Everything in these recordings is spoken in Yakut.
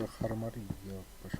Хармар ёппар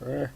Ээ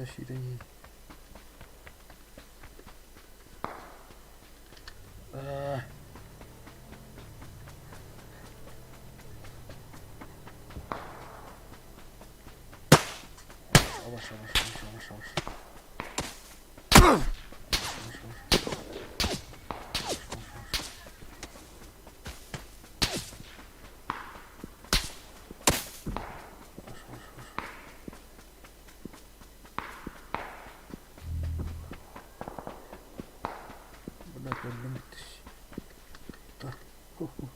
Сүүрэн иһин. Аа. Yavaş yavaş yavaş yavaş yavaş. Yavaş yavaş. Yavaş yavaş. Yavaş yavaş yavaş. Бля, кэллим Ху-ху.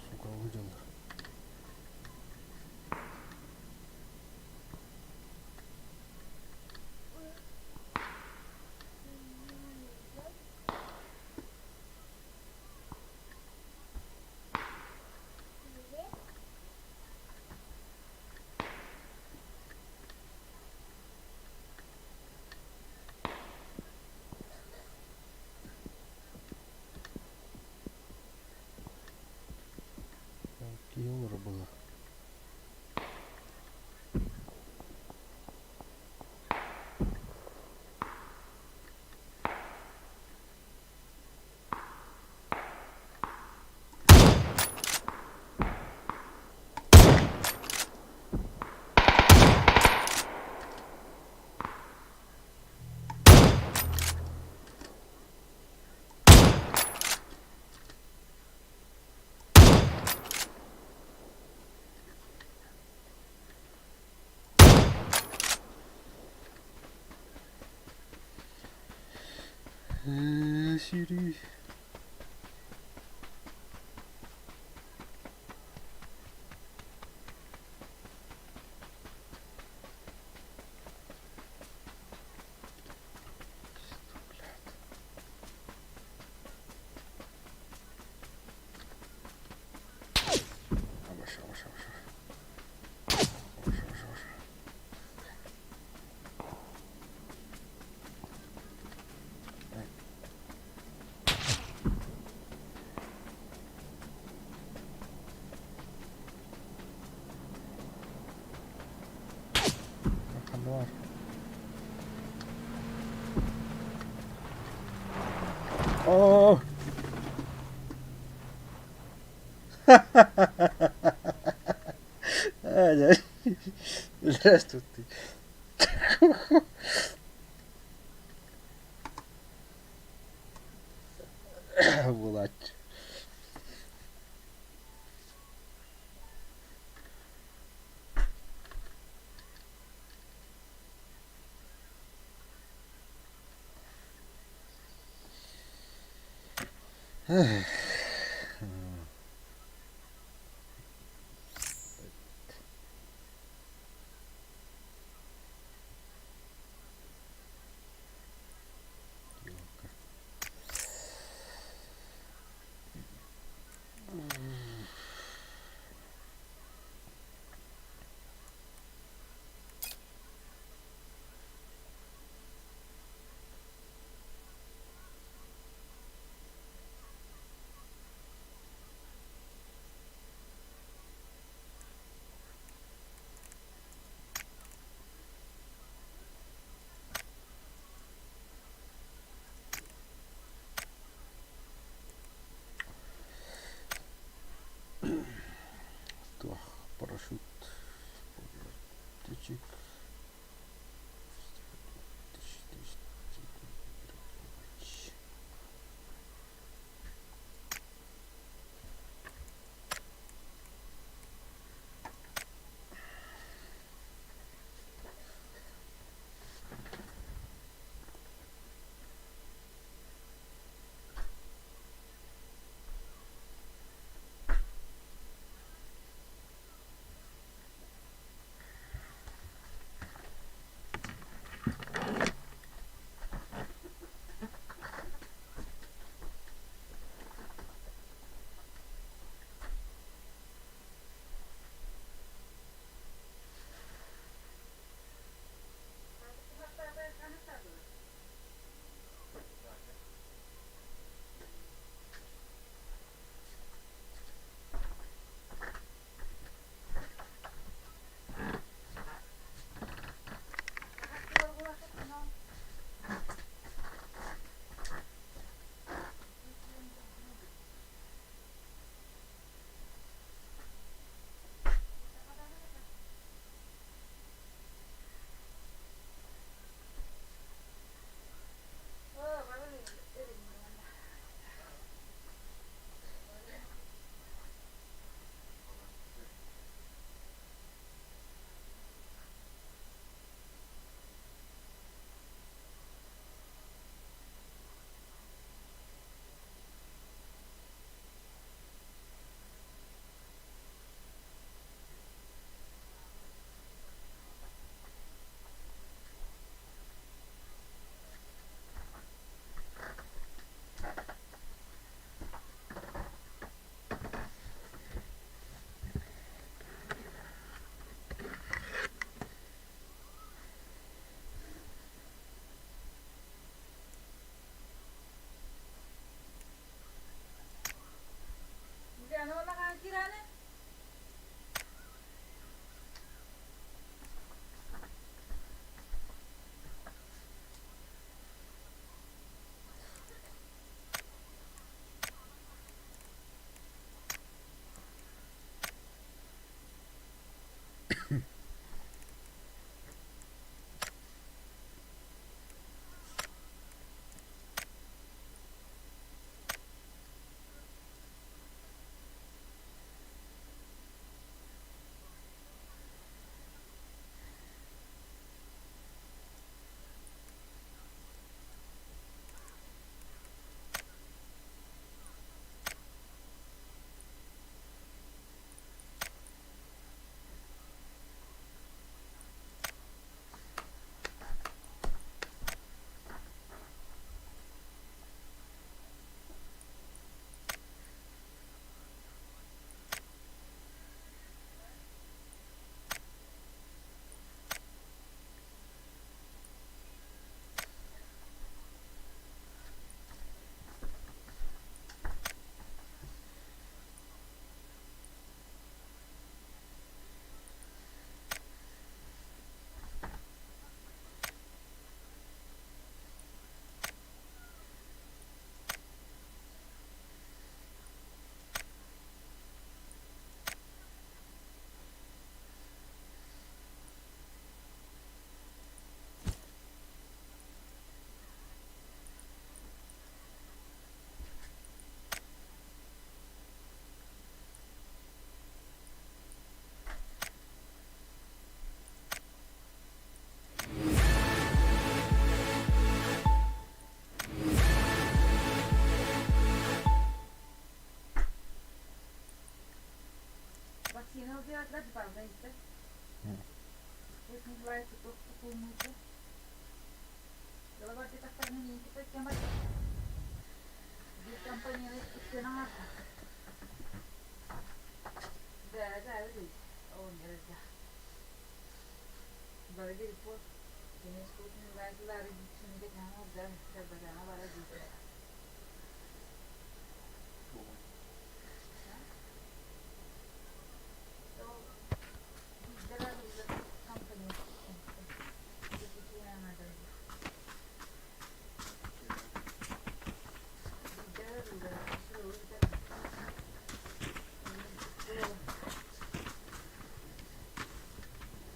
Сука, выделил. Киһи олоро буолар. Сири. Yavaş yavaş yavaş. Yavaş yavaş yavaş. Ханна баар? Оо! Здравствуй. Булааччы.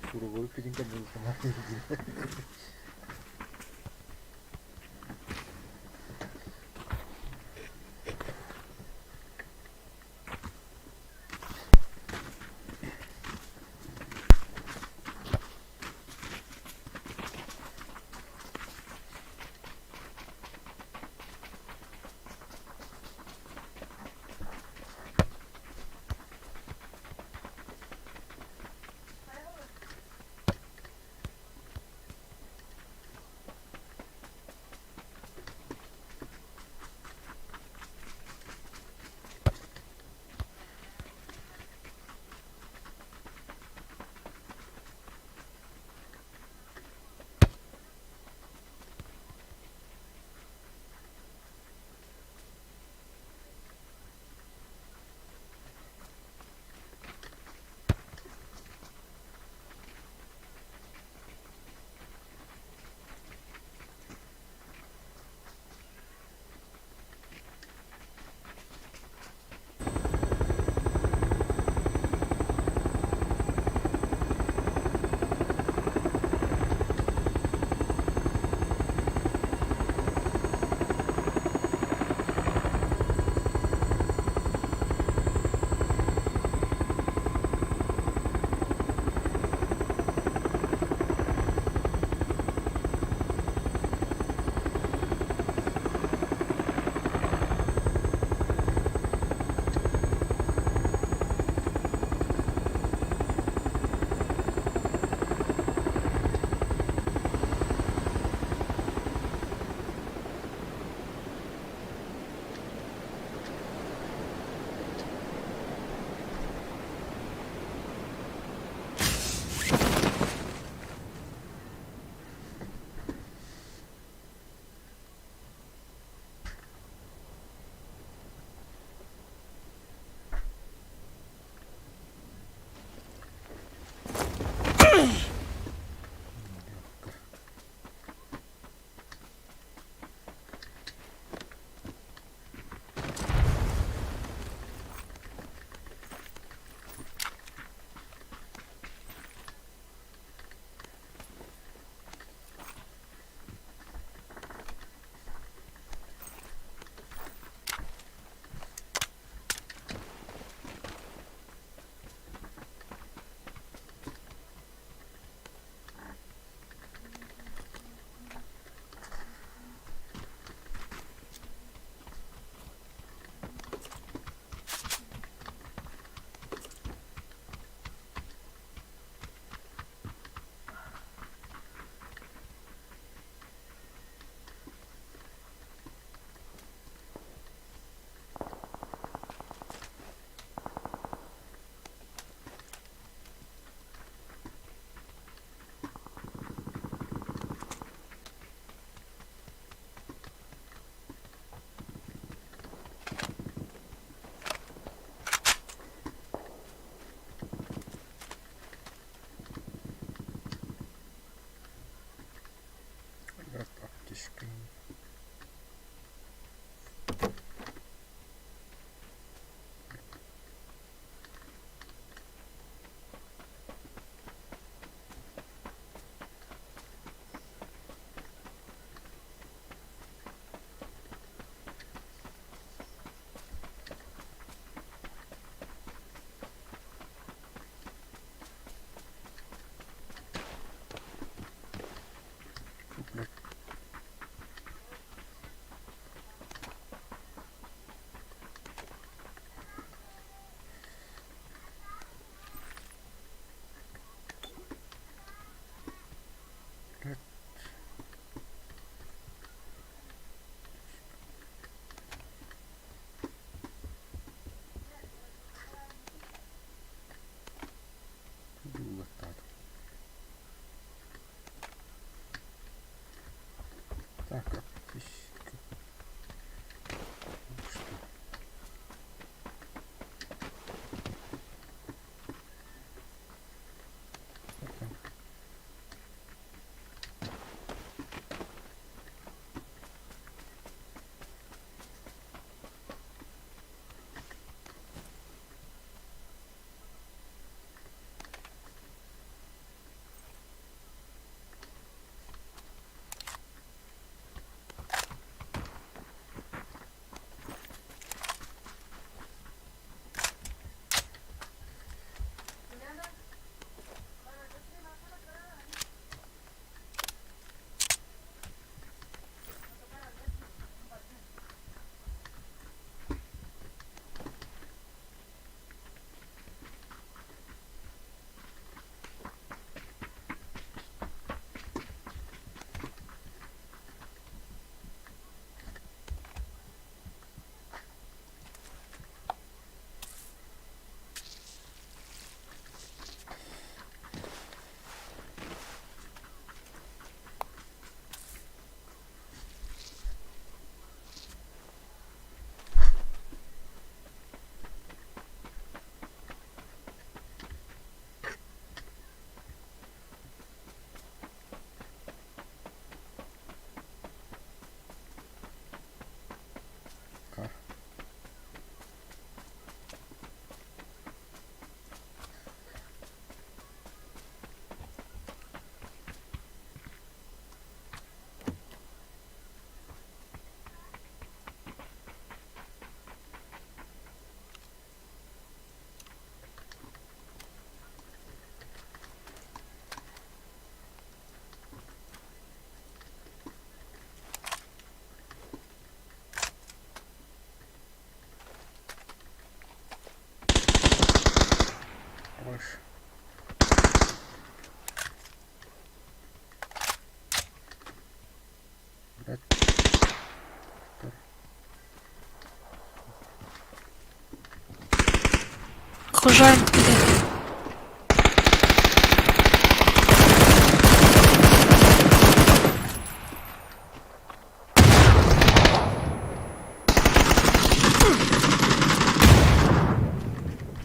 Суругу үппүтүн кэннэ Аптечка. Блядь. Так, аптечка. Что? Больше. Блядь. Окружаем тебя.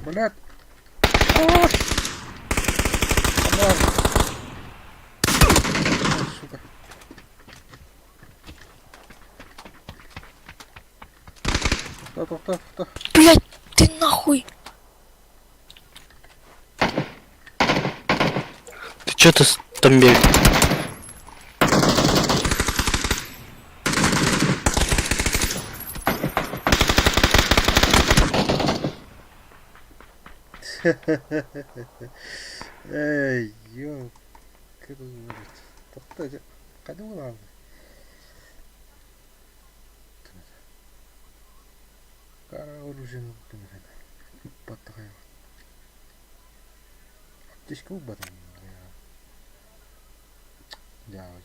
Блядь. Сука. Тоқта, тоқта, тоқта. Блять, ты нахуй. Ты чё ты там бегаешь? Эй, ё, Тоқта, қайда болған? Кара оружие Баттағай. Аптечка батам. Дяволь.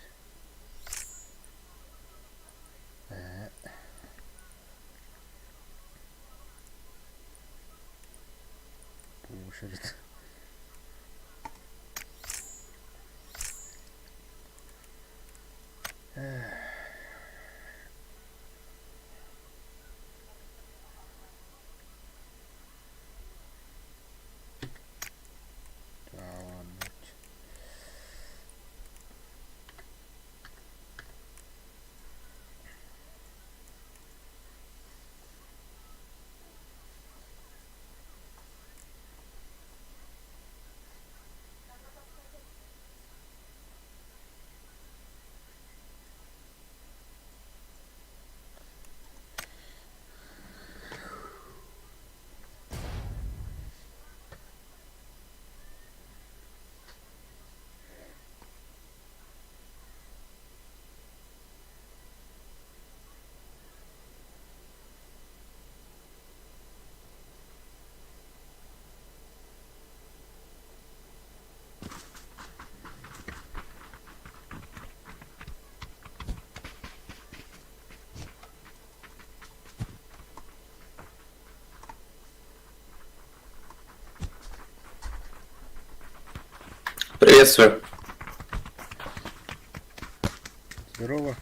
Пушит. Приветствую. Здорово.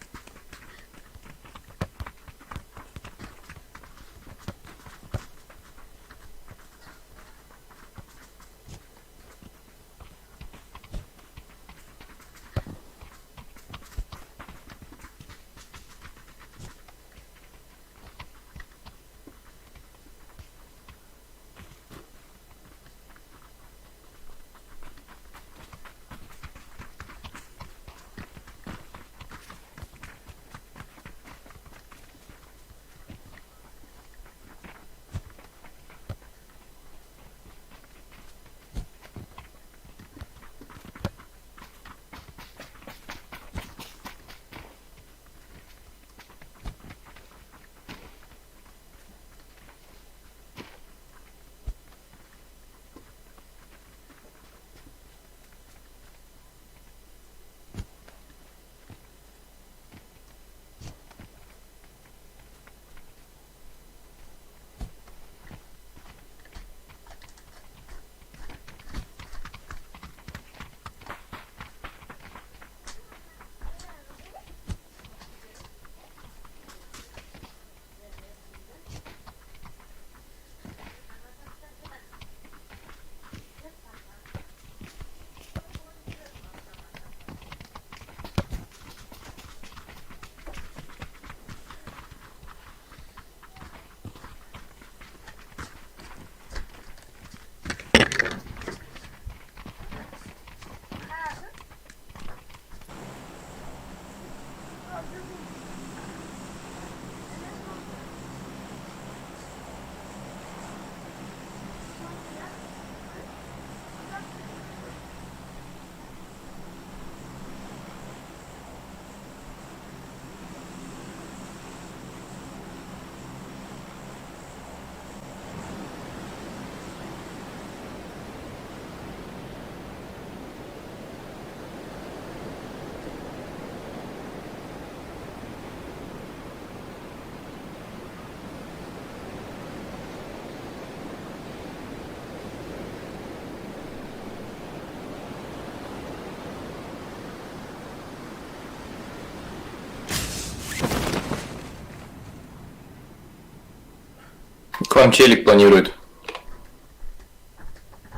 К вам челик планирует.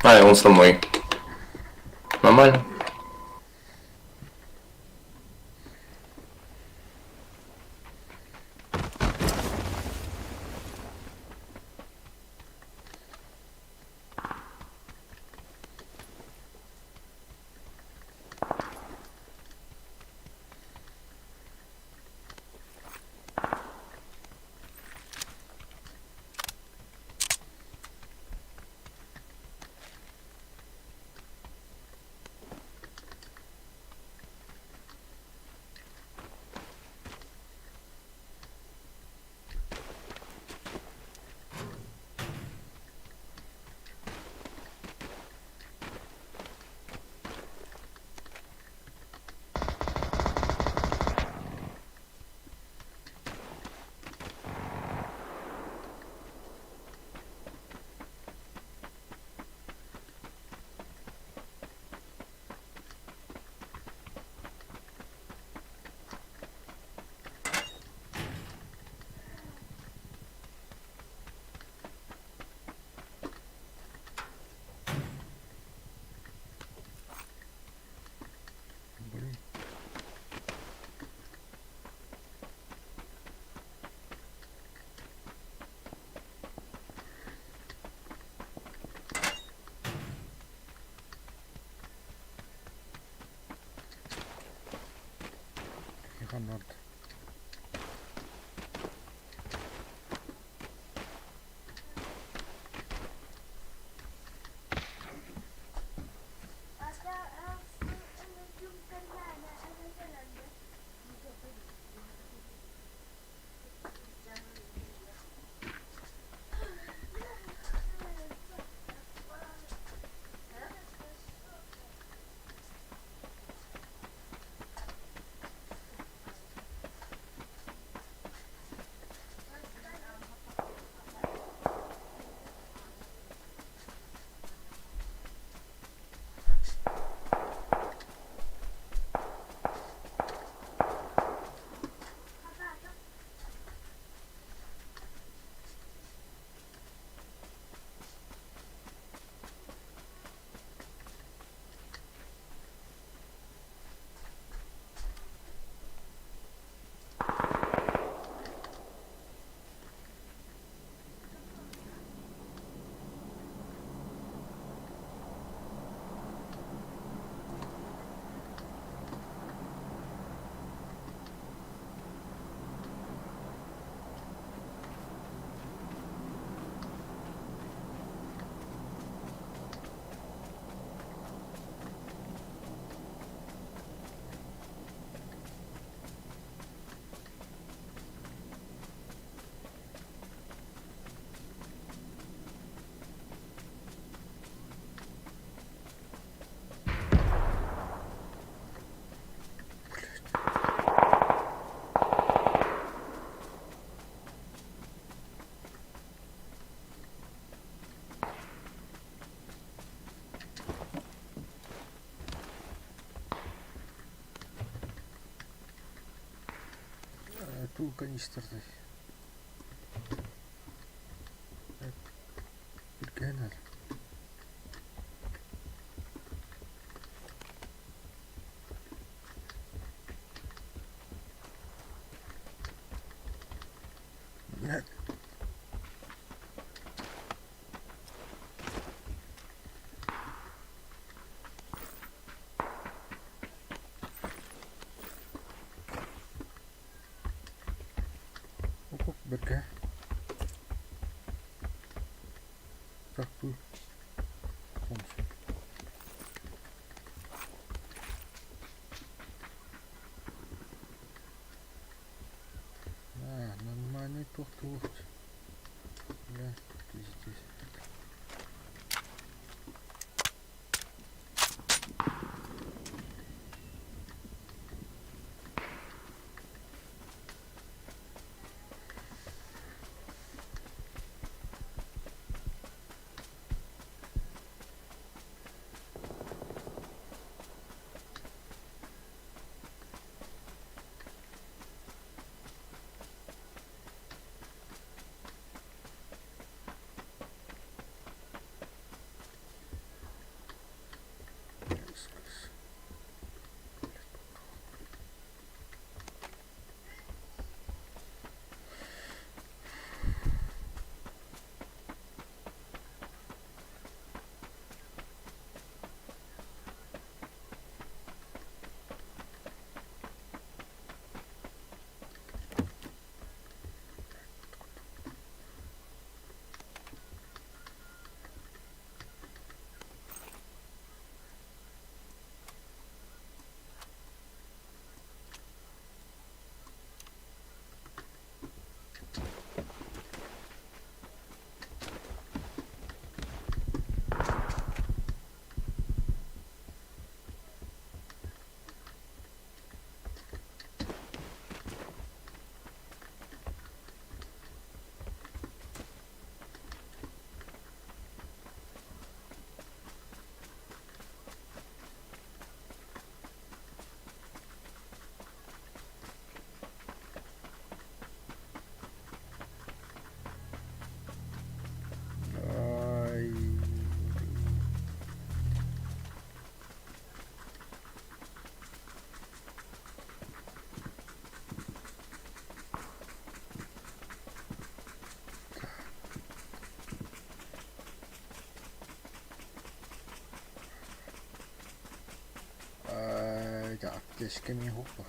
А, и он со мной. Нормально. Блин. Гранат. Туу канистрдай. Түргэн Блядь. Hukuk бэркэ. Так бу. Сонsun. А, нормальный тух-тух. Бля, пиздец. Аптечка эмиэ уһук.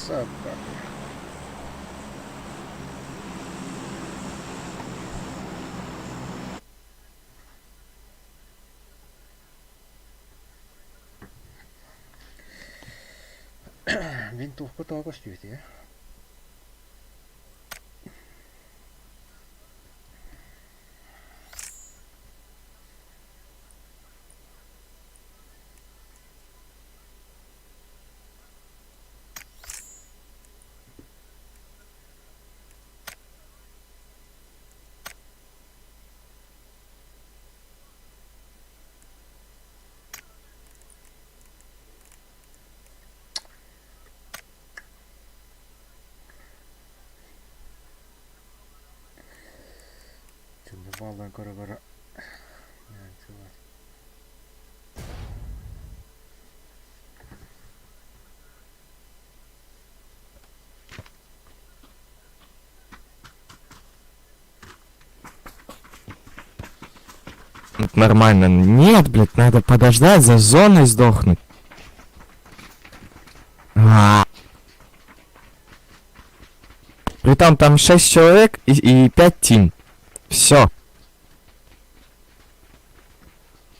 Собака. Винтовка тоҕо көстүбүтүй Баллан көрө-көрө Нормально. Нет, блядь, надо подождать, за зоной сдохнуть. А. Притом там 6 человек и 5 тим. Все.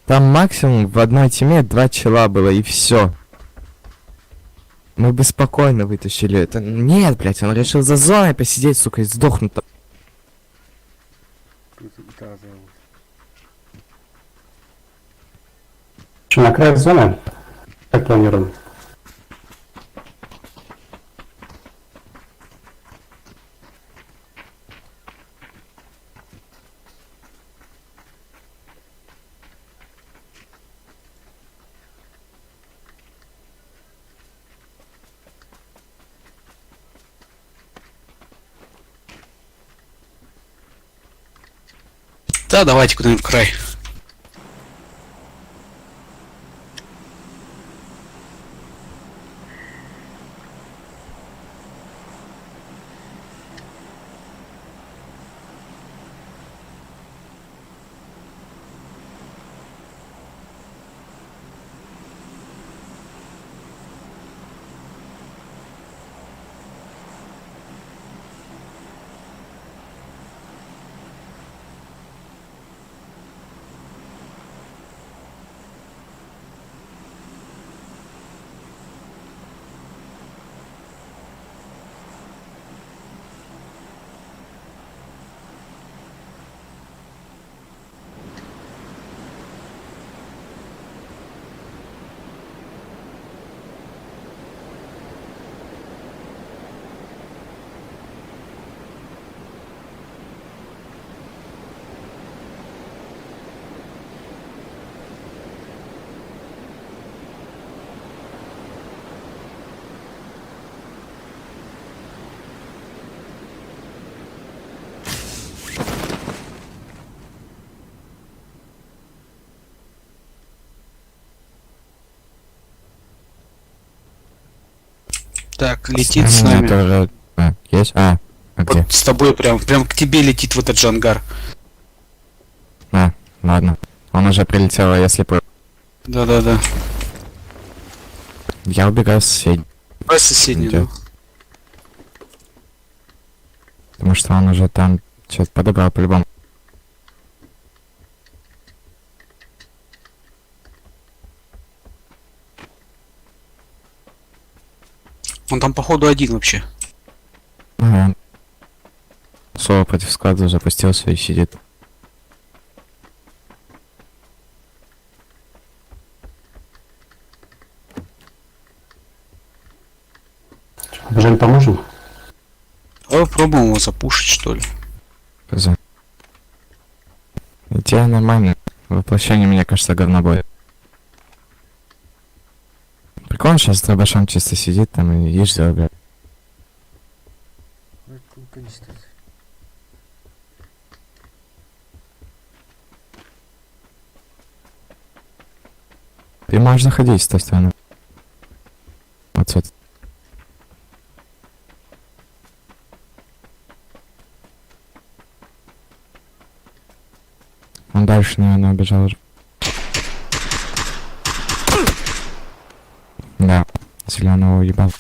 Там максимум в одной тиме 2 чела было, и все. Мы бы спокойно вытащили это. Нет, блядь, он решил за зоной посидеть, сука, и сдохнуть там. Что, на край зоны? Как планируем? Да, давайте куда-нибудь в край. Так, летит с нами. Тоже... А, есть? А где? Вот с тобой прям, прям к тебе летит вот этот Джангар. А, ладно. Он уже прилетел, а я слепой. Да-да-да. Я убегаю в соседний. Давай соседний, Идёт. ну. Потому что он уже там что-то подобрал по-любому. Он там походу один вообще. Ага. Соло против склада запустился и сидит. Побежали поможем? Давай попробуем его запушить, что ли. Хз. Идея нормальная. Воплощение, мне кажется, говнобой. Прикольно, сейчас с дробашом чисто сидит там и ешь блядь. Ну, это не стоит. Ты можешь заходить с той стороны. Вот сюда. Он дальше, наверное, убежал уже. Да, зеленого уебал.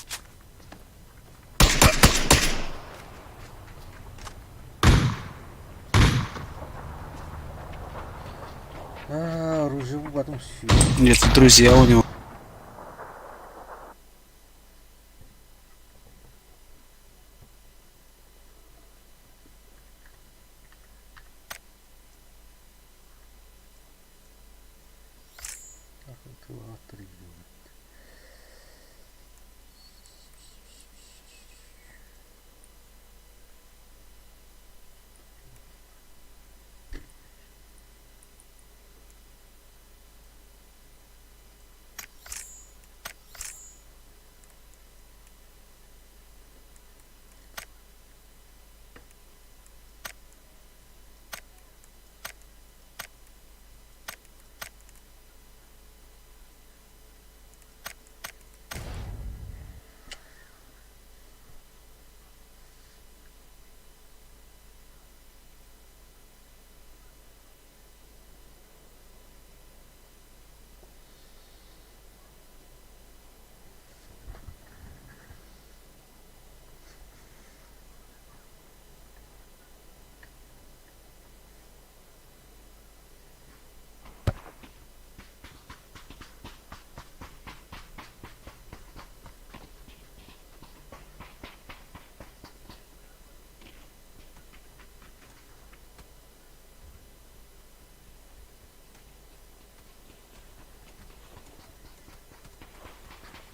А, оружие потом все. Нет, друзья у него. Два, три.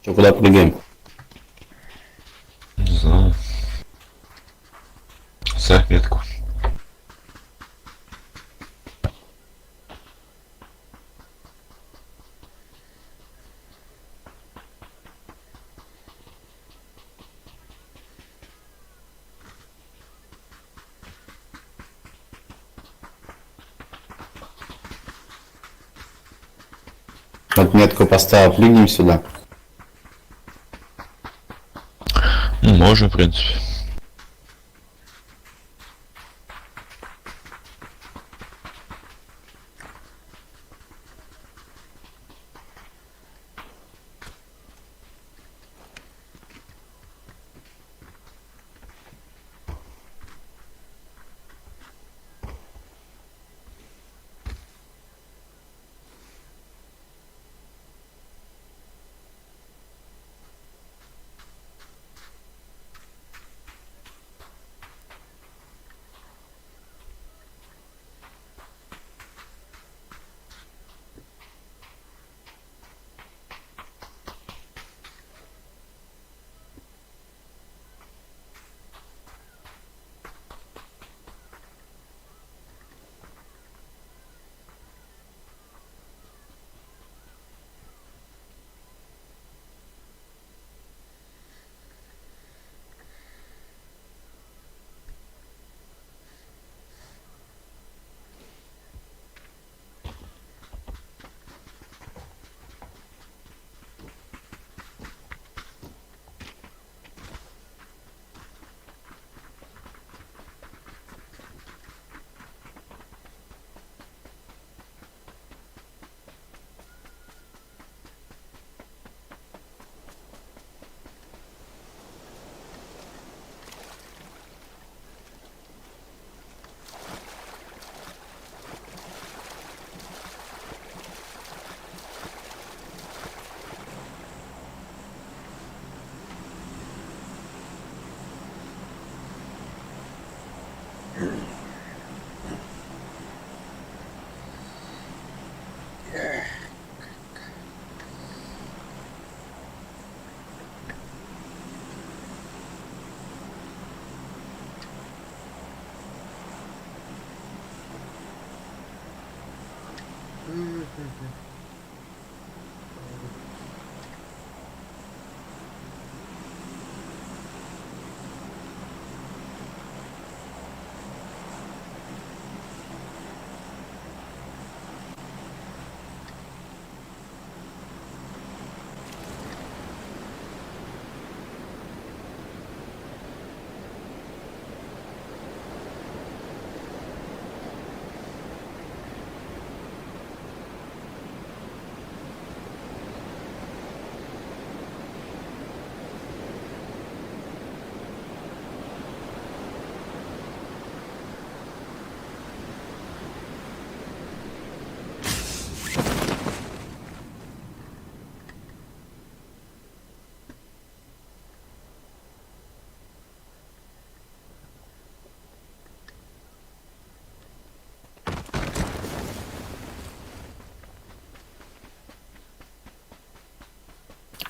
Че, куда прыгаем? Не знаю. Ставь метку. Вот метку поставил, прыгнем сюда. Ну, можно, в принципе.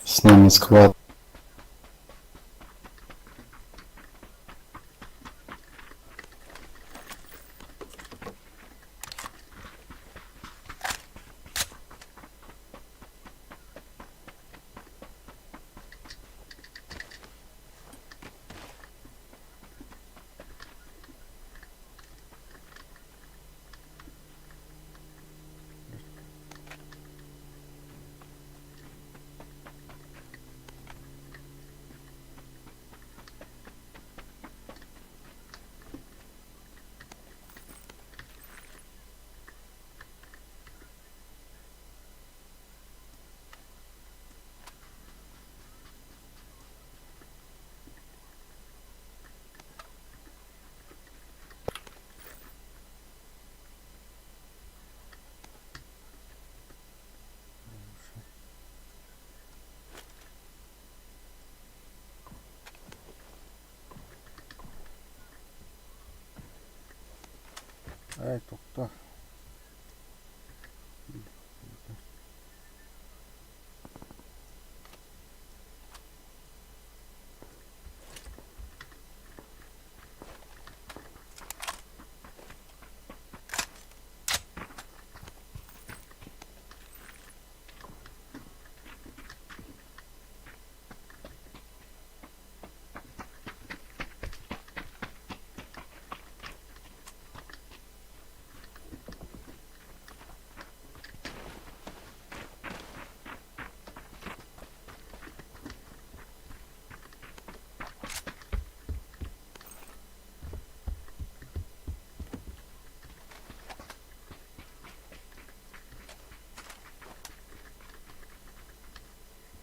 С нами склад. Эй, тохтоо.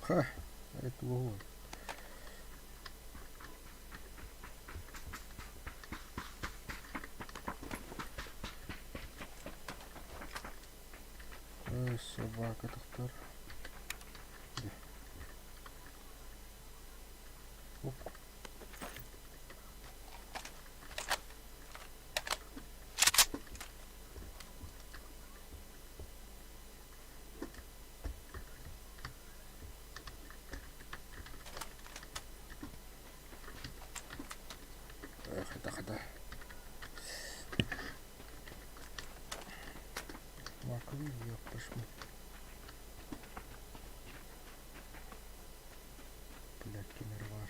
Ха, это угол. Эй, собака тохтор. Оп. Эх, это. Макви, ёпташмы. Блядь, нерваш.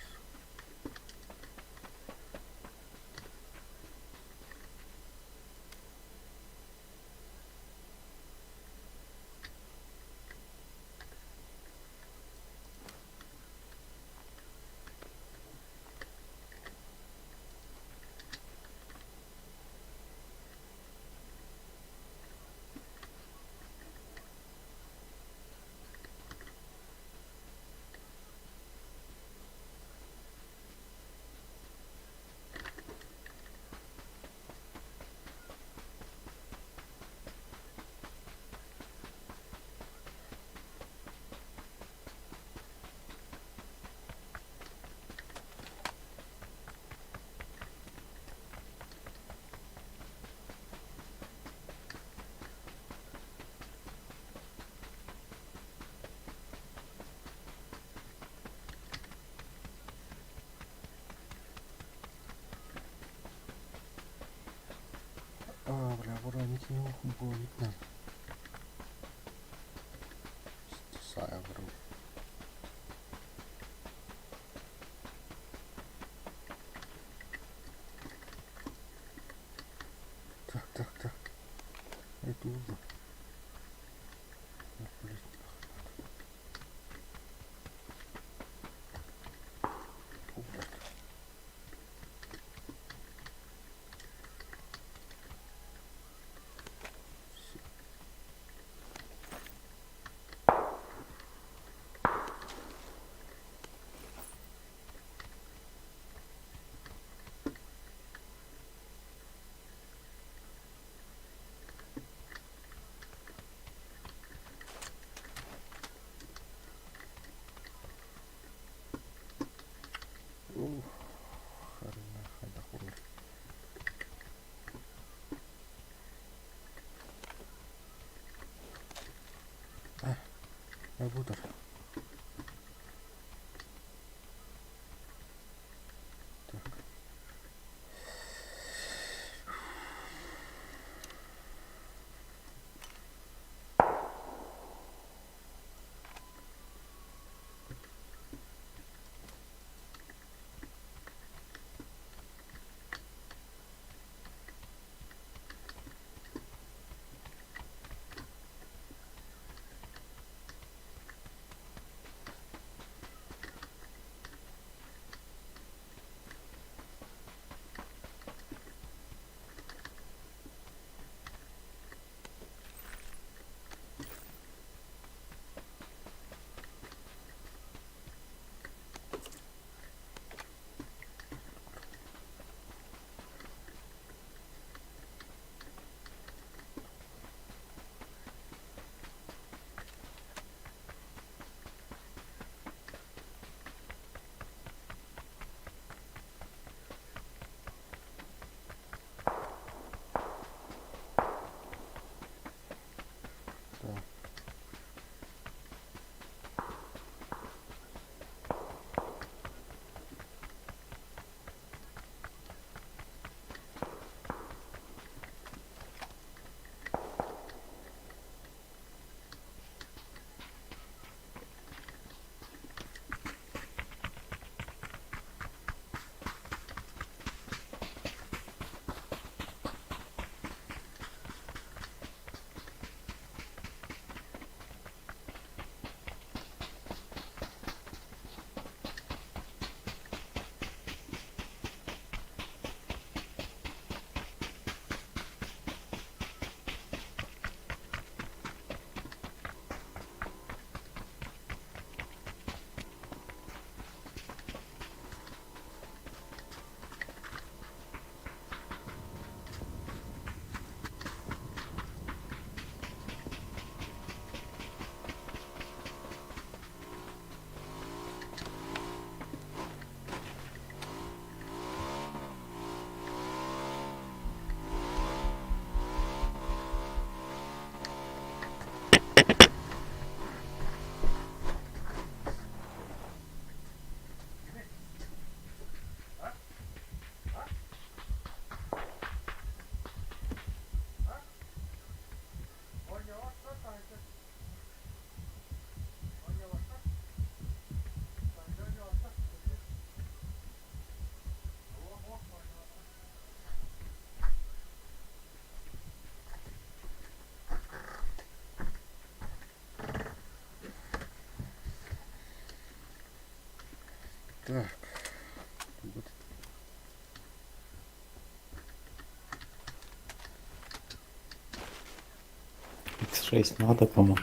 А, бля, буранить не мог, надо. Так, так, так. Это уже. Блин, блядь. Всё. Ух, харина, хайда хур. Работар. Так. Так. Так. Вот. X6 надо кому?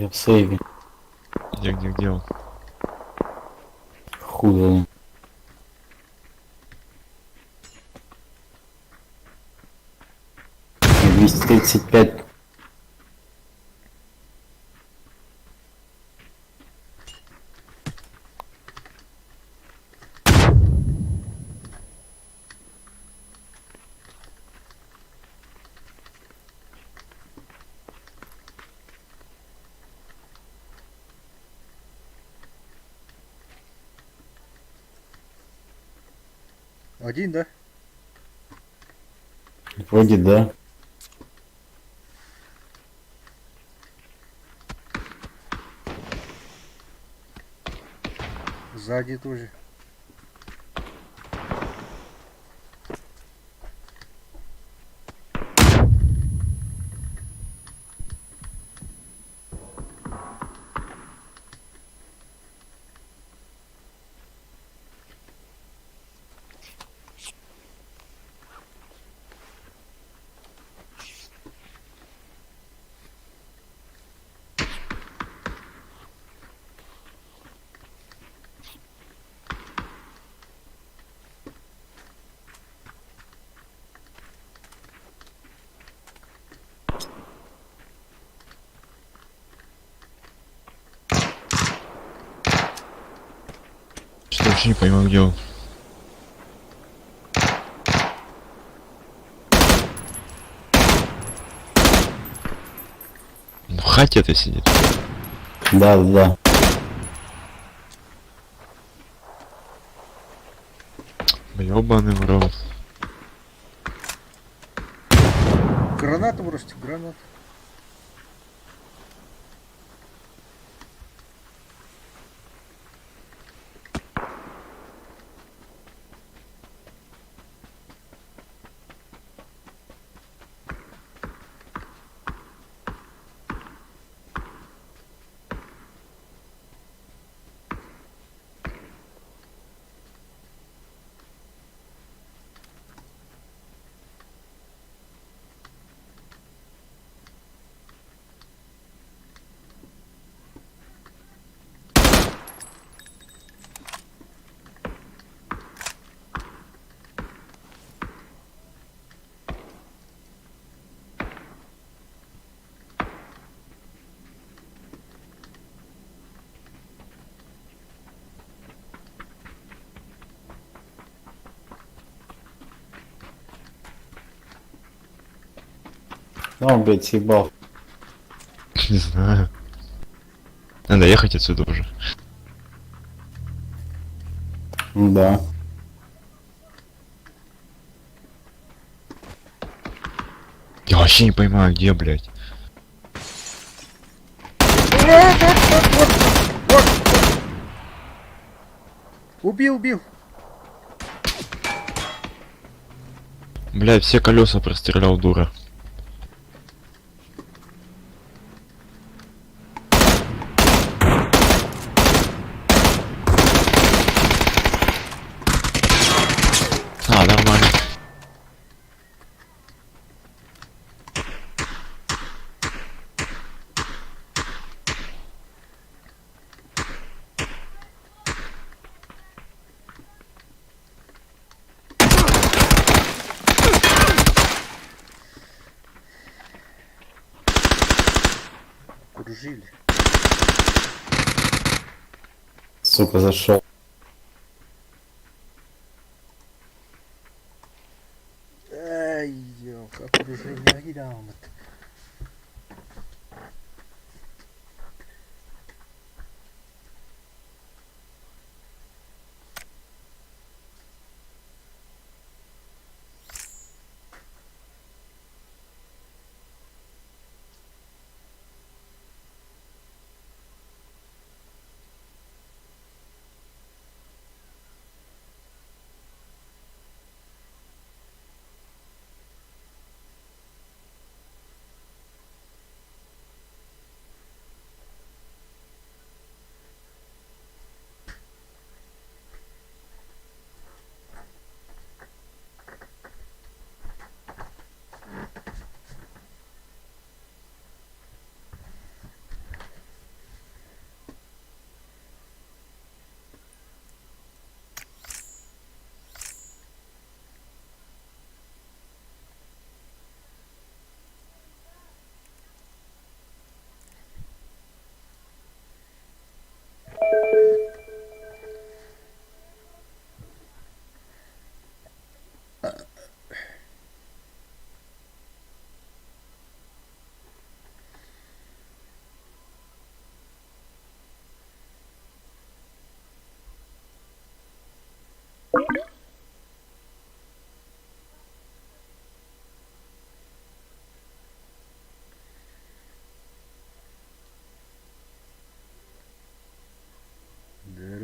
Я в сейве. Где, где, где он? Хуй он. 235. Один, да? Вроде да. Сзади тоже. Что вообще не понимаю, где он. Он В хате это сидит. Да, да, да. Ёбаный в рот. Гранату бросьте, гранату. Да, он, блядь, съебал. Не знаю. Надо ехать отсюда уже. Да. Я вообще не понимаю, где, блядь. Вот, вот, вот, вот, вот, вот. Убил, убил. Блядь, все колеса прострелял, дура. А, нормально. Кружили. Сука, зашел. Ай, ёлка, окружение грамотно.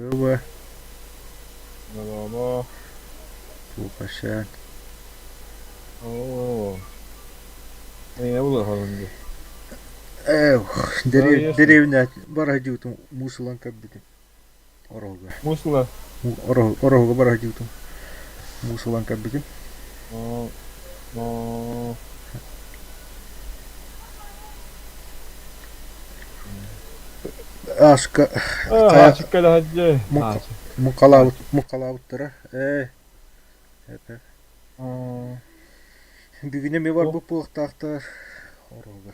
Дорообо. Дорообо. Туохашан. Оо. Эйэ булар дии. Ээ, деревня бара дьуутум муус ылан көрбүтүм. Ороһуга. Муус ыла? Ороһуга бара дьуутум. Муус ылан көрбүтүм. Оо. Оо. Ашка Аачыкка муҥхалаабыт муҥхалаабыттара. Ээ. Это. Бүгүн эмиэ барбыт буолуохтаахтар. Ороһуга.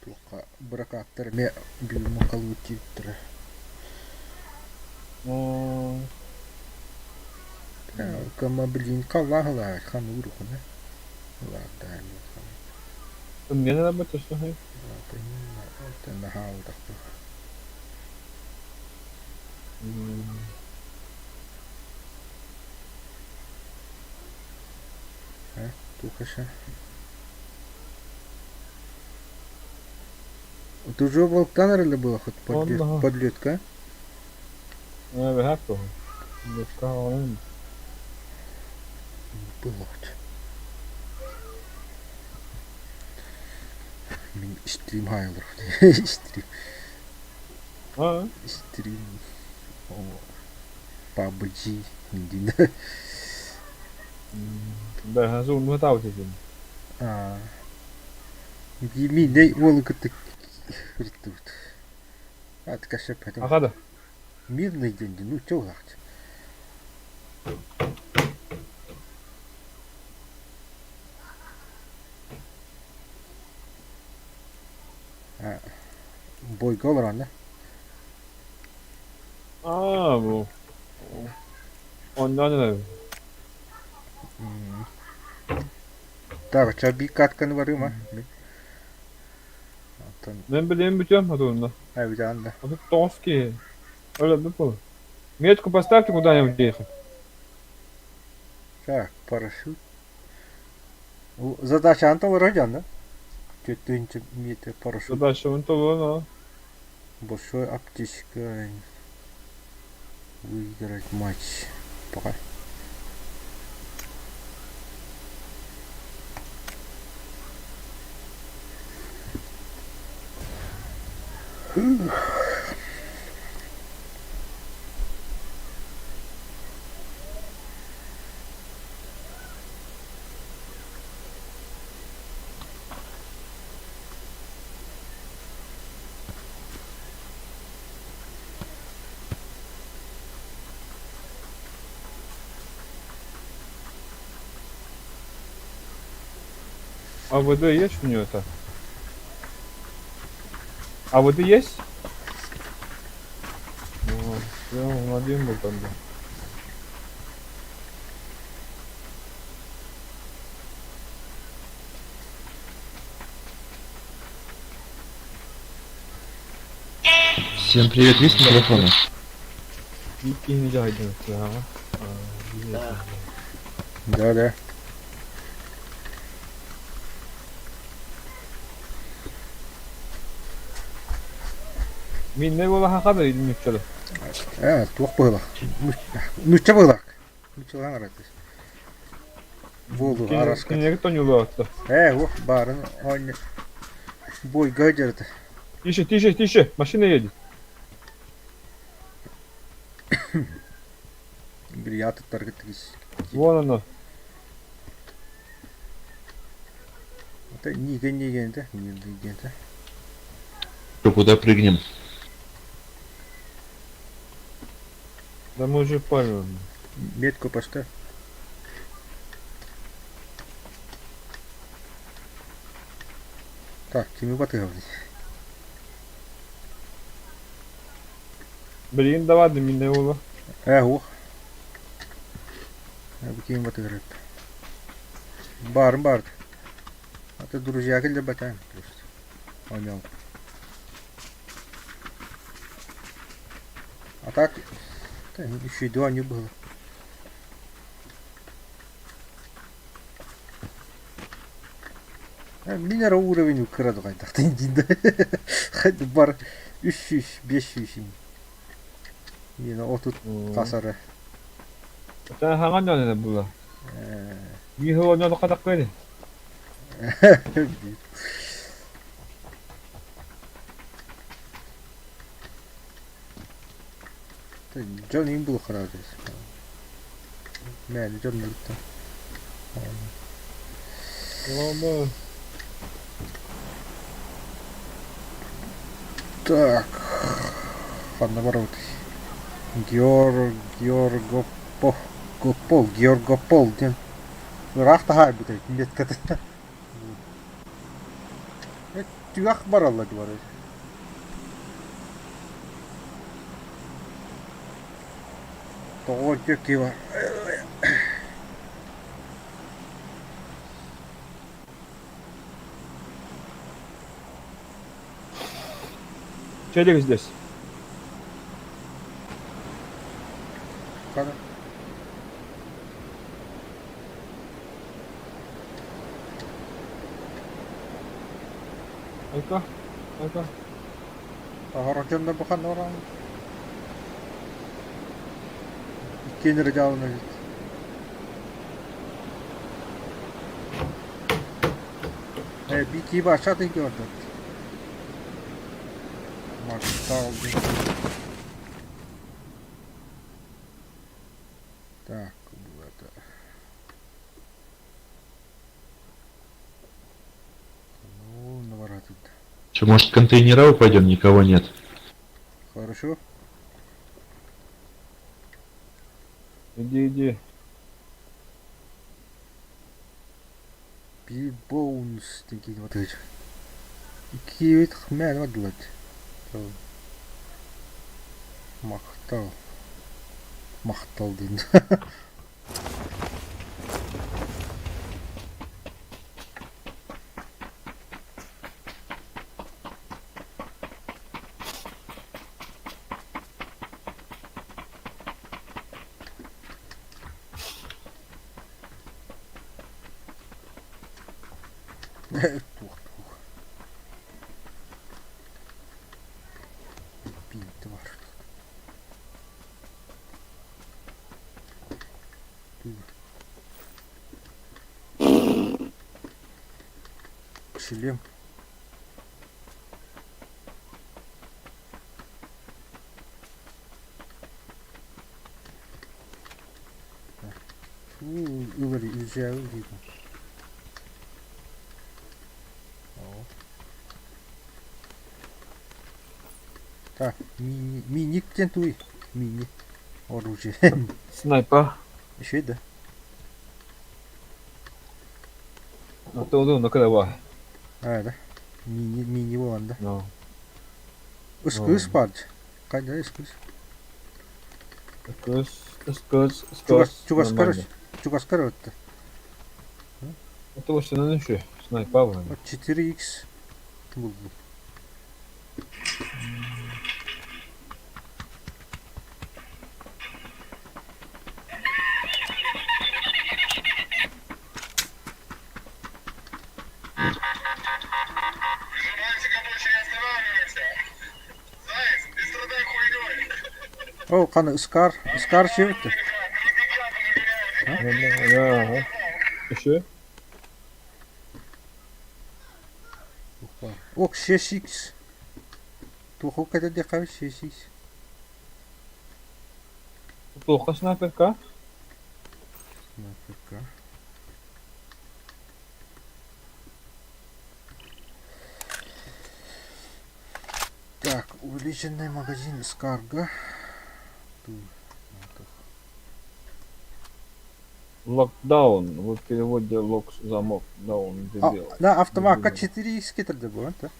Туохха быракааттар эмиэ бүгүн муҥхалыыбыт диэбиттэрэ. Кама блин халлаан ылаайт ханныыр ухуна Ты уже волкан или было хоть подлетка? Блять. Мин стрим хайлар. Стрим. Стрим. PUBG. Мин уолу кытта ырыттыбыт. Аха да. Мирный день, ну чё лахт. Бойга олорон да? Аа бу. Оннан эрэ. Так, ча би катканы барыма. Мен билиэн бүтүөм отуунна. Ай бүтэн да. А тут тоски. Öyle bir bu. Метку поставьте куда-нибудь ехать. Так, парашют. Задача Антон Родян, да? Четырнадцать метров парашют. Задача вон того, но. Большой аптечка. Выиграть матч. Пока. АВД есть у нее-то? АВД есть? О, я он один был там. Всем привет, есть микрофоны? Да, да. Мин не буола хахада нуччалы. Ээ, туох быһыылаах. Нучча быһыылаах. Нуччалаан арайтыс. Буолу араска. Кинилэри тоньулуотта. Ээ, уох баарын оонньу. Бойга дьарыта. Тише, тише, тише, машина едет. Били атыттаргыт тигис. Вон оно. Это ниген ниген да, ниген да. Что, куда прыгнем? Да мы уже поняли. Метку поставь. Так, кими батыгабын. Блин, давай да мине ула. Э, ух. Бу ким батыгырып. Барын барды. А то друзья келді батан просто. Понял. А так, да, еще и два не было. Минера уровень украду қайдақтан дейін Бар. 300, 500 ин. Миэнэ 30 хас эрэ. Sen хаҥан дьон эрэ була. Биир сыл оонньоон хатахпын. Биир. Дьон иин булуххара Мээнэ дьон өлүттэн. Так, ханна барабытый? Геор Георгопол Гопол Георгопол диэн ыраах таһаарбыт эбит метката. Түгэх бараллар дыбары. Тоҕо дьэки бар. Челик здесь. Хана. Айка, айка. Аһара дьоннор бу ханна бараҕын? Иккиэн эрэ дьаалана эбит. Э, бити башат идет. Мактал. Так, это. Ну, наворот. Че, может, контейнера упадем? Никого нет. Хорошо. Иди, иди. Бибоунс деген вот гэж. Икки хмэн бодлот. Махтал. Махтал диэн. Туох туох. Бинт бар. Шлем. Ылар илдьээҕи диибин. Так, мини, миник диэн тугуй? Мини. Оружие. Снайпа. Еще да. А то ну, на когда А, да. Мини, мини буолан да. Ну. Ыскыс баар. Хайда ыскыс? Ыскыс, ыскыс, Чугас, ыскыс. чугас короче. Чугас короче. Это вот что еще снайпа. Вот 4х булдум. О, қаны Ыскар, Ыскар сиэбит Ага. Еще? Ок, 6х. Туох кэтэ диэххэ 6х. Плохо снайперка. Снайперка. Так, увеличенный магазин Скарга. Локдаун. В переводе лок замок. Даун А, дебил. да, автоматка 4х кетерде буолан да.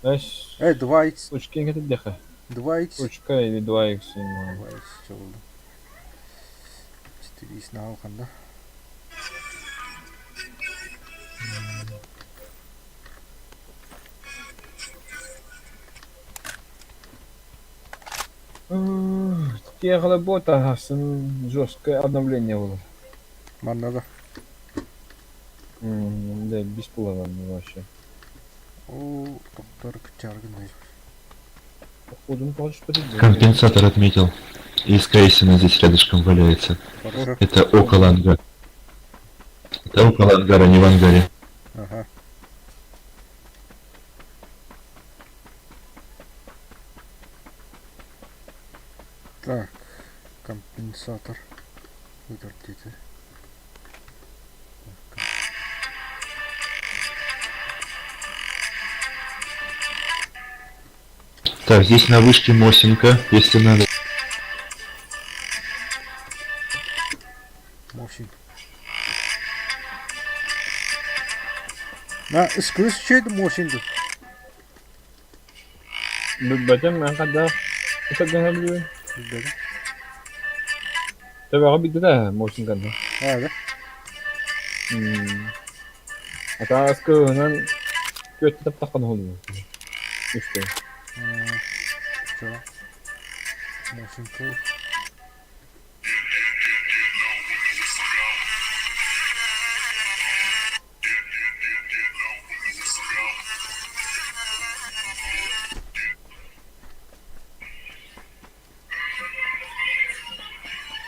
Знаешь, Э, 2х, Учки это деха. 2х. Учка или 2х. 2х чолду. 4х наалхан да. Тех работа, жесткое обновление было. Манна да. Да, бесплатно вообще. О, доктор кычаргын. Походу, он что-то Компенсатор отметил. И Скайсина здесь рядышком валяется. Хорошо. Это около ангара. Это около ангара, не в ангаре. Ага. Так, компенсатор. Подождите. Так, здесь на вышке Мосинка, если надо. Мосин. На, сквозь чейд Мосин. Бэтем мен қада. Это гана Тебе бит да, мосин канда. А, да? Ата аскынан көт таптақан холу. Үсте. Чё? Мосин кул.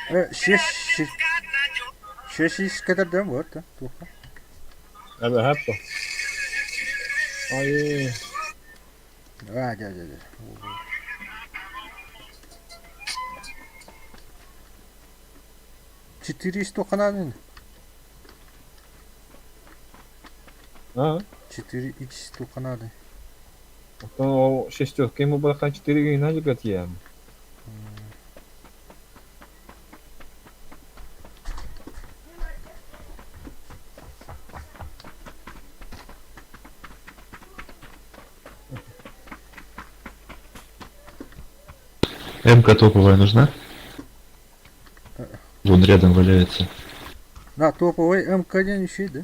Шеш, шеш ис кадar вот, да, плохо. Аба хаппа. Ай. А, да, да, да. 400 каналын. А? 4x каналы. Оттон шестерка ему бахан 4 геннадий гатьям. МК топовая нужна? Вон рядом валяется. На топовый МК-1 еще, да?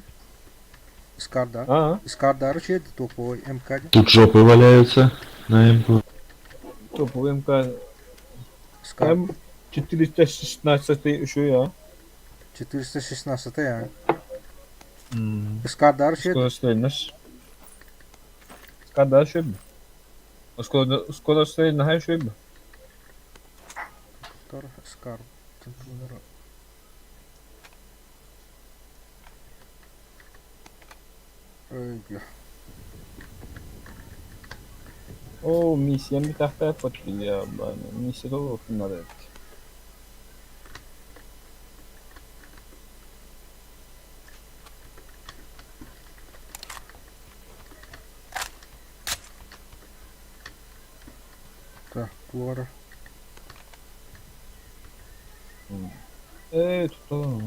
Скардар. А? Скардар еще топовый МК-1. Тут жопы валяются на МК. Топовый МК. Скар. М416 еще я. 416 я. Скардар еще. Скорострельность. Скардар еще. Скорострельная еще. Скар. Ой, бля. О, миссия битахта я миссия того надо. Так, Лора. Эй, тут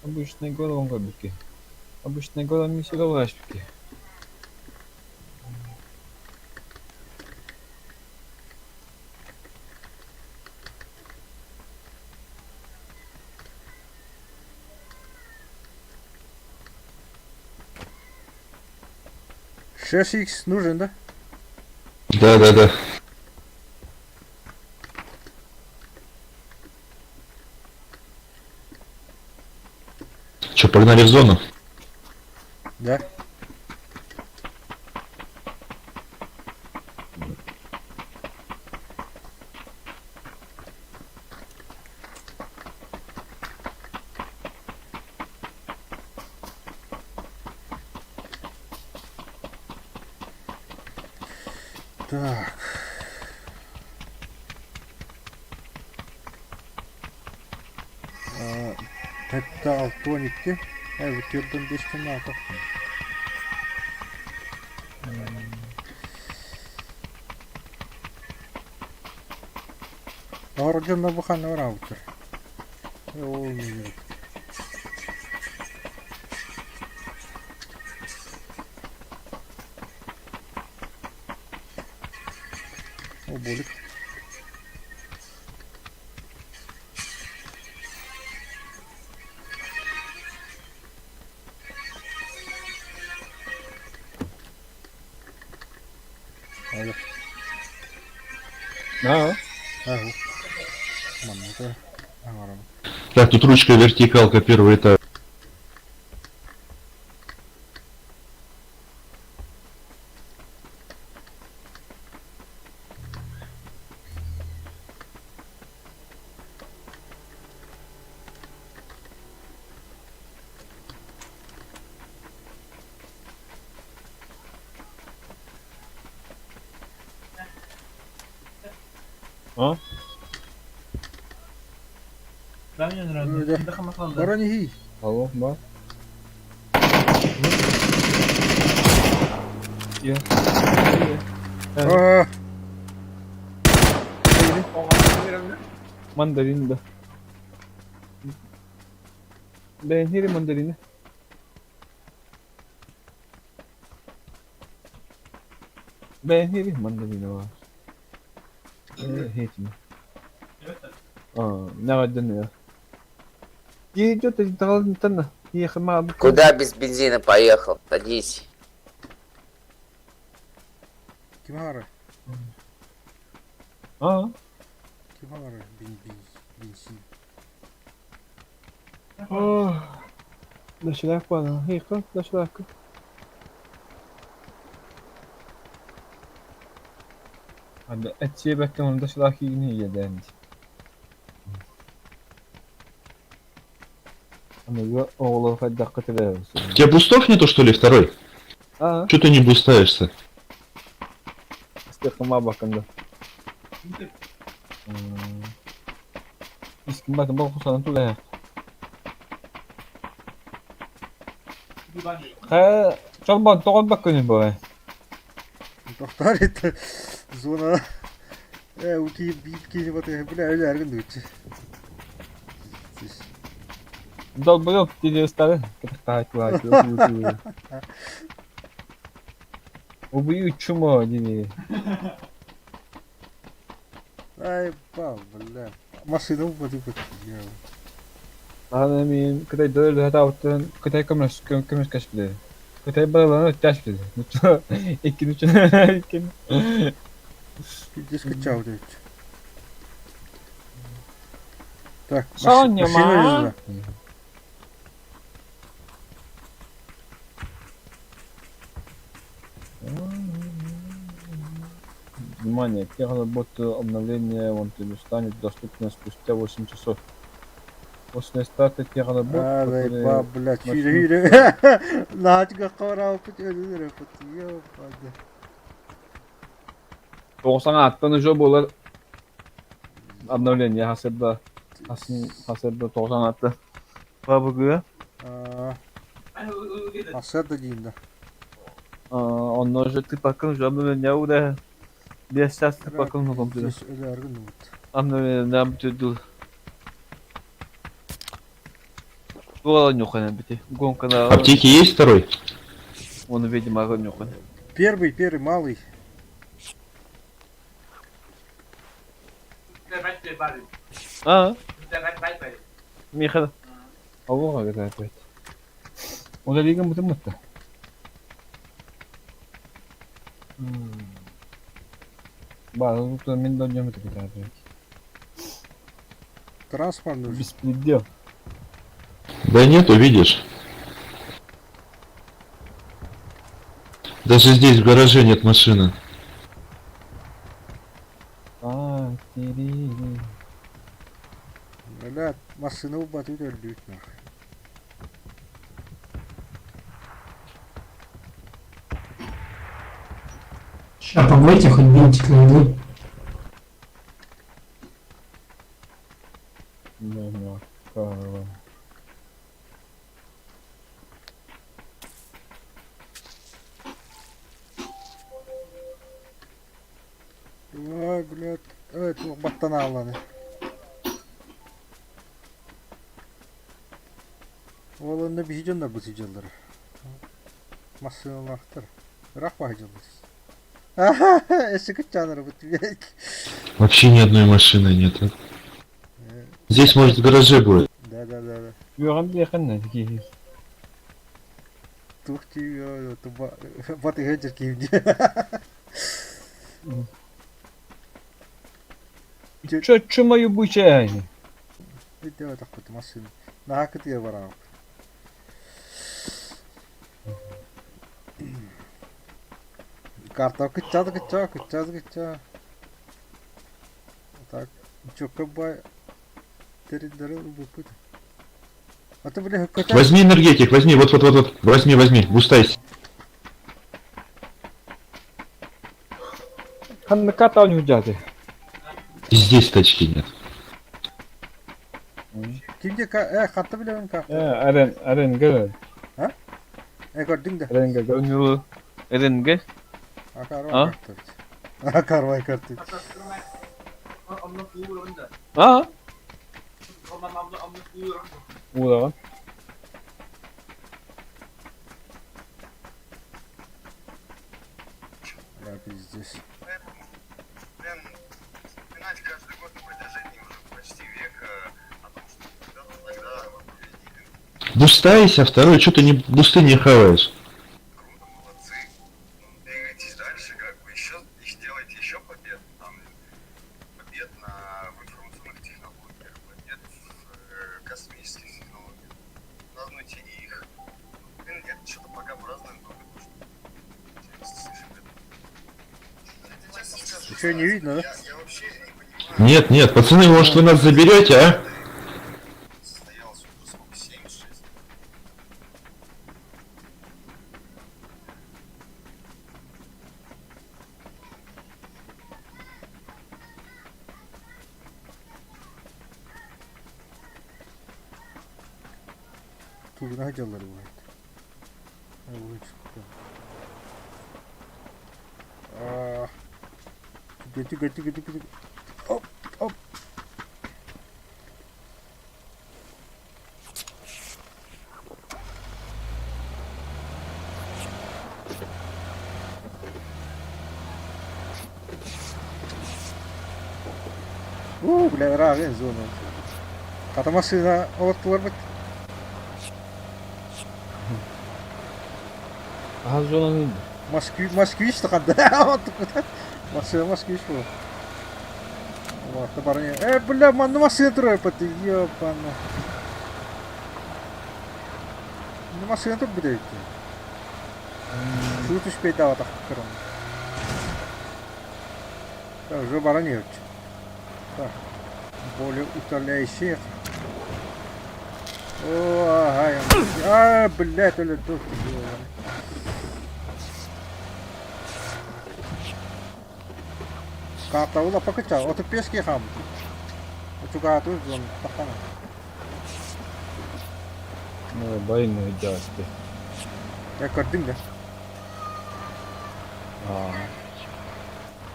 обычная головка бики. Обычная голова миссия бики. Шесть икс нужен, да? Да, да, да. Че, погнали в зону? Да. Так. Это алтоникки. Evet, yıldan geçtim ne yapalım? Орден бухана раутер. Ой, О, болик. Алло. А? Ага. Манна, Так, тут ручка вертикалка, первый этаж. А? Баран иһий. Алло, ба. Я. Аа, Мандарин да. Бэйэн мандарины. Бэйэн мандарины var. Хейтим. А, не Куда без бензина поехал? Садись. Ким хаары? А? Ким хаары? Бен, бен, бензин. Дошла бана. Хейка, дошла. Hadi etçiye bekle дошла yine yedendi. У тебя бустов нету, что ли, второй? А? Чё ты не бустаешься? Истихма бакында. Искин bakın bak kusanın tula. Ха, чолбон тоҕон баккын бу. Тохтар это зона. Э, ути бип кини баты, бля, öyle эргин дүүчү. Долбоёб диye стары. Убью чумо диye. Ай, ба, бля. Машина упаду бат. Аны мен Кытай дөлө хатабыттан Кытай көмөс көмөс кашпиле. Кытай балалары таш биле. Иккини үчүн иккини. Пиздец качал дүүчү. Так, Соня, машина ма. нужна. Внимание, первая работа обновления вон станет доступна спустя 8 часов. После старта терработ, А, который ба, бля, начнут- чүрэ хүрэ. Наачга карап өлүрө бут. Ёбады. 96 уже было обновление хасырда. Хасырда 96. Бабыгы. Аа. Асады дейін да. Он уже ты пока уже обновление уже. Без сейчас ты пока на компьютере. Здесь өлөргүн бут. Обновление нам тут. Была нюхана бити. Гонка на. Аптеки есть второй? Он, видимо, нюхана. Первый, первый, малый. А? Миха. Алло, это опять. Он лигам бутым это. Ба, ну тут мен дойдем это опять. Транспорт нужен. Беспредел. Да нету, видишь. Даже здесь в гараже нет машины. А, тири. Бля, машина убатып өлдүк нахуй. Ща побойте, хоть бинтик найду. Не, не, а, Ой, блядь. Ой, туох баттан ааланы. Ол онно биһи дьоннор бу сыдьаллар. Массыналаахтар. Ыраах баһыдьаллар. Эссе кытчаанара бут. Вообще ни одной машины нет. Здесь, может, в гараже будет. Да, да, да, да. Юран бияхын такие. Туох ти туба баты хеджер киимди. Чё, чё мою бучай? Ите тахпыт машина. Наха кытыя бараап. Карта кытчады кытча, кытчады кытча. Так, чокка бай. Теридары убупыт. А ты, бля, кота. Возьми энергетик, возьми, вот, вот, вот, вот, возьми, возьми, бустайся. Ханна ката у него дяди. Здесь тачки нет. Ким де э хатта билэбин карта. Э, Арен, РНГ. А? Э көрдүҥ да. РНГ көрүҥүлү. РНГ. А карта. А карвай карта. А? Уулаган. Бля, пиздец. Бустайся, второй, что ты не бусты не хаваешь? Еще не видно, да? Нет, нет, пацаны, может вы нас заберете, а? Тугуна дьаллар бу. А. Гөтү гөтү гөтү гөтү. Оп, оп. У, бля, рагын зона. Хата машина олоттулар бит. Аха зонаны. Москвич, москвич таханда. Машина москвич был. Вот, парни. Бля, манна машина турар пати, ёпана. Ну машина тут будет. Шут успеть дава так кром. Так, уже барани. Так. Более утоляющих. О, ага, я... А, блядь, оля тут. Карта ула покачал. Вот пески хам. Чуга тут зон тахтана. Ну, байны жаасты. Я көрдүм да. А.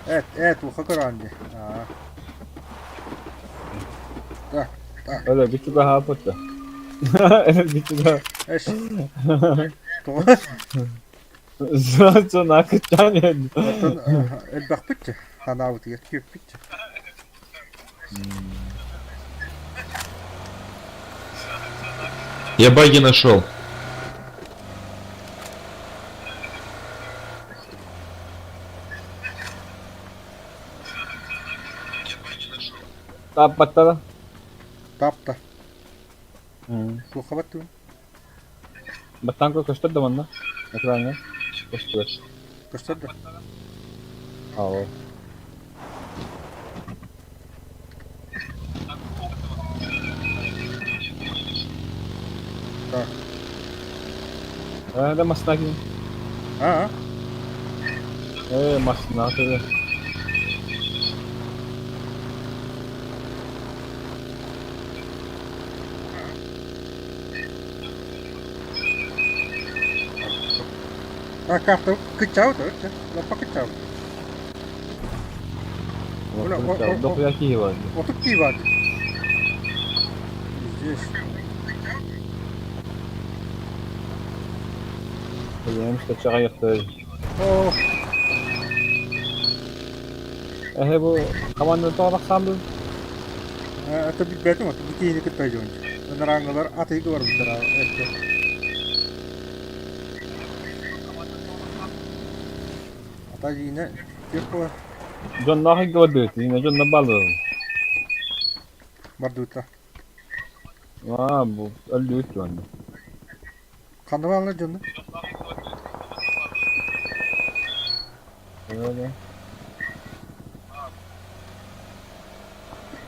Эт, уха көранди. А. Так, так. Öyle bir tuga hapıttı. Öyle bir tuga. Эш. То. Зон акытан еді. Оттон элбэхпит. Ханаабыт күүппүт. Я баги нашел. Тап баттара. Тапта. Туха баттым. Баттан көстөр да манна. Экраңа. Көстөр. Көстөр да. Ау. Так. Э, да масна кин. А? Э, масна ты. А карта кычау да, лапа кычау. Дохуя киева. Вот тут киева. Здесь. Я что чагайықты. О. Э, бу команда тоғрақсамды. Это бит бэтим, это бит кейini кыттай жонч. Нараңылар атыгы бар бутара. Это. Ата жине тепо. Жон нахи говорит, и жон на балу. Бардута. А, бу өлдү жон. Канды жонду?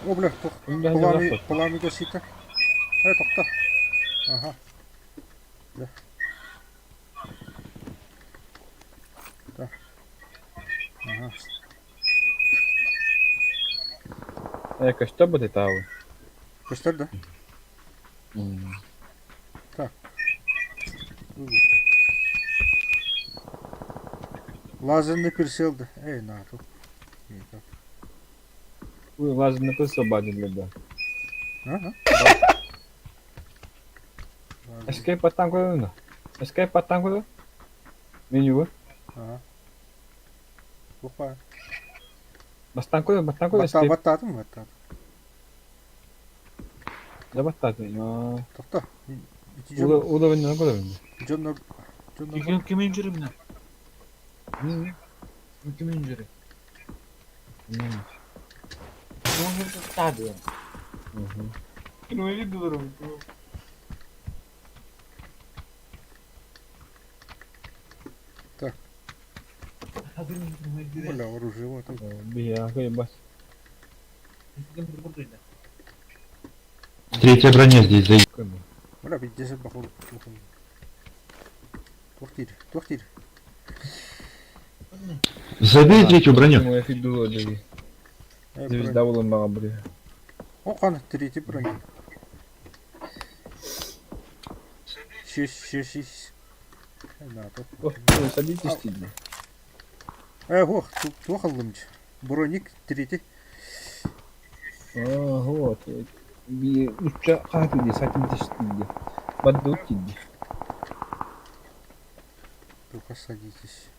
О, бля, пулами, пулами гасита. Эй, тохта. Ага. Да. Да. Ага. Көстөр бу тытаабы. Көстөр да? Так. Лазерный прицел да. Эй, на, тут. Лазерный прицел бадилер да. Ага. Escape баттан көрөбүн да. Escape баттан көрө. Меню. Ага. Опа. Бастан көрө, бастан көрө escape. Баттатым, баттатым. Да баттатым. Тохто. Уровень көрөбүн. Дьоннор дьоннор Ким инжирим Ким инжири? Так. Бля, оружие вот тут. Третья броня здесь, зайди. Бля, 50 походу. Тух тир, тух тир. Забей третью броню. Звезда болон бри. О, қан, третий броня. Шесть, шесть, шесть. На, тут. Садитесь тиди. Ох, тух алымч. Броник третий. А, вот. Би уча хаты садитесь тиди. Бадду тиди. Только садитесь.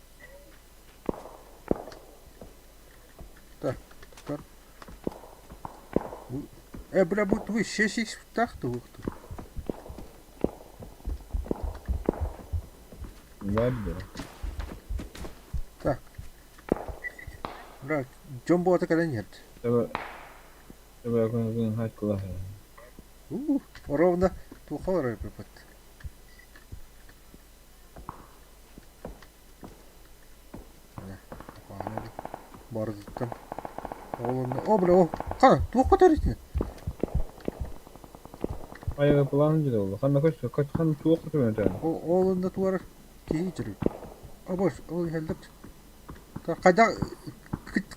Так, так. Бля, будет вы 6 так то тут. Ладно. Так. Бля, Джомбо это когда нет. Давай. Давай, Ровно тухал припад. Бардыттан. О, бля, о, қана, тух көтеретін. Айга план жиде болду. Кандай көчтү? Качкан туок көтөргөн. Олында туар киһи жүрү. Обош, ол хелдеп. Кайда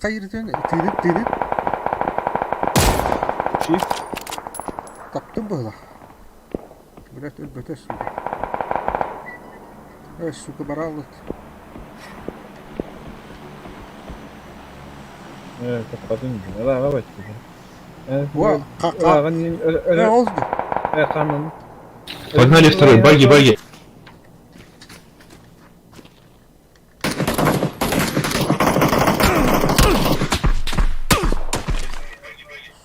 кайыртын тыынып тыынып. Shift. Таптым быһыла. Блядь, өлбөтө сука. Э, сука, баралыт. Э, таппадым. Ала, ала байтты. Э, Ва, ка-ка. Э, ол. Э, канын. Погнали второй, баги, баги.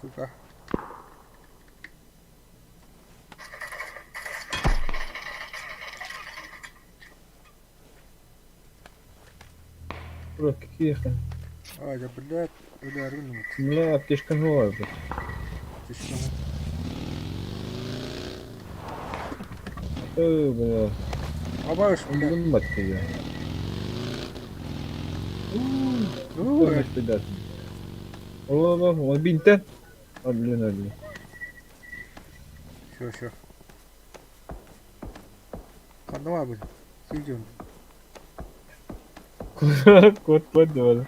Сука. Какие Ай, да, блядь, өләргін. Бля, аптечка новая, блядь. Аптечка. Эй, бля. Абаш, бля. Мать ее. О, бинте. А, блин, а, блин. Все, все. Давай, блин. Идем. Кот подвал.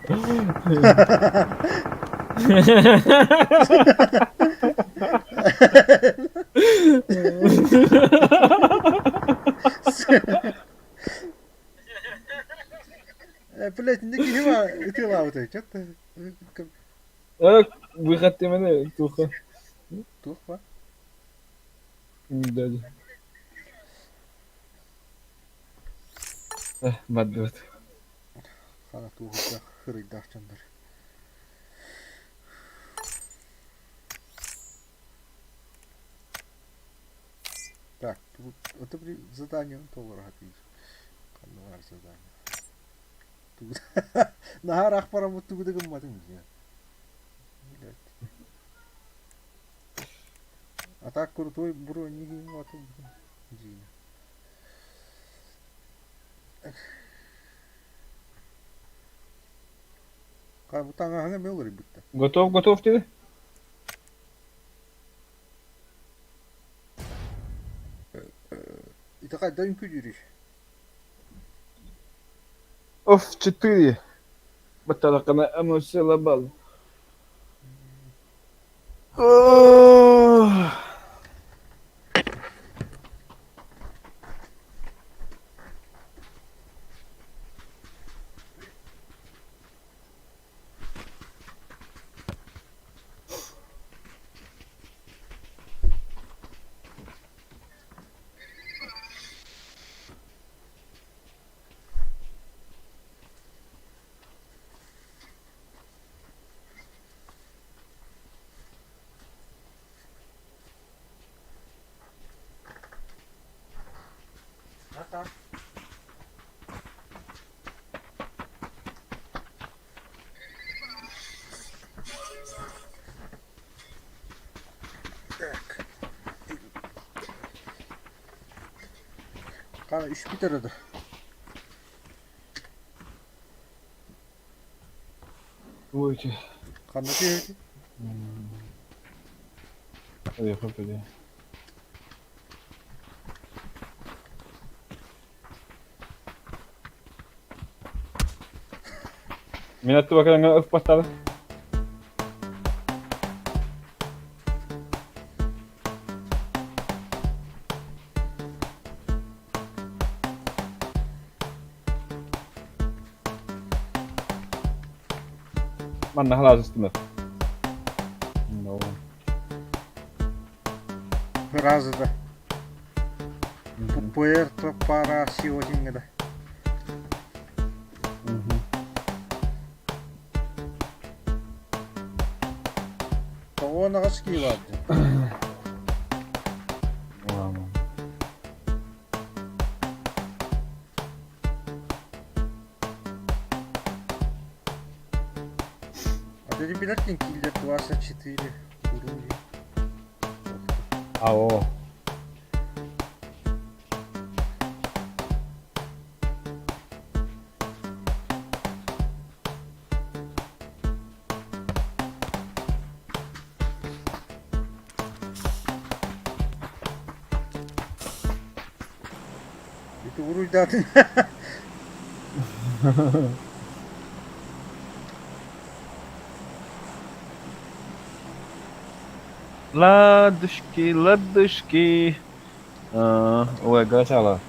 Блять, не кима, ты лауты, что ты? Выход ты мене, туха. Туха? Да. Маддот. Хана туха, хырыйдах чандар. Так, тут это задание доллар ответь. Задание. Тут. Нахар ахпарам тугудыгым матын. Блять. А так крутой броник матын. Дина. Готов, готов тебе? И такая дай күдүрүш. Оф, 4. Батаракана эмоциялабал. Так. Қана үш бітірді. Ой, Қана түйеді. Ой, Мин аттыба кэлэн ыппаттаҕа. Манна халаазыстымар. Разы да. Пуэрто Парасио диҥҥэ да. Тоҕо аҕыс киилэ А ты билэр киллер 24 Бурундий. Ао. Ити уруйдаатын. Ладушки, ладушки. Ой, гасала.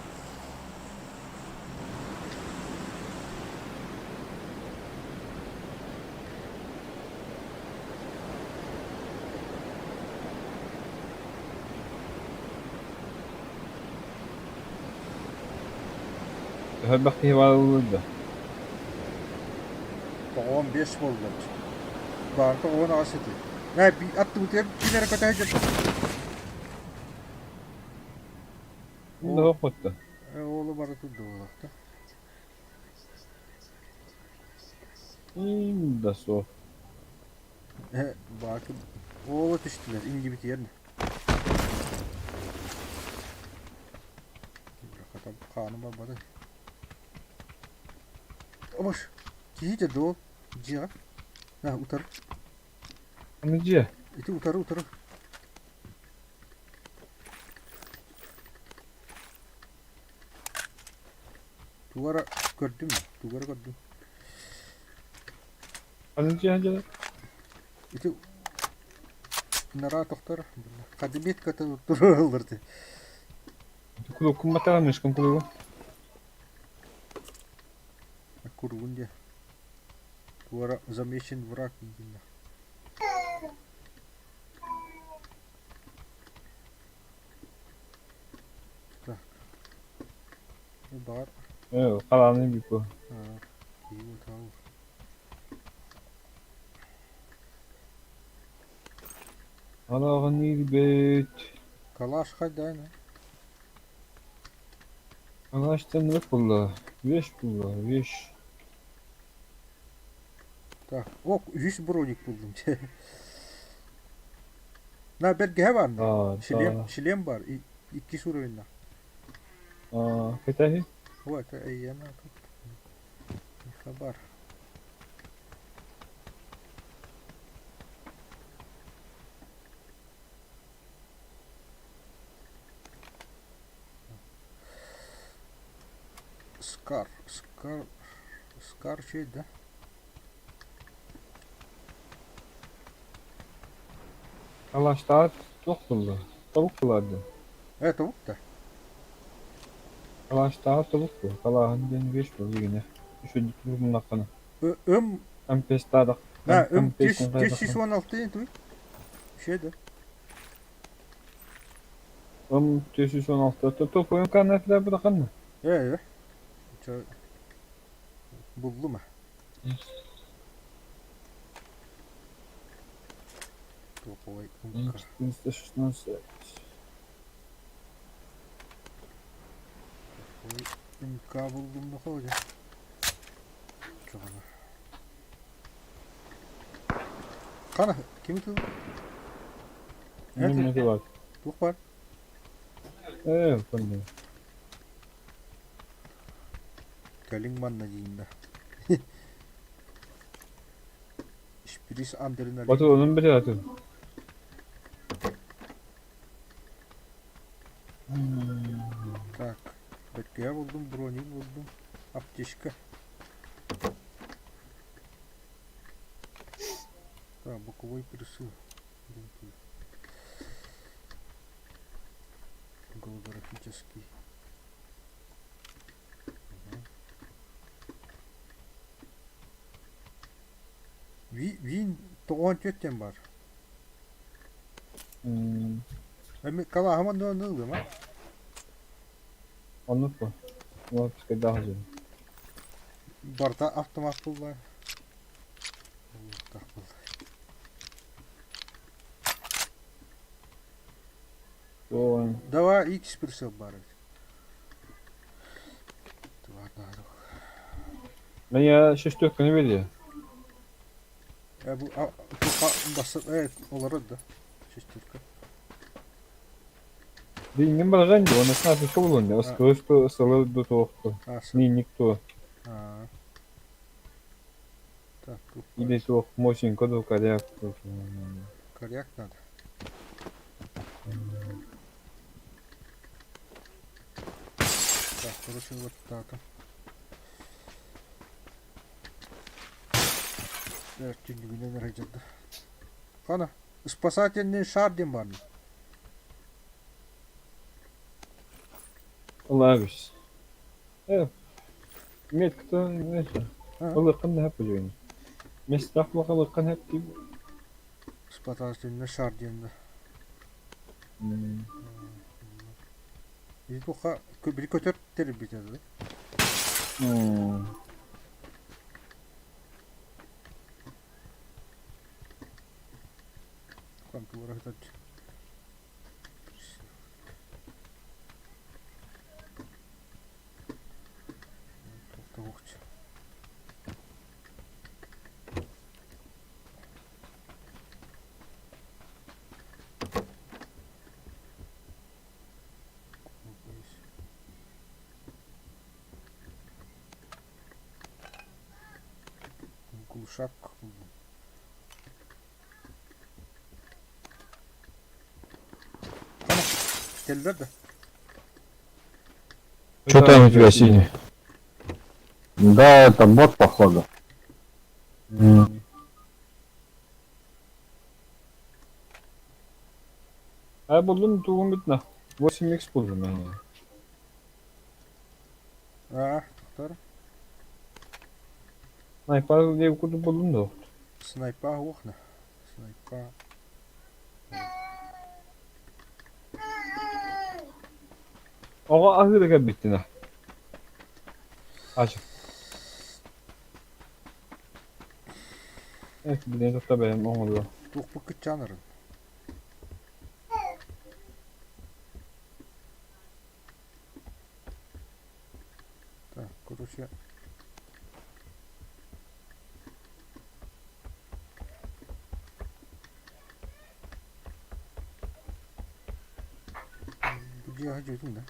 Элбэх киһи баар да. 95 буолла. Баарта 18 этэ. Нэ аттыбытыгар ким эрэ көтө сылдьар. Да хотта. Оолу бары турдулар. Да суох. Баакы оолу түстүлэр индибитигэр. Хааным барбата. Обаш, киһи доо дьиэҕэ. А, утары. Аны дьиэ. Ити утары утары. Тугара көрдүм, тугара көрдүм. Аны дьиэ дьиэ. Ити нара тохтор. Хадибет ката тураллар. Кулукум матаҕа мышкам кулугу. Куругун дьэ. Туора замечен враг диэн. Так. Баар. Халааны бүппү. Алаҕын бит. Калаш хайдайна. Калаштан нөк булла. Веш булла, веш. Так, ок, үс броник булдум. На бэргэһэ бар. Шлем, шлем бар. Икки уровеньна. Кэтэһи? Вот, эйена тут. Хабар. Скар, Скар, Скар чей, да? Калаштаат туох буолла? Тобук буолаар дуо? Э, тобук да. Калаштаат тобук дуо? Калааһын диэн үөс буол игинэ. Үчүгэйдик туһуннаххына. Ым Ампестаадах. Да, ым 1116 диэн туй. Şey да. Ым 416 топ ойун канна быраханна. Э, э. Чо буллум а. Топовый МК. 416. Топовый МК буллум находе. Чоҕана. Қана, ким тыл? Неме бар. Туох бар? Э, понял. Кэлиҥ манна диин да. Шприц адреналин. Батыр onun bir atın. Так, бөткөйө булдум, броник булдум, аптечка. Так, боковой присыл. Голографический. Мгм. Вин тоҕон түөттен бар. Эми калаһаман да ылым, а? Оннук бу. Ол пускай даҕа Барта автомат булла. Так булла. Давай X присыл бар. Мен шестерканы берди. Э, бу басып, олары да. Шестерка. Дингин барган ди, оны снафика булун. Оскылышты сылы ду тоқты. Ни никто. Так, Или тоқ мощенько ду коряк. Коряк надо. Так, короче, вот так. Түннүгүнэн райжады. Қана, спасательный шар дем бар. Лавиш. Меткта неше. Ылыкын хәп бүлгән. Местах ылыкын хәп дип. Спасательный шар дем. Biz bu bir kötür ter bitirdi. Контура этот. Глушак. Келдер да. Что там у тебя синий? Да, это бот, походу. А булдum тугум бит на. 8x булдum мен. А, тоқтар. Снайпер дип курдum булдum да. Снайпа охна. Снайпа. Ага ахырга битти на. Ач. Evet, билен тохта бәйм оңолу. Туқпы кытчанырын. Так, короче. Где я да?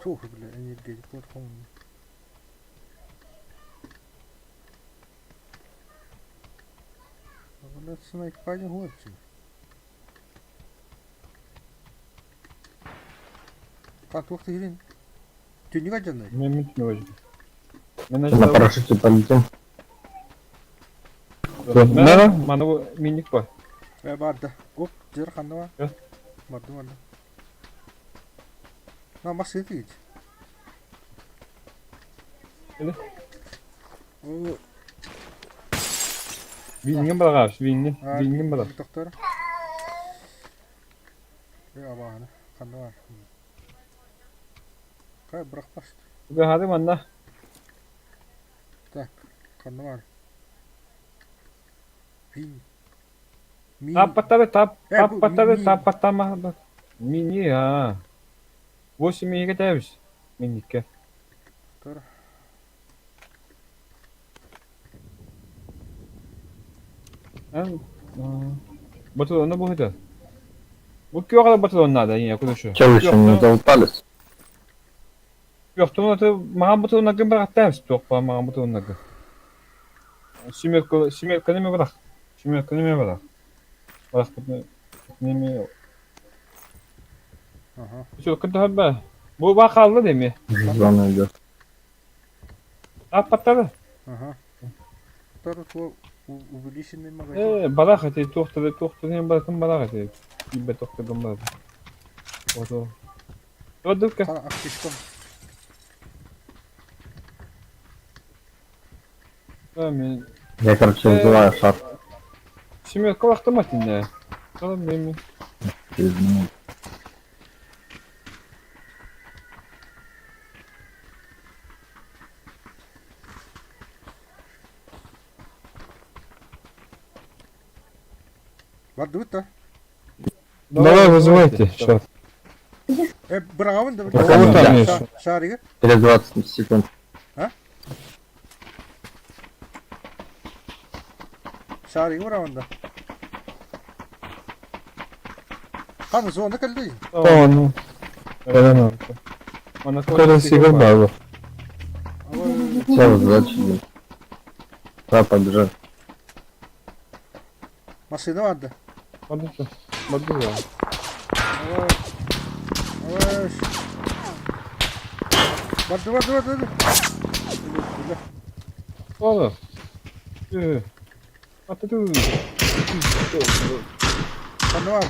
Фух, бля, энергетик платформа. Оны снайпаня хуочи. Ка туох тиһирин? Түннүк алдьаннай? Мен мен түнүк Мен На парашюте полетим. Мана, мана бу минник бар. Э барда. Оп, жер ханна бар. Э? Барды барды. На машина тиит. Эле. О, Винген барагаш, винген, а, винген бараг. Доктор. Э абааны ханна бар. Кай бырахпаш. Бу хады манна. Так, ханна бар. Пин. Мин. Тап паттары тап, Э, тап бу паттары мини. тап паттама. Мини, а. 8 миге табиш. Минникке. Доктор. Батыл бу хыта. Бу күйөҕө батыл надо, не, куда что? Че вы еще не залутались? Yok, ты маған бутылына кім бірақ аттаймыз, тоқ па маған бутылына кім. Семерка, семерка неме бірақ. Семерка неме бірақ. Бірақ бұны неме. Ага. Все, кім ба? Бұл ба қалды деме. Зона идет. Ап паттады. Ага. Доктор, то увеличенный магазин. Э, барақ әте, тоқтады, тоқтады, мен баратын барақ әте. Ибе тоқтады барады. Ото. Одука. Қана аптечкам. Мен Я, короче, вызываю шар. семерка уақытым атында. Қалам мен. Через минуту. Барды да. Давай вызывайте, шар. Э, бырағабын да. Кого там есть? Шаригі. Через 20 секунд. Шаригі бырағын да. Қаны зона кәлді. Tamam. Tamam. Mana Все, вызывать Да, побежали. Машина барды. Барды. Барды. Барды, барды, барды. Барды. Oğlum. Atı. Қаны бар.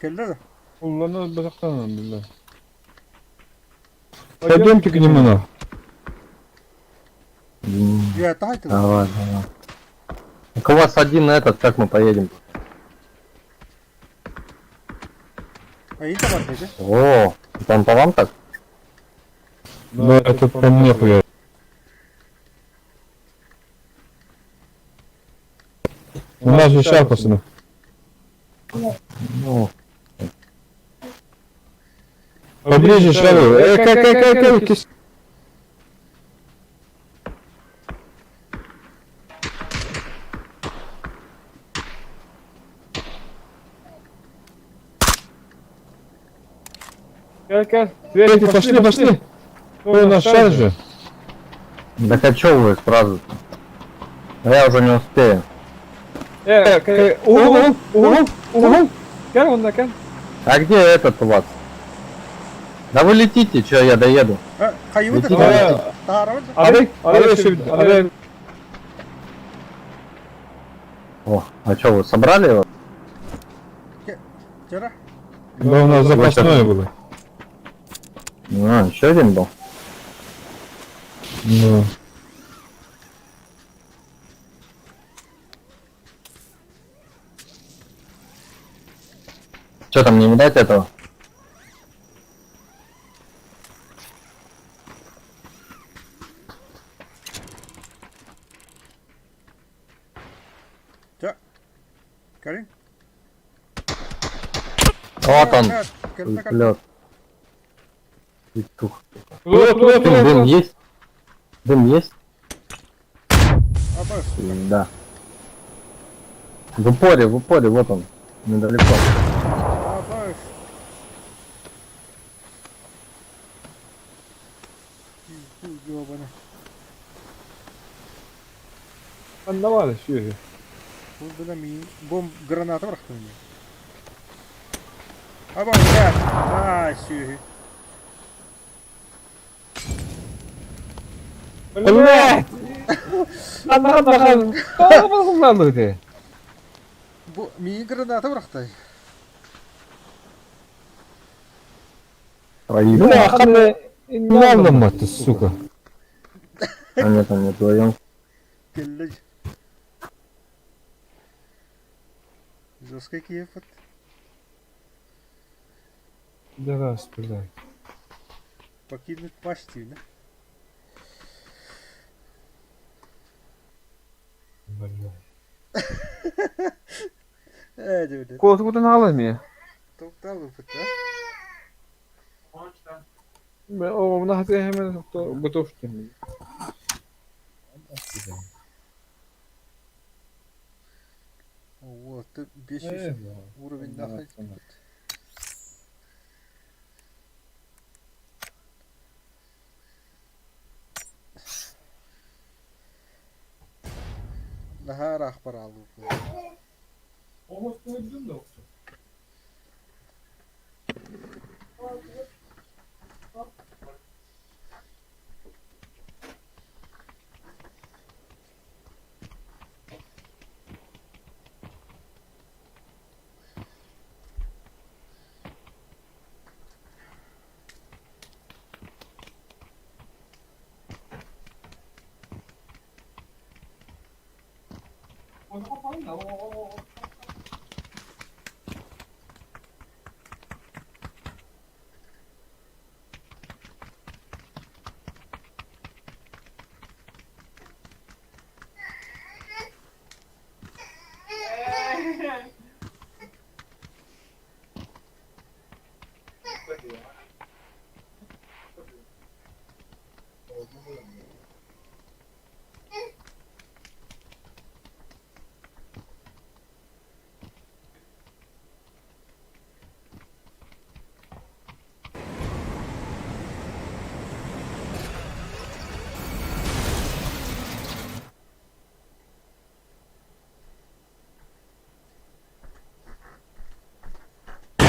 Кәлді да. Kullanı bıraktan billah. Пойдемте к нему на. Я тайтыл. Давай, давай. Так у вас один этот, как мы поедем? А это барды, да? О, там по вам так? Да, это по мне хуя. У нас же шар, пацаны. Ну, Поближе шару. Э, как, кис- Gel gel. Эти, пошли, пошли. Ой, у нас шар же. так а чё вы сразу? Я уже не успею. Угол, угол, угол. Gel onda gel. А где этот у вас? Да вы летите, чё я доеду. Э, қайыбы Летите, да. летите. Таарабын да. Aray, aray şu, aray. О, а чё вы собрали его? Жара. Да, у нас запасное было. А, еще один был. Да. Чё там, не видать этого? Кәрін. Вот он, Кәлді, кәлді. лед. Петух. Туда, туда, Дым, туда. дым есть? Дым есть? Абас. Да. В упоре, в упоре, вот он. Недалеко. Абас. Ёбана. Anlamadı şu. Бу бына мин бом граната бырахтым ини. Аба, блядь! Аа, сүөһү. Блядь! Анахан ахан. Бу миин граната бырахтай. Бля, ханна инналламмат, сука. А нет, они вдвоем. Кэллэ. Жесткий Киев. Да раз, блядь. Покинуть почти, да? Блядь. Э, диэбит. Куотугутун аалым Токтал ыпыт, да? Оҕобуна хатыһымын готов Вот, 500 уровень нахуй. Наһаа ыраах бараалыы.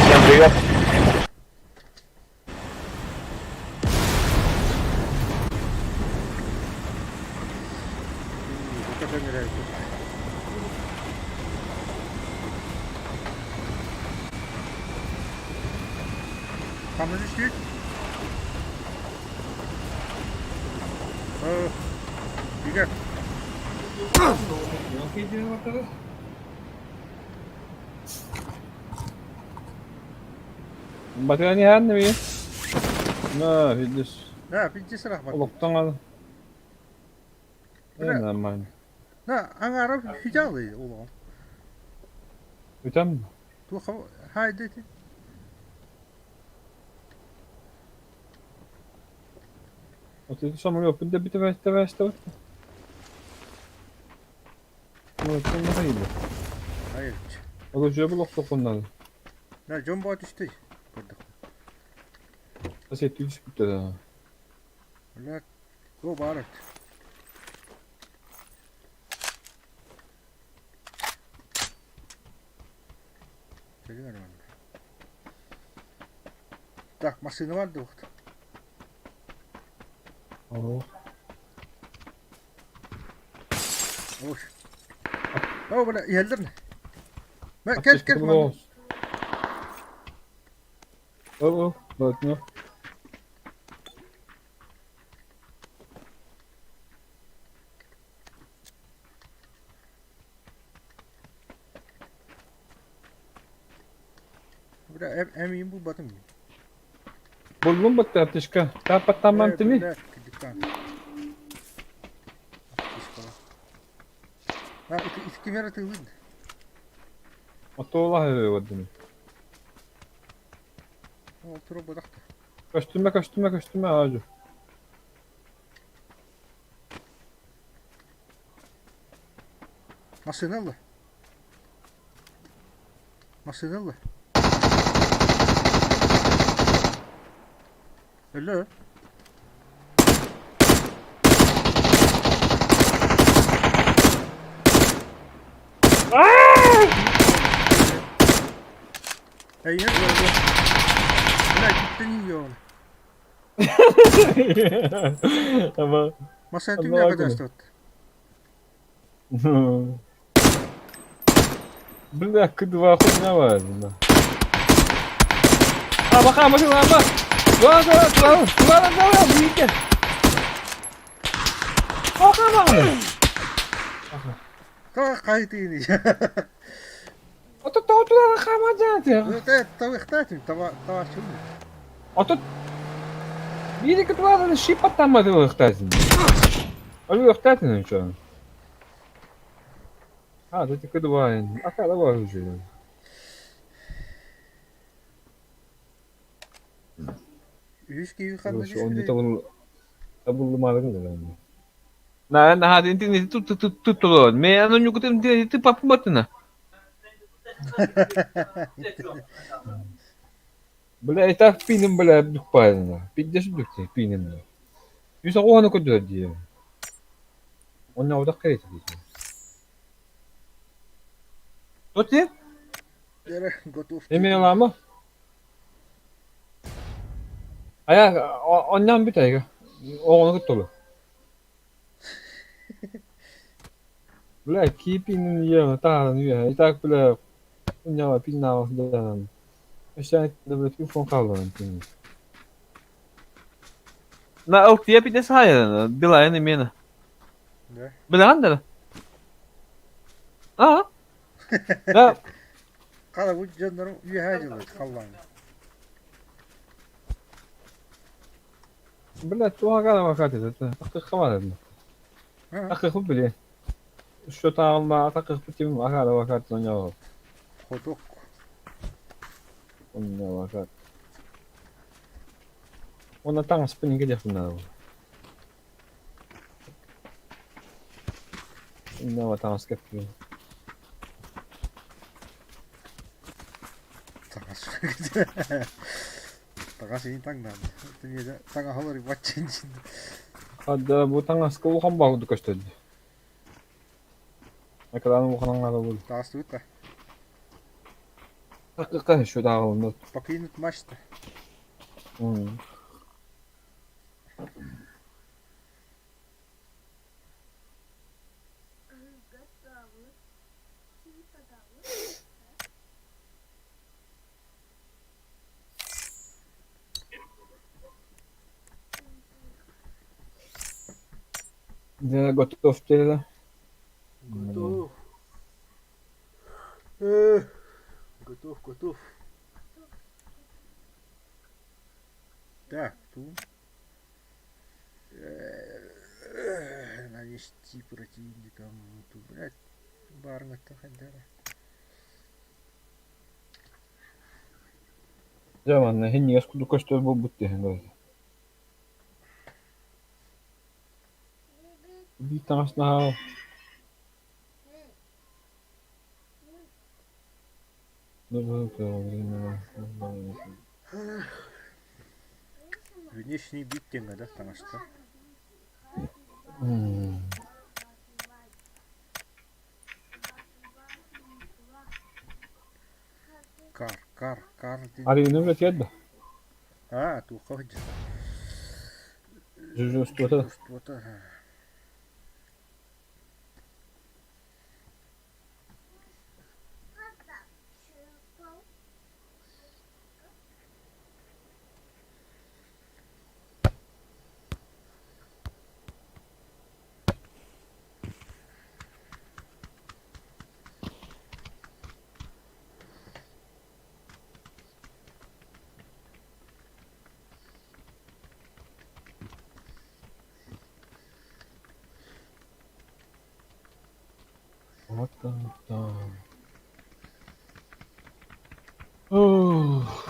Всем привет. Хамнаж түт. Игорь. Батырани ханна ми? На, видишь. Да, пиздец рахмат. Олохтон ал. Нормально. На, аңара хижалы улон. Бүтәм. Ту хай дети. Вот это самолет, да бит давай, давай, давай. Ну, это не hayırlı. Hayır. Ол же бұл оқтоқоннан. На, жон баа түштүй. Көрдүк. Асет түс бүтті. Бля, го барат. Так, машина бар духт. Ош. О, бля, иһэллэр. Мэ, кел, кел, манна. О, о, Бля, эмиин булбатым. Буллум бытты аптечка. Тапа тамам тими. Бля, дикан. Аптечка. А, ити кемера тыылын. Отола хөйөдүм. Ол тура бодақта. Көстүмө, көстүмө, көстүмө ажы. Машина алла. Машина алла. Өлө. Эйиэ буолуо. Бля, киттен ийион. Ама Машина түнне кадастот. Бля, К2 хуйня важна. А, баха, машина, аба! Ла, ла, ла, ла, ла, ла, видите? Баха, баха! Та қайтыны. Ото то туда хама жааты. Тэ тавыхтатын тава тава чун. Ото Бири кытылады шипаттамады ыхтатын. Али ыхтатын что? А, да ты кыдвайн. Ака давай уже. Үс киви ханна Оны табыл табылмадың да. На, на, инти тут тут тут тут. Ме ано нюкутым ты папматына. Бля, и так пинем, бля, духпайна. Пиздешь духте, пинем. Юса оғаны көдір дие. Оны аудақ керек дейді. Тоти? Готов. Эме аламы? Ая, оннан бүт айга. Оғаны көт толы. Бля, кипинин ема, тағын үйе. И так, бля, уняла, пинала, да. Вообще, бля, телефон қалды. На LTE пидес хая, Билайн имена. Да. Билайн да? А? Да. Қала бұл жондар үйе жылы қаллан. Бля, туға қара вакат это. Тақық қамады. Тақық біле. Что там, тақық бітім ағара вакат онял. Ходок. Онял вакат. Оны таң спинге деп мына. Мына таң скеп. Тағас. Тағас ең таңдан. Дүниеде таңа халар батчын. Хада бу таң аскы улхан багды көстөдү. Экраны уханаңа бул. Тағас тута. Тақыққа şu дагы Покинуть матч-то. Да, готов да? Готов. Готов, готов. Так, тут. Нанести противникам. Тут, блядь, барна-то хадара. Жаман, хин яскуду көстөр бу бутты хин. Би таңасна. Внешний бит теңге да таңашта. Кар, кар, кар. Ари нөмір тиеді. А, туха ходжа. Жүз что-то. Что-то. Вот там, там. Ох.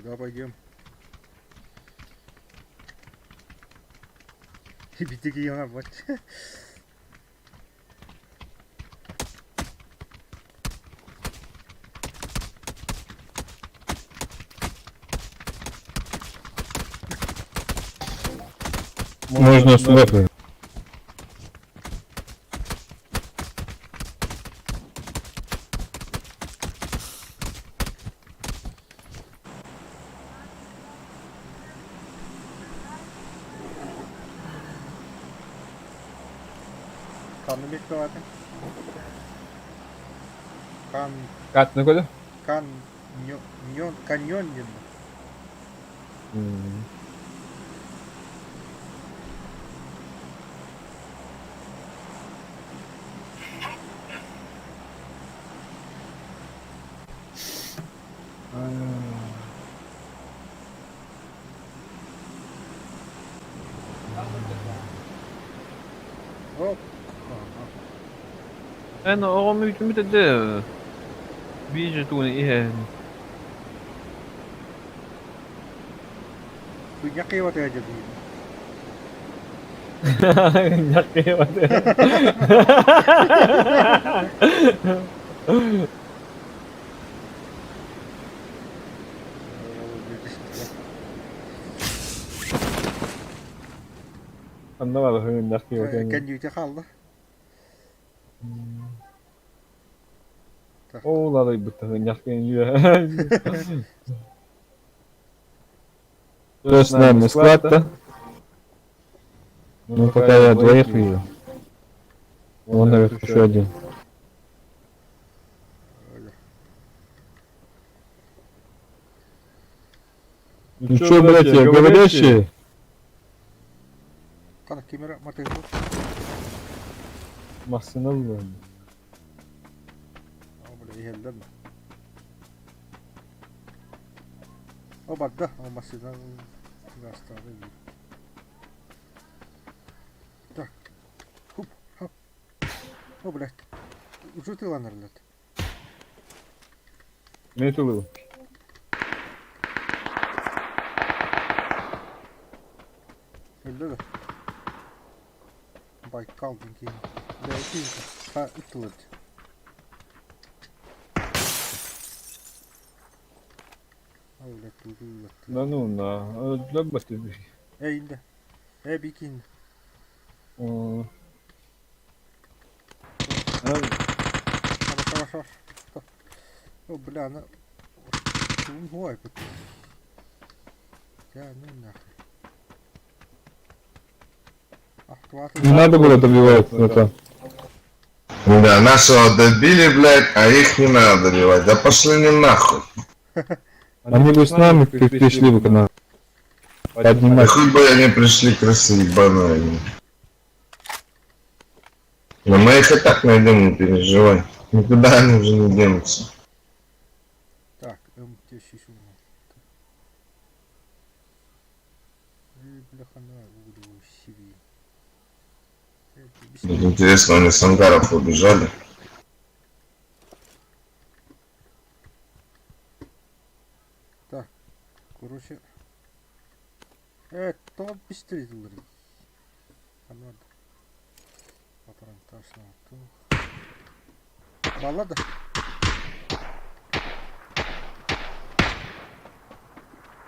Куда пойдем? Битики вот. Можно сюда. Ханна бектоваты? Кан... Катны көдө. Кан... Ньон... Каньон диэн. Оп. Эн оҕом үүтүмүт этэ. Биир тууну иһэн. Хуйня кыйвата дии. Ньаккыйбат. Анна бар ньаккыйбат. Кэннүүтэ хаалла. Ол арайбыт ньаккыйбат. С нами склад-то. Ну, пока я двоих вижу. Вон наверху еще один. Ну чё, братья, говорящие? Кана камера мотыгы. Массына булар. О, бля, иһэллэр О, барда, о, машина гастары. Так. Хуп, хоп. О, блядь. Уже ты ланерлет. Мен тулу. Өлдө да. Байкал дин Бля, ити ха ыттылыр. О, блядь, тулу Да ну на. Лөббөт. Эй, инде. Эй, бикин. Хорошо, хорошо. О, бля, она... Ой, Я, ну нахуй. Не надо было добивать это. Да, нашего добили, блядь, а их не надо добивать. Да пошли не нахуй. Они бы с нами пришли бы к нам. Да Поднимать. хуй бы они пришли, крысы ебаные. Но мы их и так найдем, не переживай. Никуда они уже не денутся. Так, МТ-6. Бляха, на, буду себе. Интересно, они с ангаров убежали. Так, короче. То быстрее доллары. Надо. Патрон ташна. Баллада.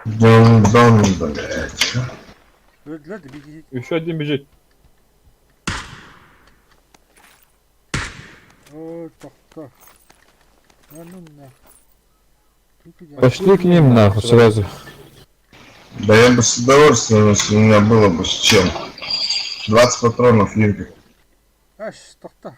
Дон, дон, блядь. Еще один бежит. Ой, так, Да ну нахуй. Пошли к ним нахуй сразу. Да я бы с удовольствием, если у меня было бы с чем. 20 патронов, Юрий. Аш, тоқта.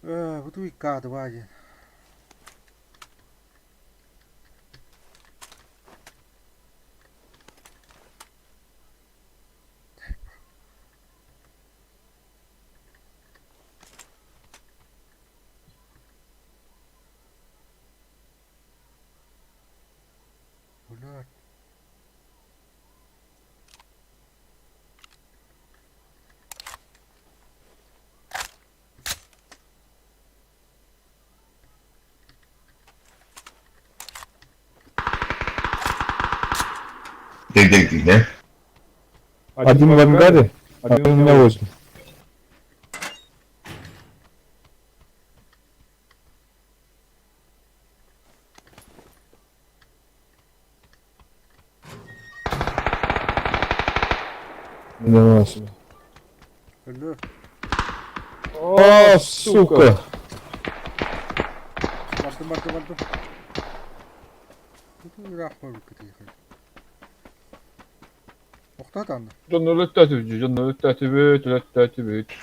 Вот и К2 один. Блядь. Где, где, где, где? Один в ангаре, один у меня возле. Да, Өллө. О, сука! Бардым, бардым, бардым. Рахман Охтат анны.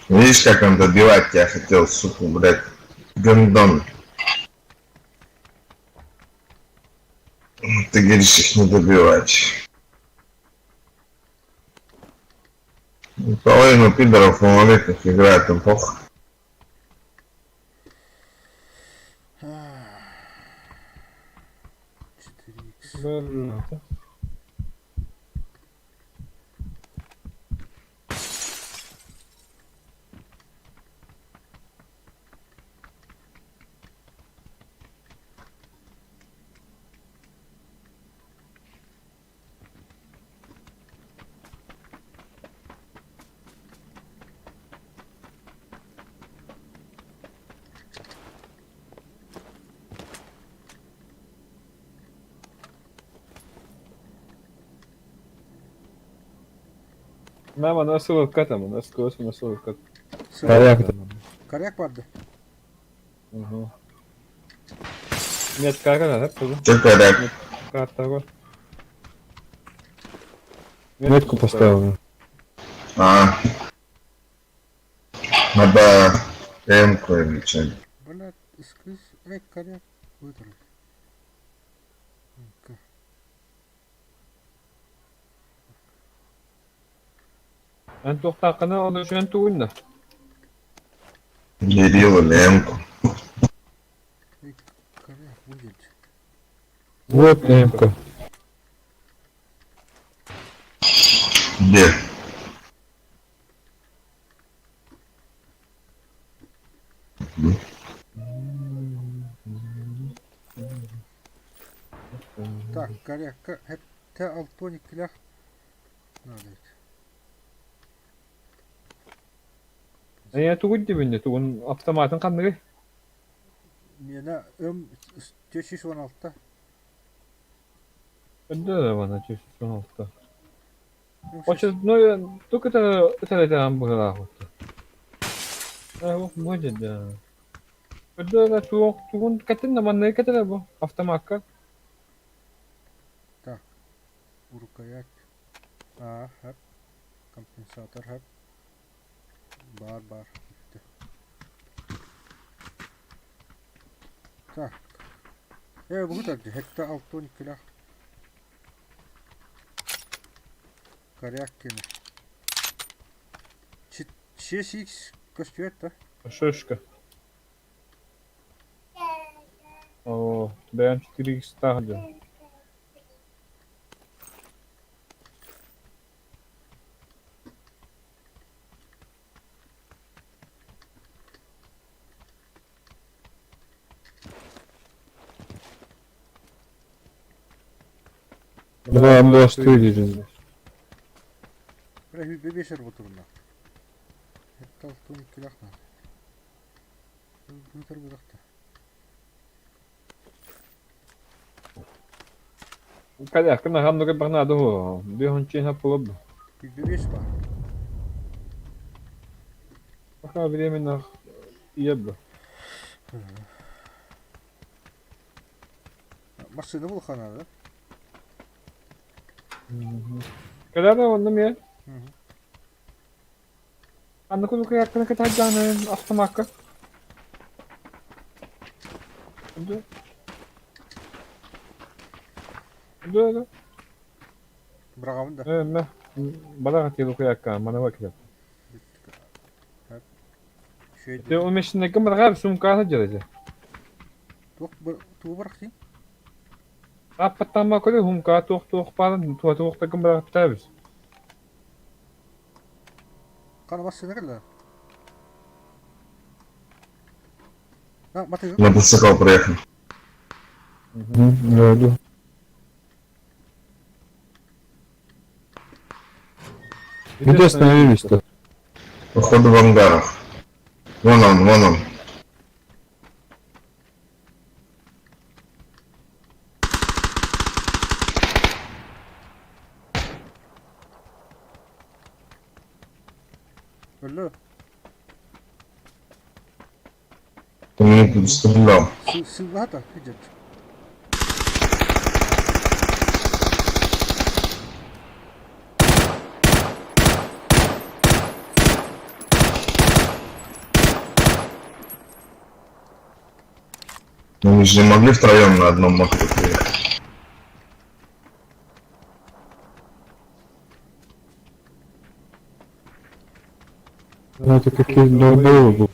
Видишь, как он добивать тебя хотел, сука, блядь. Гондон. Ты говоришь, их не добивать. Ну, Половину пидоров малолетних играет, им похуй. 4х. Мама, она сылка там, она сквозь, она сылка. Коряк. Коряк барды. Угу. Нет, как она, да, тоже? Че коряк? Карта, вот. Метку поставил. А. Надо М-ку или что Блядь, искрис. Эй, коряк. Вытер. Эн туохтааххына ол үчүгэн тугунна. Кирилл или М-ку. Эй, коряк будет. Вот М-ка. Где? Так, коряк. Это алтоник клях. Надо. Эйэ тугун дибинне тугун автоматын ханныгы. Мена М 416. Да, вана 416. Хочет, ну, только это это это было вот. А вот будет да. Да, тугун тугун катын на манны катын бу автоматка. Так. Рукоять. А, хап. Компенсатор хап. Бар, бар. Так. Э, бу так, хекта алтон килах. Коряккин. 6х көстүөт да. Шишка. О, БМ 4Х тагы. Два М24. Бре бебешер бутурна. Хекта алтон килах на. Бутер будакта. Каля, кына хамнуга барнады хо. Бихон чин хапылып. Бебеш бар. Пока временно еб. Машина был хана, да? Когда он на мне? Анна куду кая кына ката жаны автоматка. Да. Да, да. Брагамын да. Э, мә. Бала катылы куякка, мана вакиле. Шөйді. Ты умеешь на камеру сумка делать. Туох тугу барахтин? Аппаттама көрө хумка туох туох барын туа туох та камера питабыз. Кана машина келді. А, матыгы. Мотоцикл приехал. Да, да. Где остановились-то? Походу в ангарах. Вон он, вон он. Өллө. Ты мне тут стрелял. Сыллата идет. Ну, мы же не могли втроем на одном моторе приехать. Ну это какие долбоебы.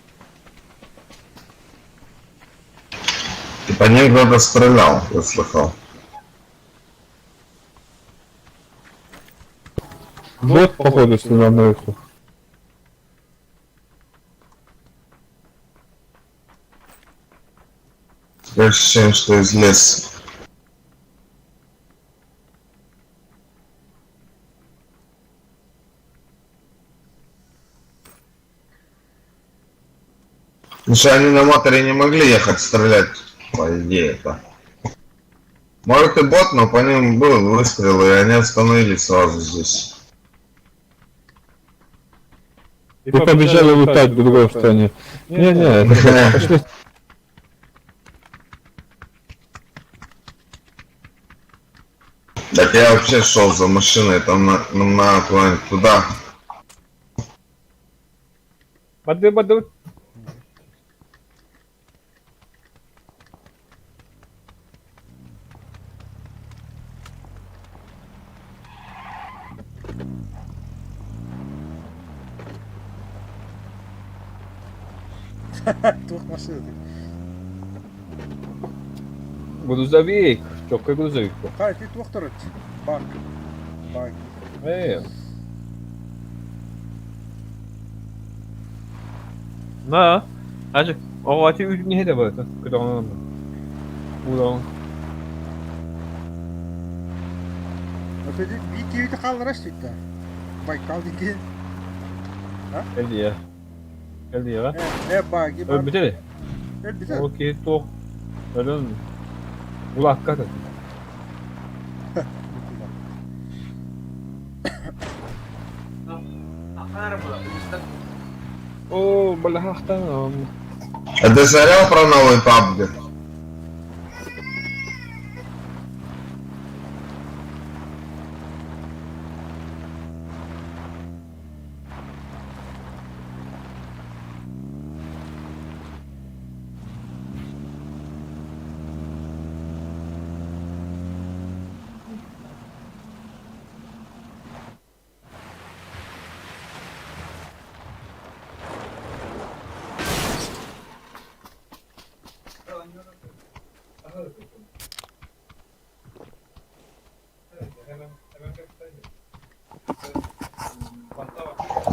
Ты по ним кто-то стрелял, я слыхал. Бот, походу, сюда наверху. Такое ощущение, что из леса. Слушай, они на моторе не могли ехать стрелять, по идее это. Может и бот, но по ним был выстрел, и они остановились сразу здесь. И побежали лутать в другой стране. Не-не, это пошли. Так я вообще шел за машиной, там на, нам надо куда-нибудь туда. Воды, воды. Туох машина. Грузовик. Чокка грузовик. Хай, ты туох торот. Бак. Бак. Э. На. Ажы. Оҕо үтүнү да бар. Кыдоҥ. Улон. Вот эти бити қалдыра сөйтті. Байкал деген. Элдия. Элдия. Э, баги бар. Бүтели. Өлбүтэ. Окей, тох. Өлөн. Улакка та. О, балахтан. А ты смотрел про новый PUBG?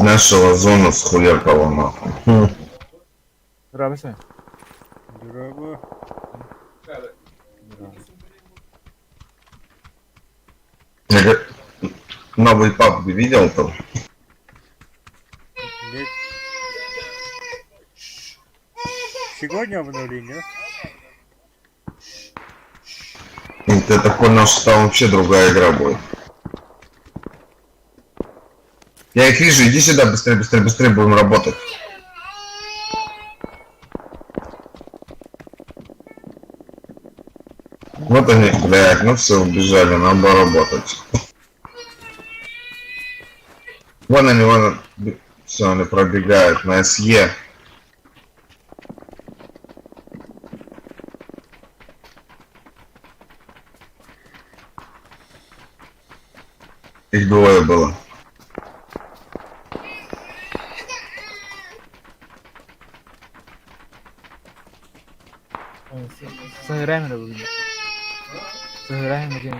Нашего зону с хуякова нахуй. Хм. Рабыса. Дорого. Я как Новый PUBG видел там? Нет. Сегодня обновление. И ты так понял, что там вообще другая игра будет. Я их вижу, иди сюда быстрее, быстрее, быстрее будем работать. Вот они, блядь, ну все, убежали, надо работать. Вон они, вон, все, они пробегают на СЕ. Их двое было. Сыграем рыбу. Сыграем рыбу.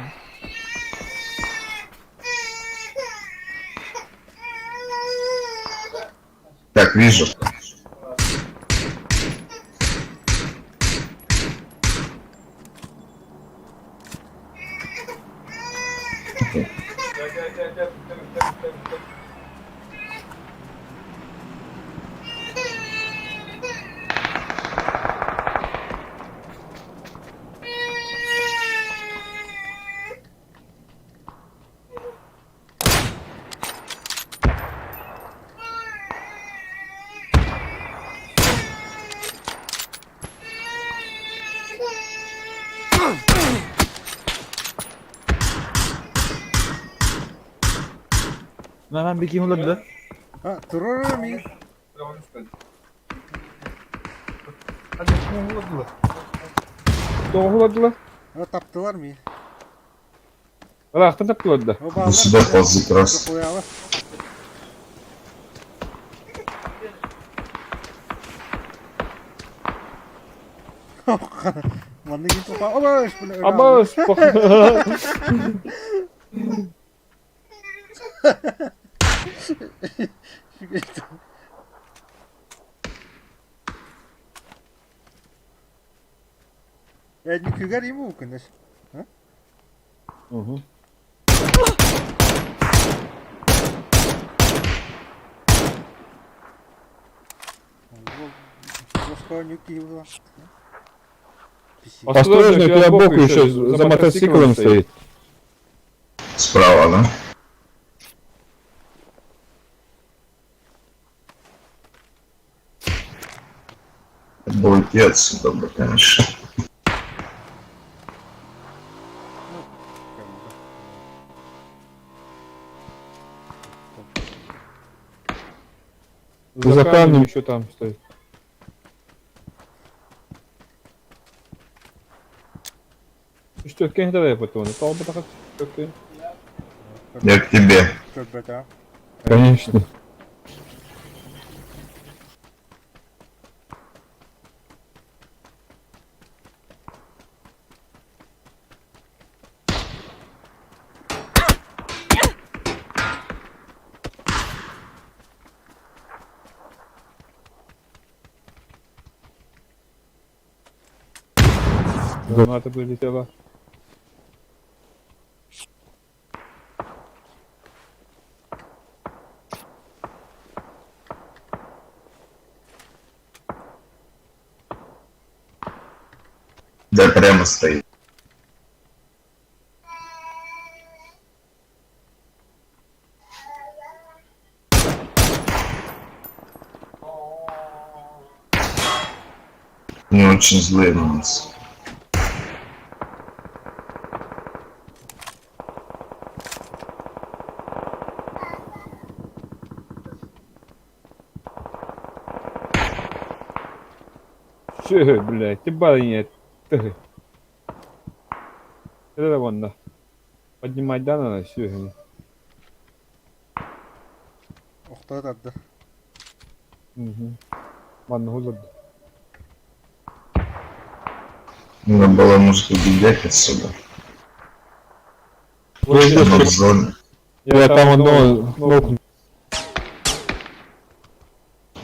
Так, вижу. Мамам бикин уларда. А, турар ми. Тоҕо уладылар? А, таптылар ми. Ыраахтан таптылар да. Ну сюда ползут раз. Абас, Күгер ему күнеш. Угу. Осторожно, у тебя боку еще за мотоциклом стоит. Справа, да? Будет и отсюда бы, конечно. За камнем еще там стоит. Что, кинь давай потом. Я к тебе. Конечно. Граната прилетела. Да, прямо стоит. Не очень злые на нас. Че, блядь, ты барыня. Ты. Это вон, да. Поднимать, да, надо, все. Охта Угу. Ладно, гулад. Надо было, может, убегать отсюда. Мы в зоне. Я там одного нокнул.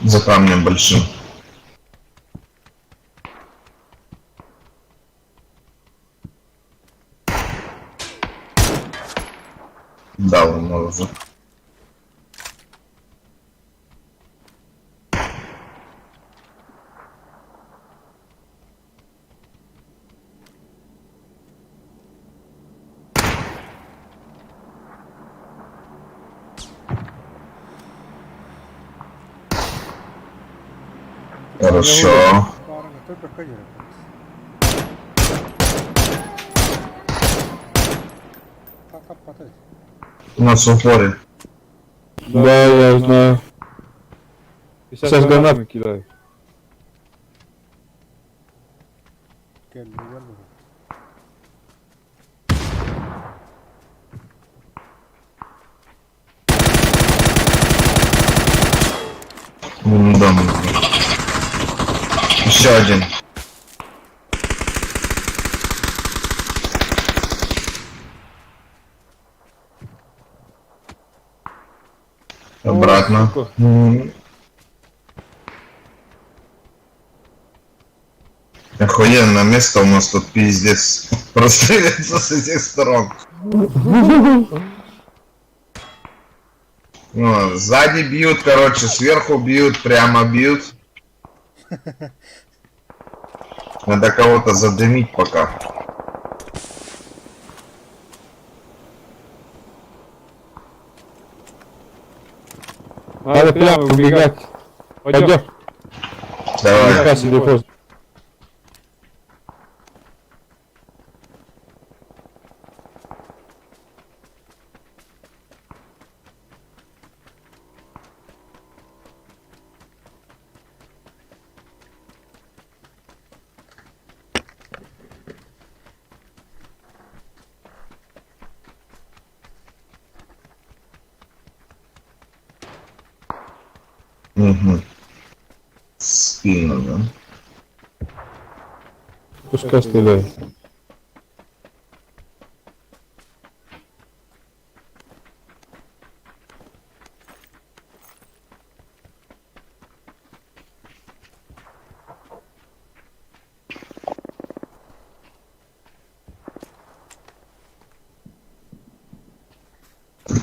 За камнем большим. Да, он уже. Хорошо. У нас в упоре. Да, я знаю. Сейчас гранатами кидаю. Да. Еще один. Обратно. Охуенно место у нас тут пиздец. Простреливается с этих сторон. Ну, сзади бьют, короче, сверху бьют, прямо бьют. Надо кого-то задымить пока. Надо прямо убегать. Пойдем. Давай. Сейчас или поздно. Угу. Спину, да? Пускай стреляет.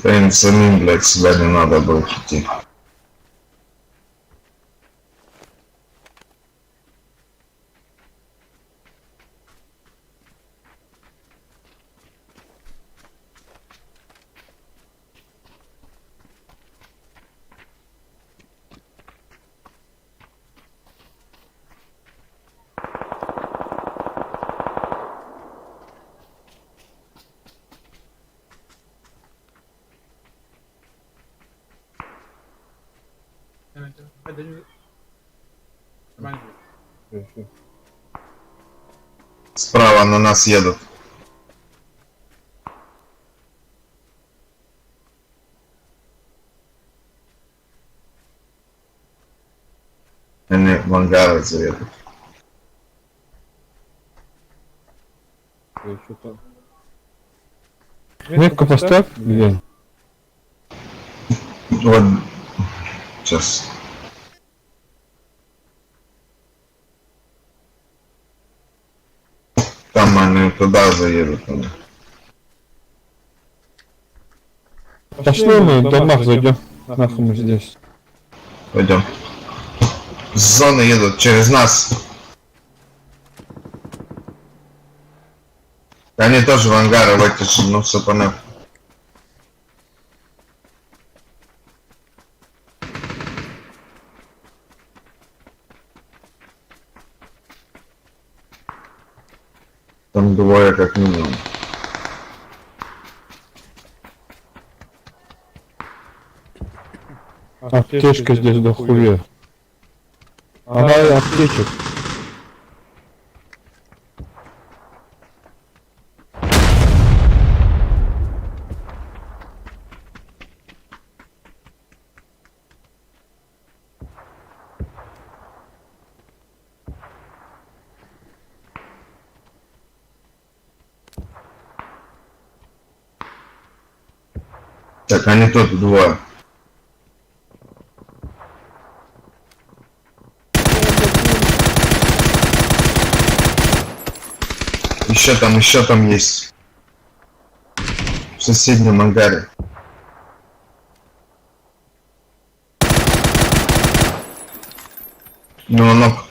Да им самим, блядь, сюда не надо было идти. Справа на нас едут. Они в ангары заедут. Метку поставь, где? Вот. Сейчас. Там они туда заедут. надо. Пошли мы в домах зайдем. Нахуй мы здесь. Пойдем. С зоны едут через нас. Они тоже в ангары в эти же, ну все понятно. Там двое как минимум. Аптечка здесь до хуя. Ага, аптечек. Так, они тут двое. Еще там есть. В соседнем ангаре. Ну, ног.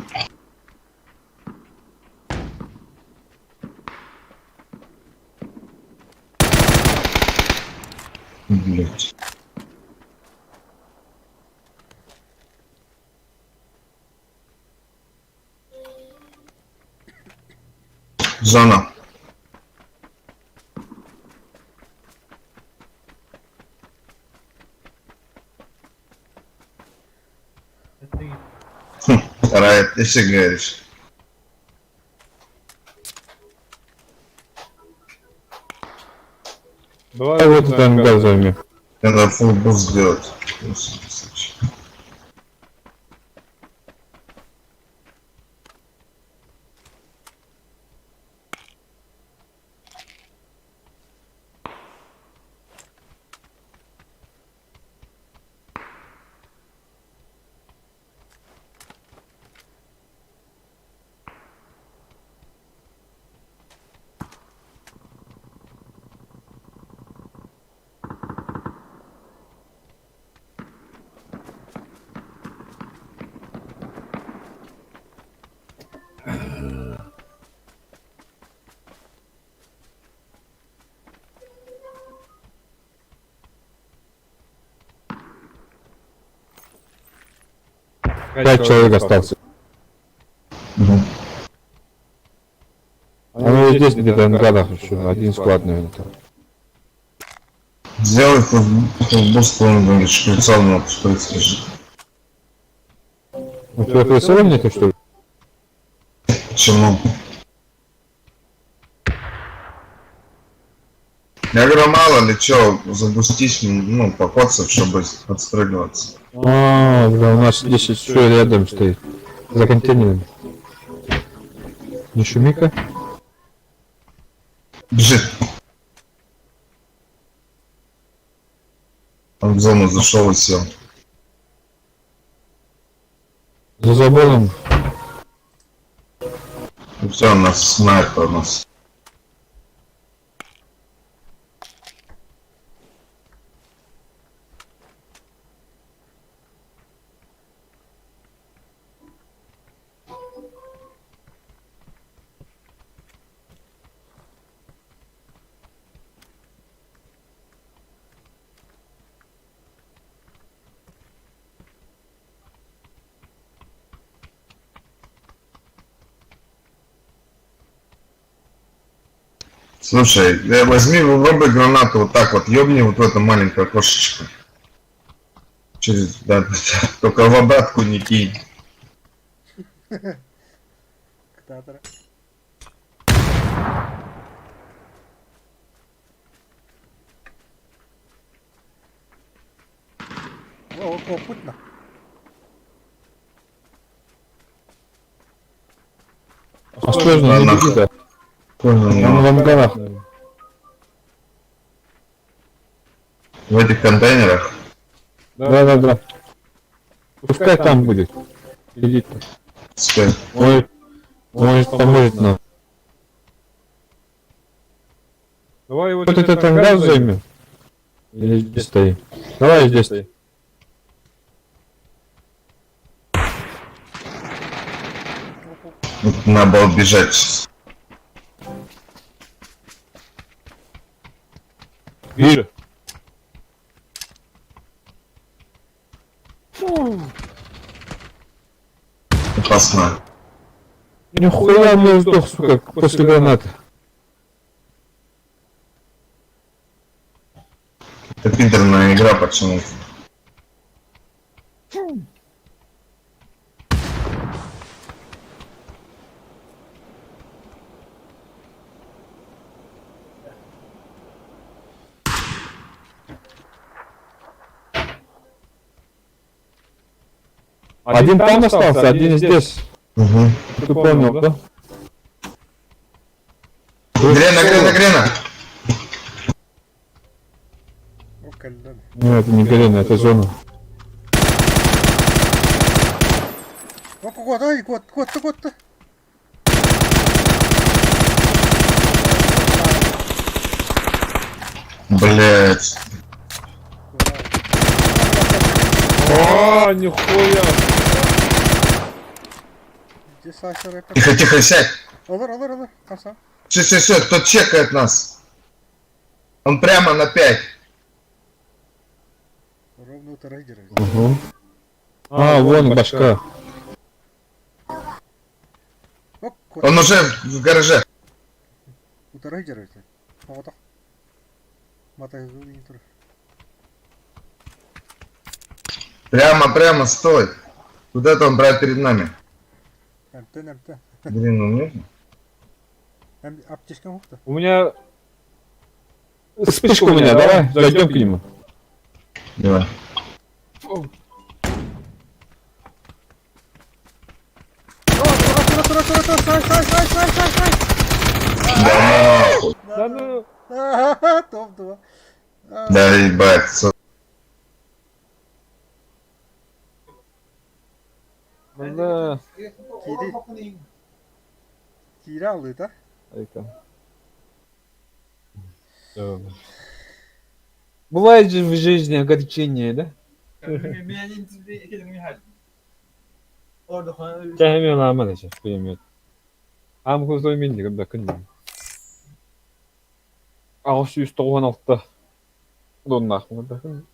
Блять. Зона. Хм, Вторая ты говоришь. Давай вот этот ангар займи. Надо full boost сделать. На всякий случай. Пять человек остался. Мгм. Они здесь где-то ангарах еще. Один склад, наверное, там. Сделай full boost, он говорит, шприцом на шприц лежит. У тебя прицела нету, что ли? Почему? Я говорю, мало ли чё, загустись, ну, покоцав, чтобы отстреливаться. А, бля, у нас здесь еще рядом стоит. За контейнером. Не шуми-ка. Бежит. Он в зону зашел и сел. За забором. Ну все, у нас снайпер у нас. Слушай, возьми, попробуй гранату вот так вот, ёбни вот в это маленькое окошечко. Через, да, да, да. Только в обратку не кинь. Кататора. О, о, путно. Осторожно, не беги, да. Понял, Он ну, в ангарах. В этих контейнерах. Да, да, да. Пускай там будет. Сидит. Стой. Ой, может поможет нам. Давай Вот этот ангар займем. Или здесь стоим. Давай здесь стоим. Надо было бежать сейчас. Вижу. Опасно. Нихуя мне сдох, сука, после гранаты. Это пидорная игра почему-то. Один там остался, один здесь. Угу. Ты понял, да? Грена, Грена, Грена! О, кальдан. Нет, это не Галина, это зона. О, кот, ой, кот, кот, кот. Блять. А, нихуя! Где Саша рэпер? Тихо, тихо, сядь. Олар, олар, олар. Камса. Все, все, все, кто чекает нас? Он прямо на 5. Ровно у рейдера. Угу. А, вон башка. О, кот. Он уже в гараже. У рейдера это. А вот так. Мата не тур. Прямо, прямо, стой. Куда-то он прямо перед нами. МТ, МТ. Грину нужно? Аптечка мухта. У меня... Вспышка у меня, давай, зайдем к нему. Давай. О, тура, тура, тура, тура, сай, сай, сай, сай, сай, сай. Да нахуй. Да ну... Ага, топ-2. Да ебать. Да. Кири. Кири алды, да? Айка. Бывает же в жизни огорчение, да? Кәһәмә ламан эчә, пулемет. Ам кузой мин дигән бәкин. 696 доннах бәкин.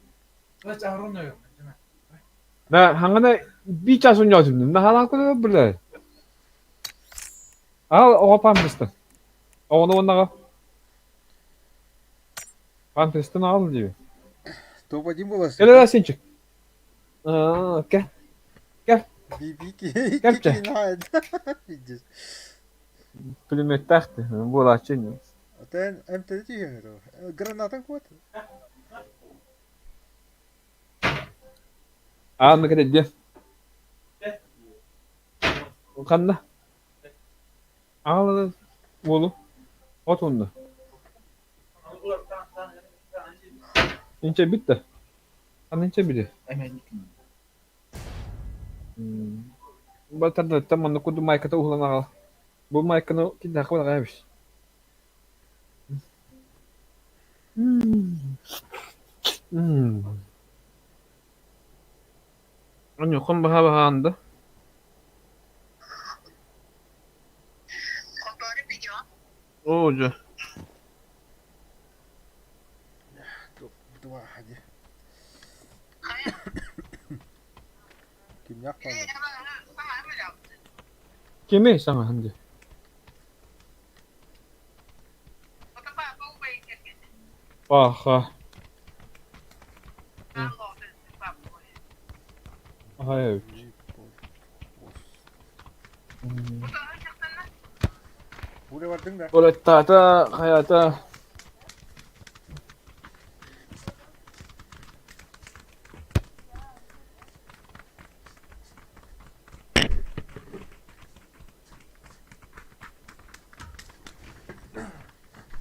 На хангана би час уйнап На халак биле. Ал ого пампесті. Оғыны оннаға. Пампестін ал дейбі. Топ-1 было. Кел сенчик. Аа, кел. Бибики. Кәпче. Пиздец. Пулемет тахты. Була чен. Отон эмтэни түһүөҥ этэ. Граната куот. Ааны кэтэрдиэм. Ханна? Аҕалан уолу от уонна. Инчэйбит да? Ханна инчэйбитий? Батардыттан маннык курдук маайката уһулан аҕал. Бу маайканы кимнээххэ баҕа эбит. Оньуохан баһа баһаан да Оо дьэ Кимнээх бааллар? Кимий саҥаһын дии Паха Аһай эбит Пуля бардыҥ да? Олеттаата хайата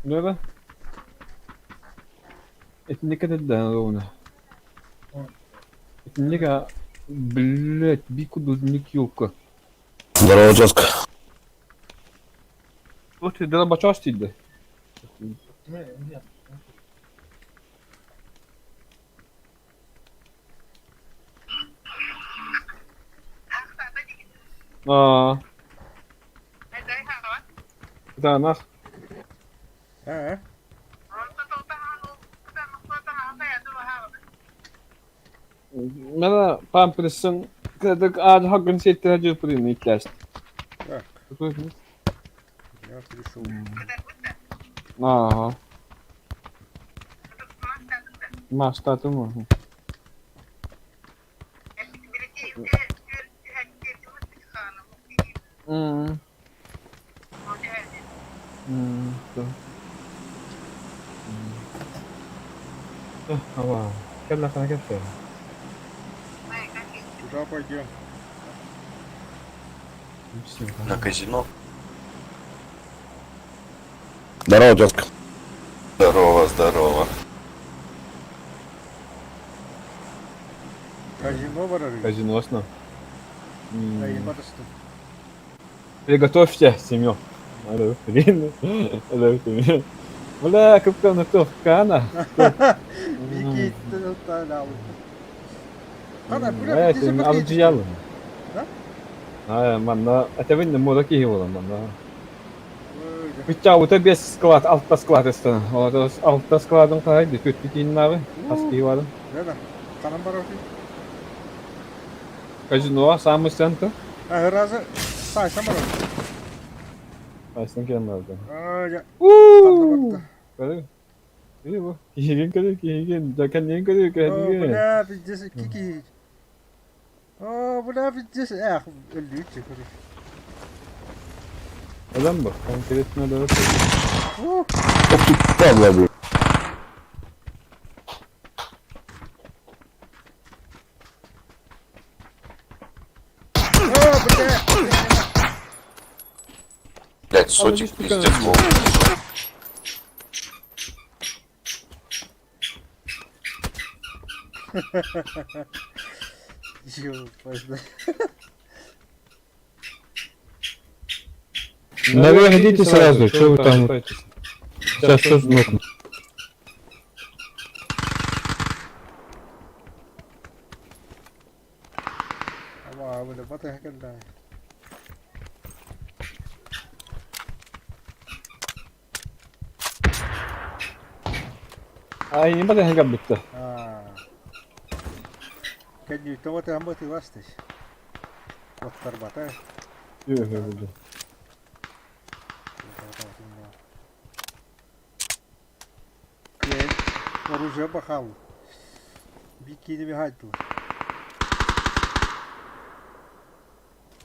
Нөбө Итинник этэрдээн ылына. Итинник блядь, би курдук итинник елка. Здорово, тезка. Вот ты дробачос тиийдэ. Аа. Кытаанах. Ээ? Мана памперсын кыратык аадьаһагын сиэттэрэ дьылпырыын иттээст. Так, я пришел. Аа. Маастаатым уу. Мм. Мм. Кэллэххинэ кэпсээ. Куда пойдем? На казино. Здорово, тезка. Здорово, здорово. Казино барарый. Казиносно. Эй, батыстым. Приготовьте семью. Алло, блин. Алло, блин. Бля, кыпканы кана. Вики, Хана, бля, Алжиялы. Манна, этэбин мода киһи буолан манна. Бүтчаабыта бес склад, алта склад ыстана. Алта складын карай, түт бүтүннааҕы, хас киһи барын. Да, ханан барабын? Казино, самый центр. А, разы сайсан барабын. Айсан кэлэн барда. А, Уу! Көрү. Көрү бу. Киһигин көрү, киһигин. Дьаканнин көрү, О, киһигин. бля, пиздец, кики. О, бля, пиздец, эх, өллүүччү көрү. Адам бу. Конкретно да. Ух, Ох ты, падла, блин. о, бля. Блять, сотик, пиздец, лол. Ёпта. Наверх идите сразу, что вы там? Сейчас все сдохну. Ама, бля, бата кэллэ. Ай, не бата хэгап битте. Аа. Кэннүттэн вот амма тыластыс. Оттарбата. Үһү. Кэн оружие бахал. Бикини бихайтыл.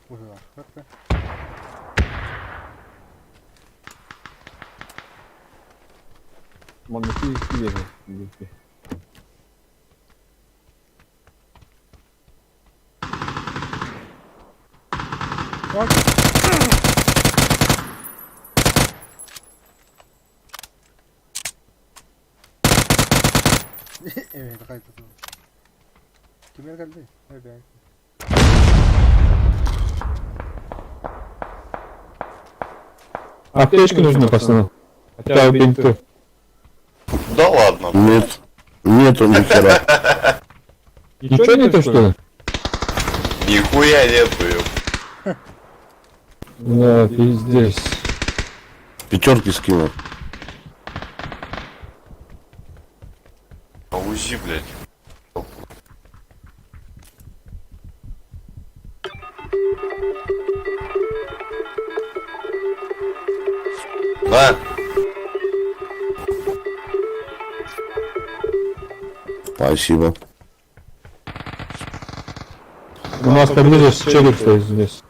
Ужас. Манна киирэр. Evet, kayıt. Kimler geldi? Evet. Аптечка нужна, пацаны. Хотя бы бинты. Да ладно. Нет. Нету ни хера. Ничего нету, что ли? Нихуя нету, ёп. Да, пиздец. Пятерки скинул. А УЗИ, блядь. Да, Спасибо. У нас поблизости челик стоит здесь.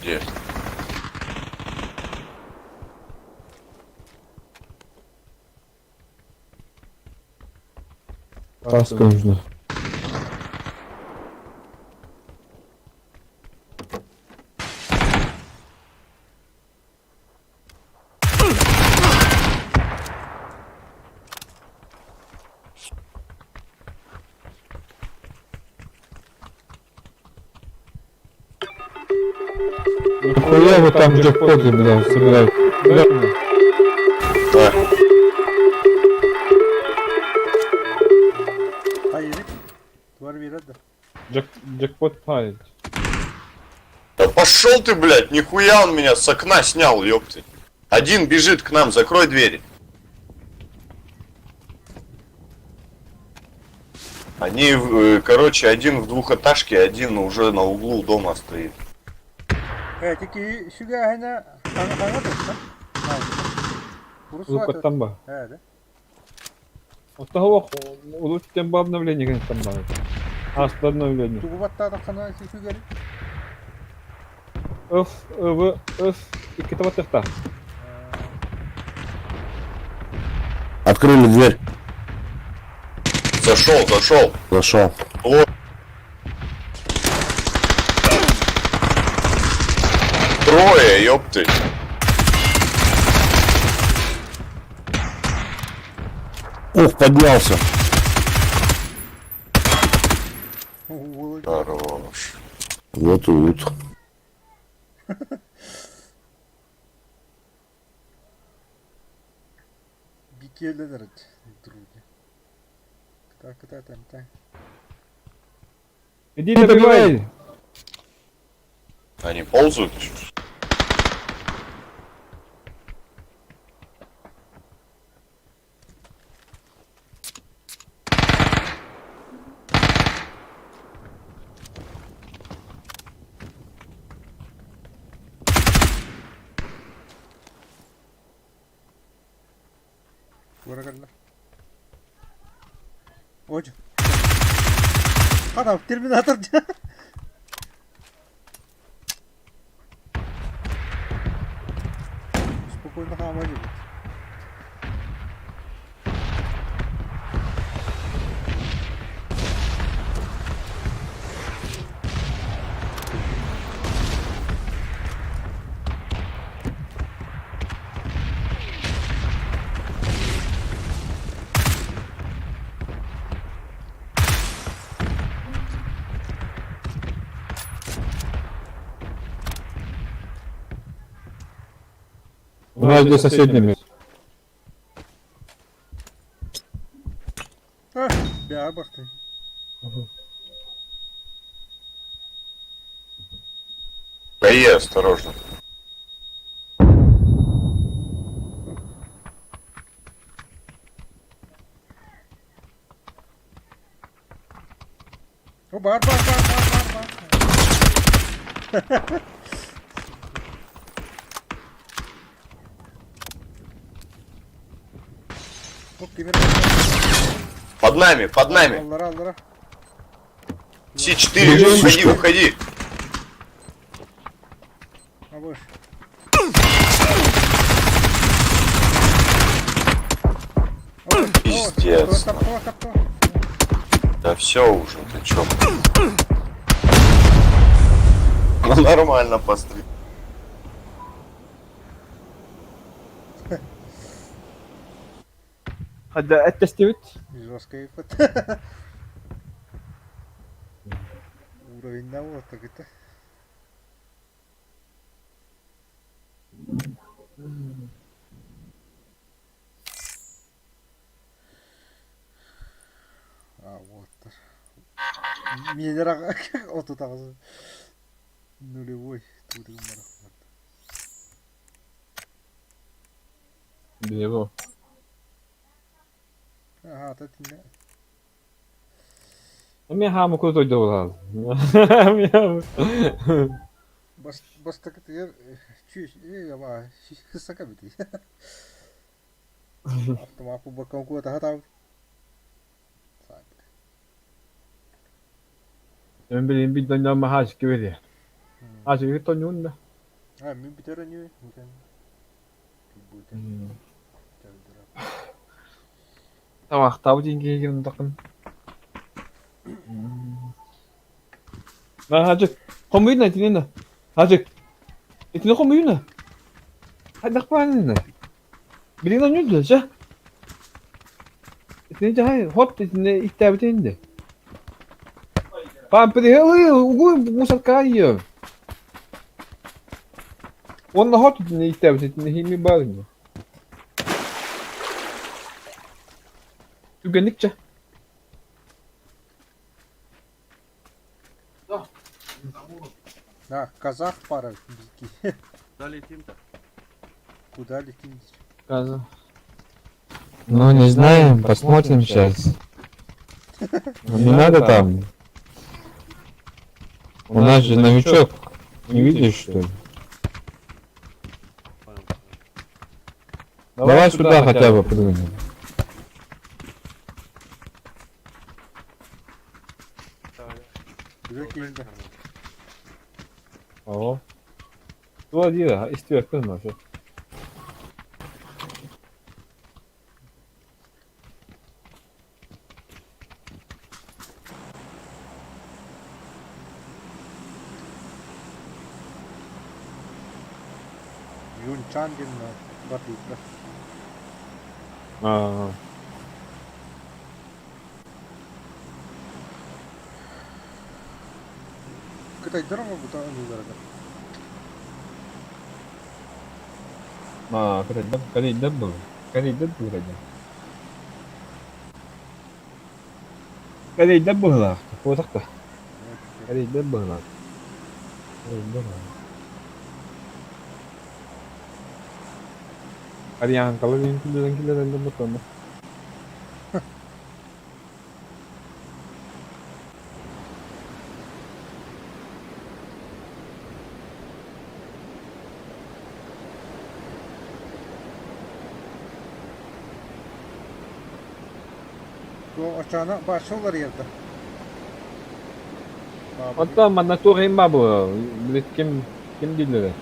где? Каска нужна. Нахуя вы там джекпоты, бля, собираете? Да. Да. Hayır. Duvar bir hadi. Джек, джекпот падает. Да пошел ты, блядь, нихуя он меня с окна снял, ёпты. Один бежит к нам, закрой двери. Они, короче, один в двухэтажке, один уже на углу дома стоит. Evet, iki şuga hena hana hana dostlar. Burası var. Там ба. Evet. Вот того, лучше темпа обновления, конечно, там надо. А, что обновление. Тугубаттаа тахсана сүгэр. F, В, F, и китова. Открыли дверь. Зашел, зашел. Зашел. О. Трое, ёпты. Ох, поднялся. Хорош. Вот и лут. Бикелер други. Кыта кыта там та. Иди добивай! Они ползают еще. Туара Оч. Адам терминатор. Спокойно хамали. У нас здесь соседними. Бя бахты. КЕ, осторожно. О, бар бар бар бар бар бар. Оп, кемер. Под нами, под нами. Аллара, аллара. С4, уходи, уходи. А больше. Пиздец. Авто, авто, авто. Да все уже, ты чё? Ну нормально постриг. Хадда эттестибит. Жестко епот. Уровень на вот так это. А вот. Милера отут аҕыс нулевой туутугун барах. Билебо. Аха, та тинне. Эми хаамы кутуйду булал. Бас бастакытыгар чүс э яба сака бити. Автомат бакан куота хатав. Эми билин бит доньон махаш кибеди. Ачы тоньун да. А, мен битере не мутен. Бутен. Тамақтау деңгейге тақын. Хажык, хомуйна тинена. Хажык. Итини хомуйна. Хайдах панина. Билин онюду, жа. Итини жа, хот итини иттәбитинде. Пам прихелы, угу мусорка ее. Он на хот итини иттәбитинде хими барыны. Түгенlikçe. На, казах пара бики. Куда летим-то? Куда летим? Казах. Ну, не знаем, посмотрим сейчас. Не надо там. У нас же новичок. Не видишь, что ли? Давай сюда хотя бы прыгнем. Куда О. Тула дира, истиyor kırma şu. Юнчан ден бардык. Aa. Кытай дорога бу они дорога. Aa, kadar kadar bu. Kadar bu kadar. Kadar bu la. Bu takta. Kadar bu la. Kadar bu. Ariyan kalan kilden kilden de bu Очана башылар ерді. Hatta manna tuğayım babu. Bilet kim kim dilleri.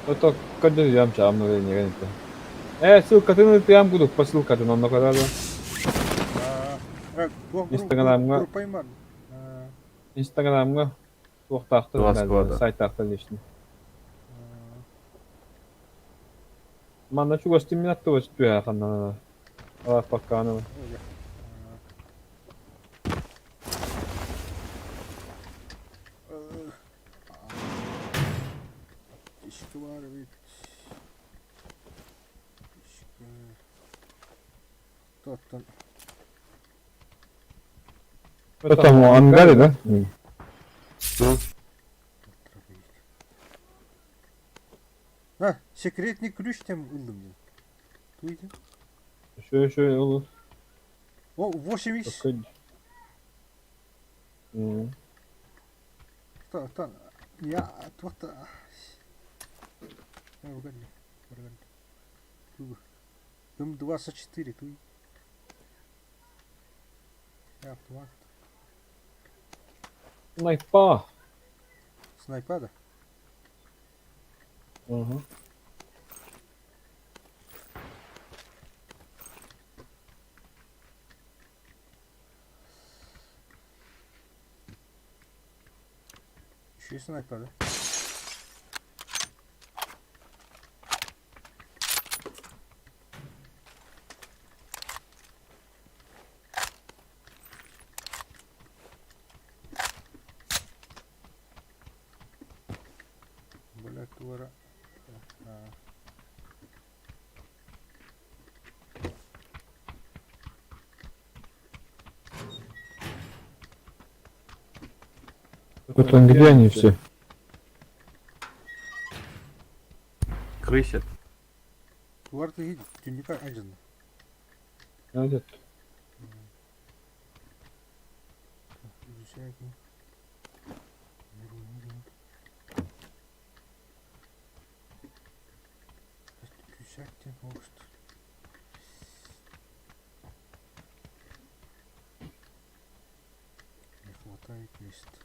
Ото кадыр ям чамны не генте. Э, ссылкатын тыям кудук, посылкатын онно карады. Инстаграмга. Группа Инстаграмга туохтаахтыр, Два склада. сайтаахтыр лично. Манна чугас тимминат тугас түһэ ханна. Ала пакканы. Ішкі бар бит. Ішкі. Тоттан. Что там, ангаре, да? А, секретный ключ там ылдым мен. Туйды. Еще, еще, olur. О, 8 х. Такой. Та, та. Я, туақта. Угадли. Угадли. М24, туй. Я автомат. Снайпа. Снайпа, да? Угу. Үчүгэй снайпер да? Бля, туора. Потом где они все? Крысят. Туар ты түннүккэ алдьанна. Надо. Не хватает места.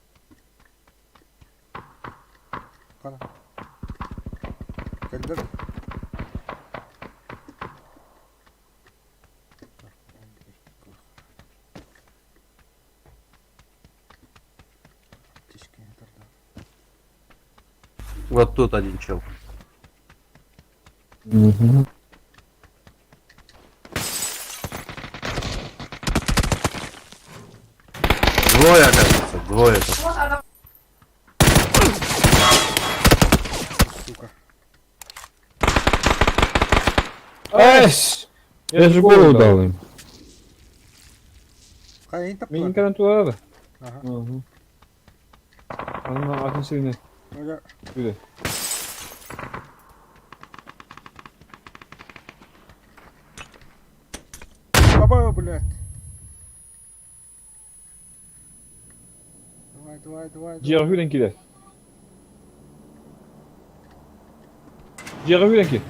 Хана. Кэллэр. Вот тут один чел. Угу. Двое, оказывается, двое тут. Сука. Эс! Я же голову дал им. Хайа Мин таптылар. туда надо. Ага. Угу. Ана атын сирine. Оля. Күле. Баба, блядь. Давай, давай, давай. Дьиэҕэ күүрэн киирэр. Дьиэҕэ күүрэн киир.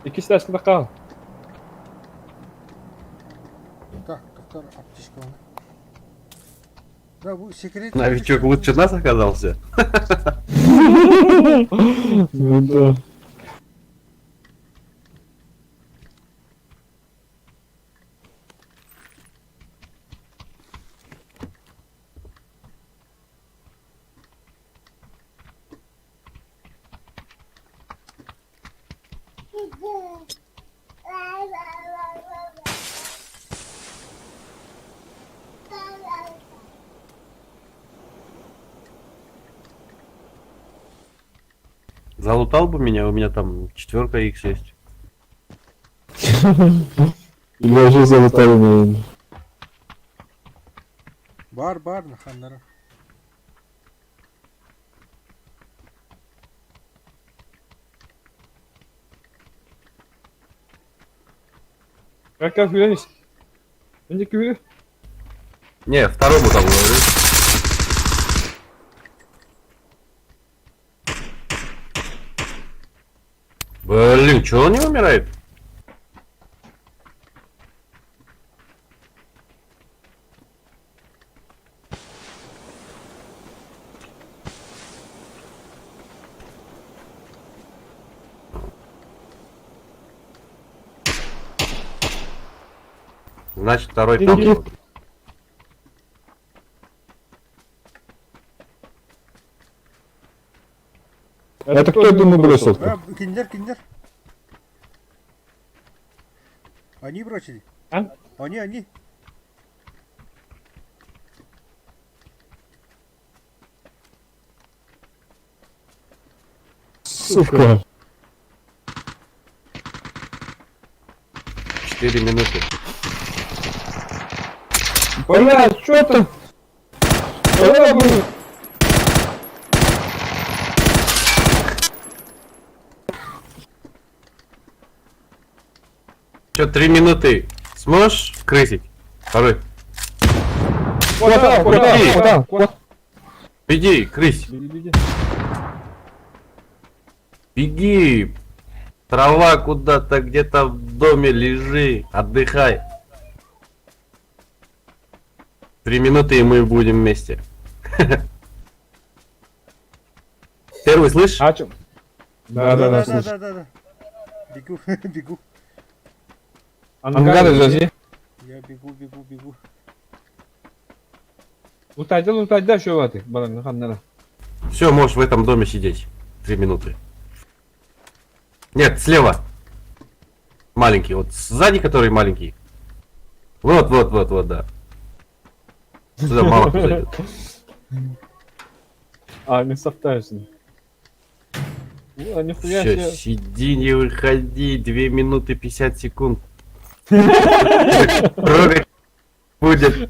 Иккис этажка хаал. Так, доктор, аптечка оны. Да, бу секрет. Новичок лучше нас оказался. Ну да. Залутал бы меня, у меня там четверка X есть. Я уже залутали, наверное. Бар, бар, ханнара. Как как күренис? Инде күрі. Не, второму там говорю. Блин, чё он не умирает? Значит, второй там. Иди. был. Это кто дымы бросил? А, киндер, киндер. Они бросили. А? Они, они. Сука. 4 минуты. Бля, что там? Бля, блин. Чё, 3 минуты сможешь крысить? Второй. Куда, куда, Иди. куда, куда? Беги, крысь. Беги, беги. Беги. Трава куда-то где-то в доме лежи. Отдыхай. 3 минуты, и мы будем вместе. Первый, слышишь? А чё? Да, да, да, да, слушай. да, да, да. Бегу, бегу. Ангары же Я бегу, бегу, бегу. Лутайда, лутайда, еще ваты. Баран, ханнара. Все, можешь в этом доме сидеть. 3 минуты. Нет, слева. Маленький. Вот сзади, который маленький. Вот, вот, вот, вот, да. Сюда мало кто зайдет. А, не софтайсен. А, нихуя Все, себе. сиди, не выходи. 2 минуты 50 секунд. Трогать будет.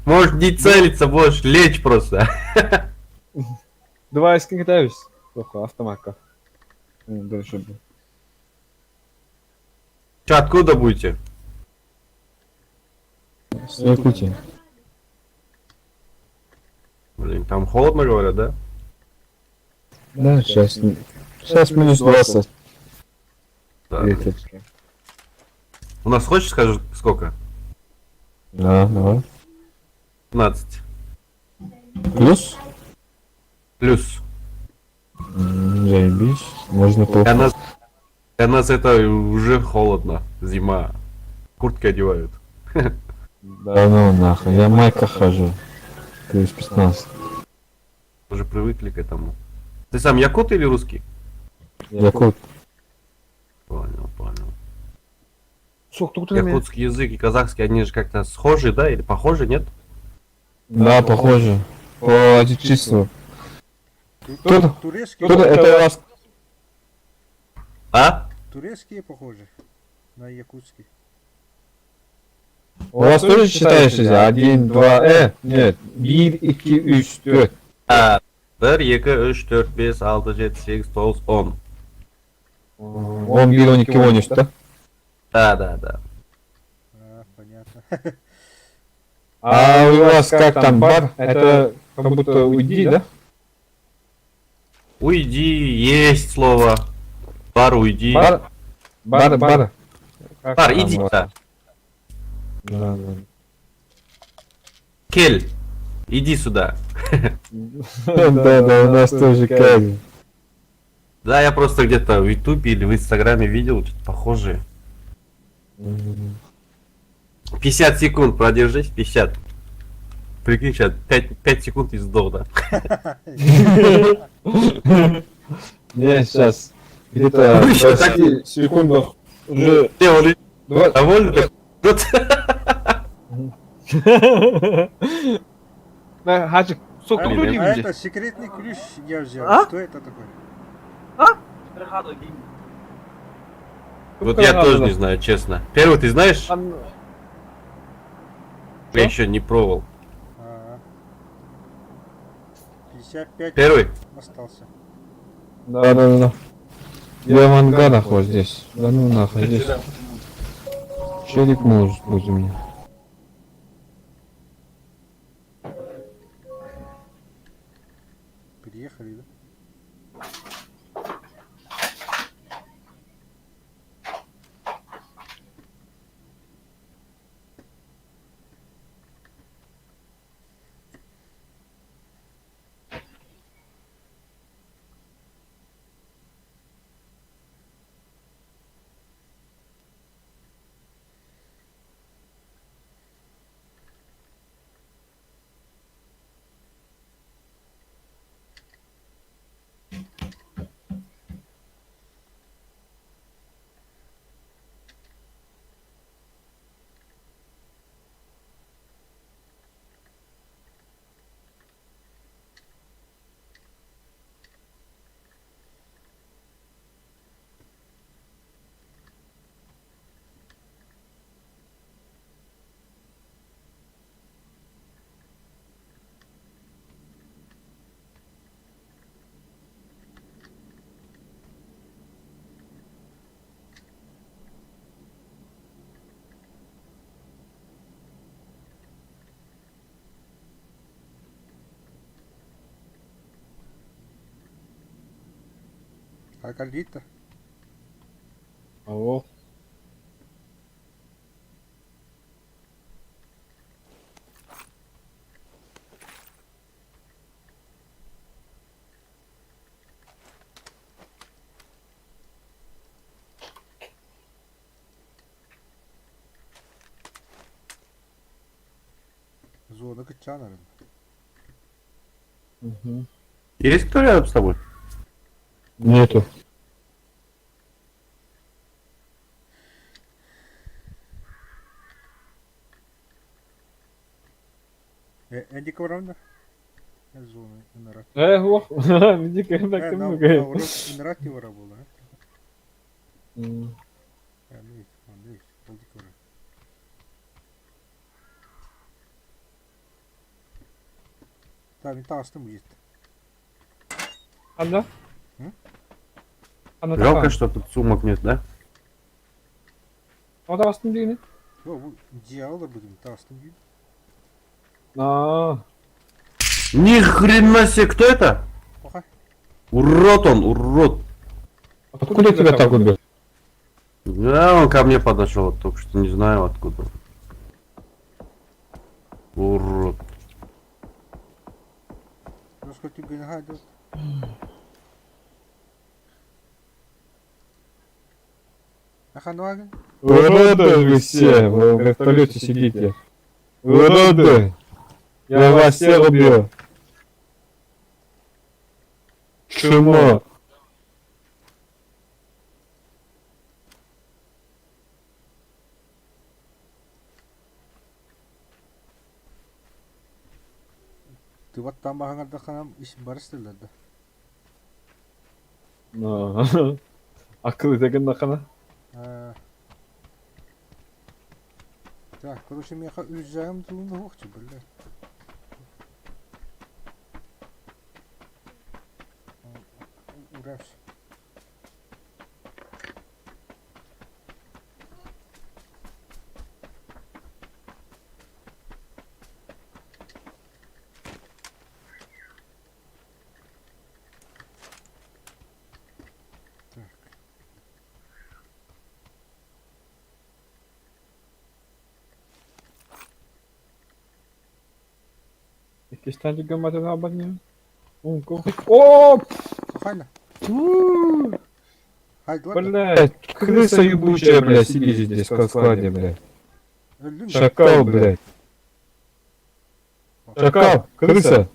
Можешь не целиться, можешь лечь просто. Давай, скинь. Плохо, автоматка. Дальше был. Че, откуда будете? С Якутии. Блин, там холодно, говорят, да? Да, сейчас. Сейчас минус 20. Да. Блин. У нас хочешь скажу сколько? Да, давай. 15. Плюс? Плюс. Заебись. Можно Для нас это уже холодно. Зима. Куртки одевают. Да ну нахуй, я в майках хожу. Плюс 15. Уже привыкли к этому. Ты сам якут или русский? Якут. Понял, понял. Сук, Якутский язык и казахский, они же как-то схожи, да? Или похожи, нет? Да, похоже. По отечеству. Тут, Турецкие, тут это у вас А? турецкие похожи на якутский. У вас тоже считаешь один, два, нет, bir, iki, üç, dört. А, 1, 2, 3, 4, 5, 6, 7, 8, 9, 10. 11, 12, 13, да? Да. А, понятно. А у вас как там, бар? Это как будто уйди, да? Уйди, есть слово. Бар, уйди. Бар, бар, бар. Бар, иди, да. Да. Кел, иди сюда. Да, у нас тоже как. Да, я просто где-то в Ютубе или в Инстаграме видел что-то похожее. 50 секунд продержись, 50. Прикинь, сейчас 5 секунд и сдох, да? Не, сейчас где-то Ну, в ещё так- 20 секундах уже Ты он два... довольный? так? Вот. Хачик, А, Блин, а это секретный ключ я взял. А? Что это такое? Вот я тоже не знаю, честно. Первый ты знаешь? Я еще не пробовал. А, 55 Первый? остался. Да. Я в ангарах вот здесь. Да ну нахуй здесь. Челик может быть у меня. Приехали, да? А Калита? Алло. Зона. Зона кыччаан арын. Есть кто рядом с тобой? Нету. Эдик Воронов. Зона Инарат. Э, ох, види, когда Наоборот, Инарат не вора была. Так, мен таҕыстым уйет. Анна? Анна Жалко, что тут сумок нет, да? О, таҕыстым диигин? Бу дьиэҕэ олорбутум, таҕыстым диин. Аа. Ни хрена себе, кто это? Плохо. Урод он, урод. Откуда тебя так убил? Да, он ко мне подошел, только что не знаю откуда. Урод. Уроды вы все, вы в вертолете сидите. Уроды! Я вас всех убью. Чмо! Тыбаттан баһаҥардаххына ис барыстыллар да. Акыл итэгин Э, Так, короче, миэхэ үрдьэҕим тугун уһуохчу, бля. Урався. Так. Иккистээн түргэн абанньа. О! Хахайна. Блядь, крыса ебучая, блядь, сидит здесь в складе, блядь. Шакал, блядь. Шакал, крыса.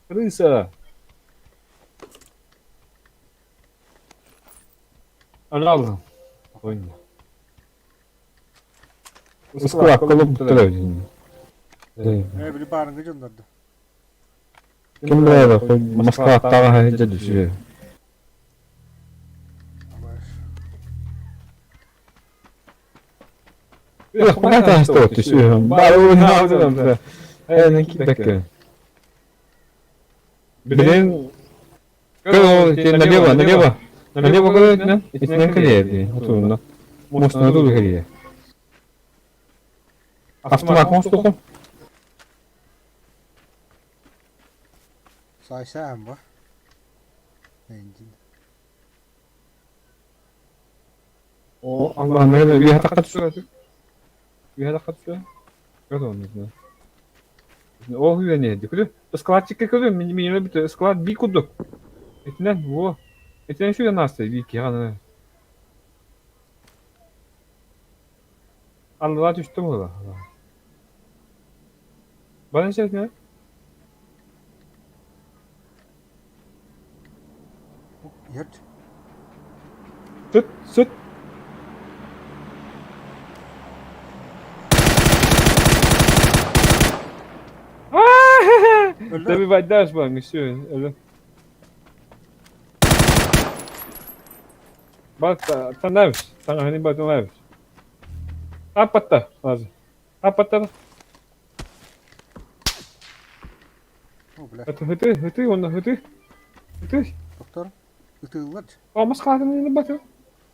Крыса. Алал. Понял. Склад, колоб Э, били баарыҥҥа дьоннордо. Ким билэр, Москва таҕаһа сылдьар үчүгэй. Блин, налево, налево, налево говорит, итинэн кэлиэ, отуунна. Мостана тулу кэлиэ. Автомат мостуку. Саайсаан ба. Эндин. О, Аллах, үөһэ тахха түсүө. Үөһэ тахха түсүө. Көрө Ол үөне, күлү. Складчикка көрө, мин бит склад би кудук. Итинэн, во. Итинэн шүгэн асты, би киганы. Алла түштү була. Бана не? Yurt. Сүт, сүт. Добивать дашь вам, все. Бат, танавиш, танавиш, батанавиш. Апатта, лазы. Апатта. О, бля. Это ты, ты, он, ты. Ты. Доктор. Ытыыллар. О, маскалатын не баты.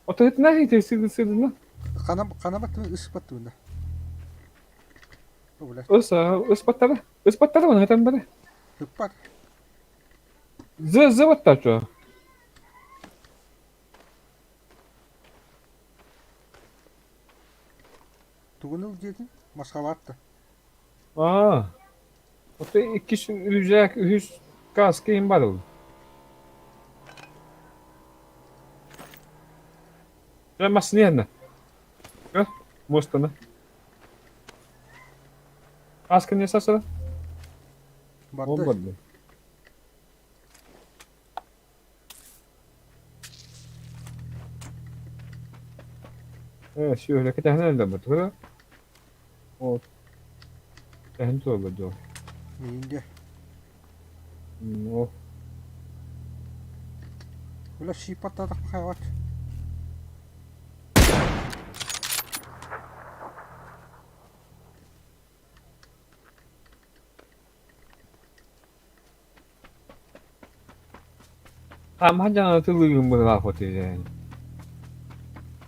Ото это нафиг ты сыды сыды на. Хана хана батты ыс батты да. О, бля. Ыс, ыс баттары. Ыс баттары он это бары. Ыппат. З з батта чо. Тугунул диэтин масхалаатта. Аа. Ото иккис рюкзак үһүс каска им бар ол. Дьэ массыына. Көр, муостаны. Ас кэннэ сасыра. Ол Барды. барды. Э, сүөһүлэ кэтэһэн элбэбит, көрө. Ол кэтэһэн туолла доо. Миинде. Ол Бля, шип аттаатах хайват. Хааман дьаҥана тылыыгын быһылаах отуйан.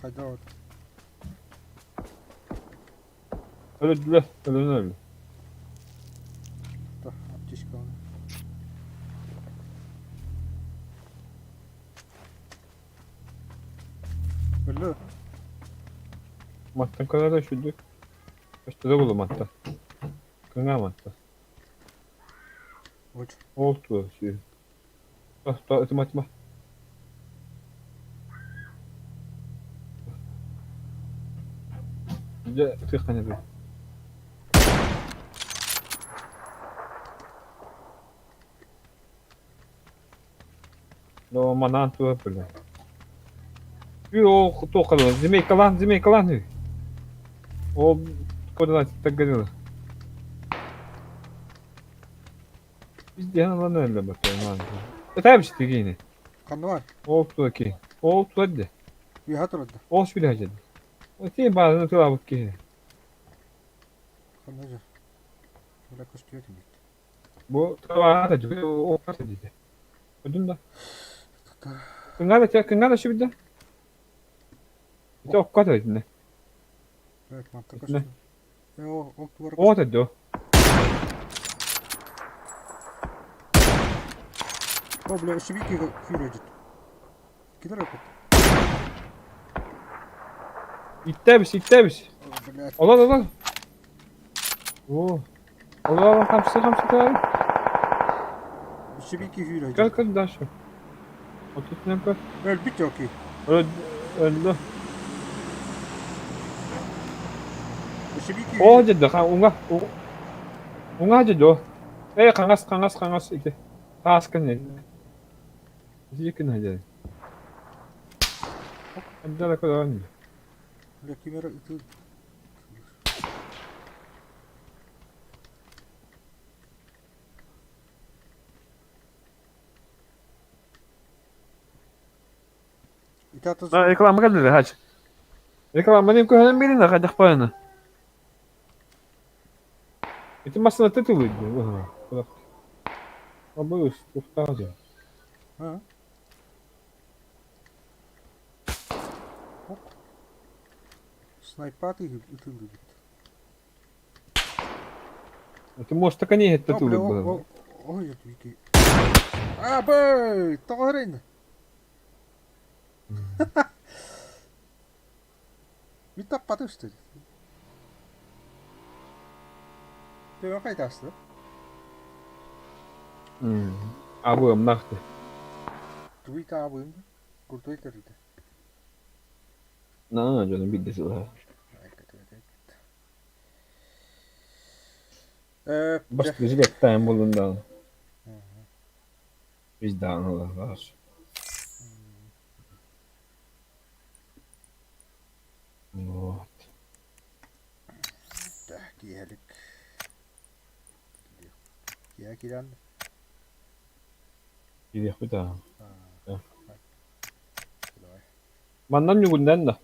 Хайда вот. Өлөдүлэр, өлөн өллө. Аптечка. Өллө. Маттан көрө да үчүдүк. Өстө да булу матта. Кыҥаа матта. Вот. Ол туо сүү. То ытыма ытыма. Дьэ ытыаххын эбит. Но манаан туо бile. Үй ол туохха змейкалаан змейкалаан үй. Ол кодана таггадыла. Бизден алан эле бакайман. Этабиш дигини. Ханна бар? Ол туаки. Ол туадды. Уйха турады. Ол шүле хажады. Сен баазын туабыт киһи. Ханна жар. Бля, көстүөт бит. Бу туаата жүгө ол ката диде. Өдүн да. Кыңга да кыңга да шүбүдэ. Ите окката дитинне. Evet, mantık Ne? көстү. Э, ол ол туар. Оот эдо. О, бля, шибики хюрөжүт. Кидер өкөт. Иттебис, иттебис. Бля, Олар олар. Оо. Олар олар хамсы хамсы таа. шибики хюрөжүт. Кел кел дальше. Отут көр. Өлбүт окей. Өлдө. Шибики. Оо деді ха уңа. Уңа деді. Эй, қаңас, қаңас, қаңас ити. Таас кын Ити кын хажа. Андала кодон. Бля, кимер ыты. Итаты Реклама келди хач. Реклама нем көһөнөн берин хадах пана. Ити масына тытылы. Абы туфтаажа. Ha. Оп. Снайпаты ытылды бит. Ты можешь так не О, бля, тытылы о, был. о, ой, вики. А, бэй, тоҕорин. Мин таппаты что ли? Төбө кайтасты? Абы мнахты. Туйта абым. Куртой көрүдө. На, жона бидде сыла. Э, Баш жилеттайм болдун да. Биз да бар. Вот. киһэлик. Киһэ киран. Кириэхпит аа. Давай. Маннан нүгүннэн да.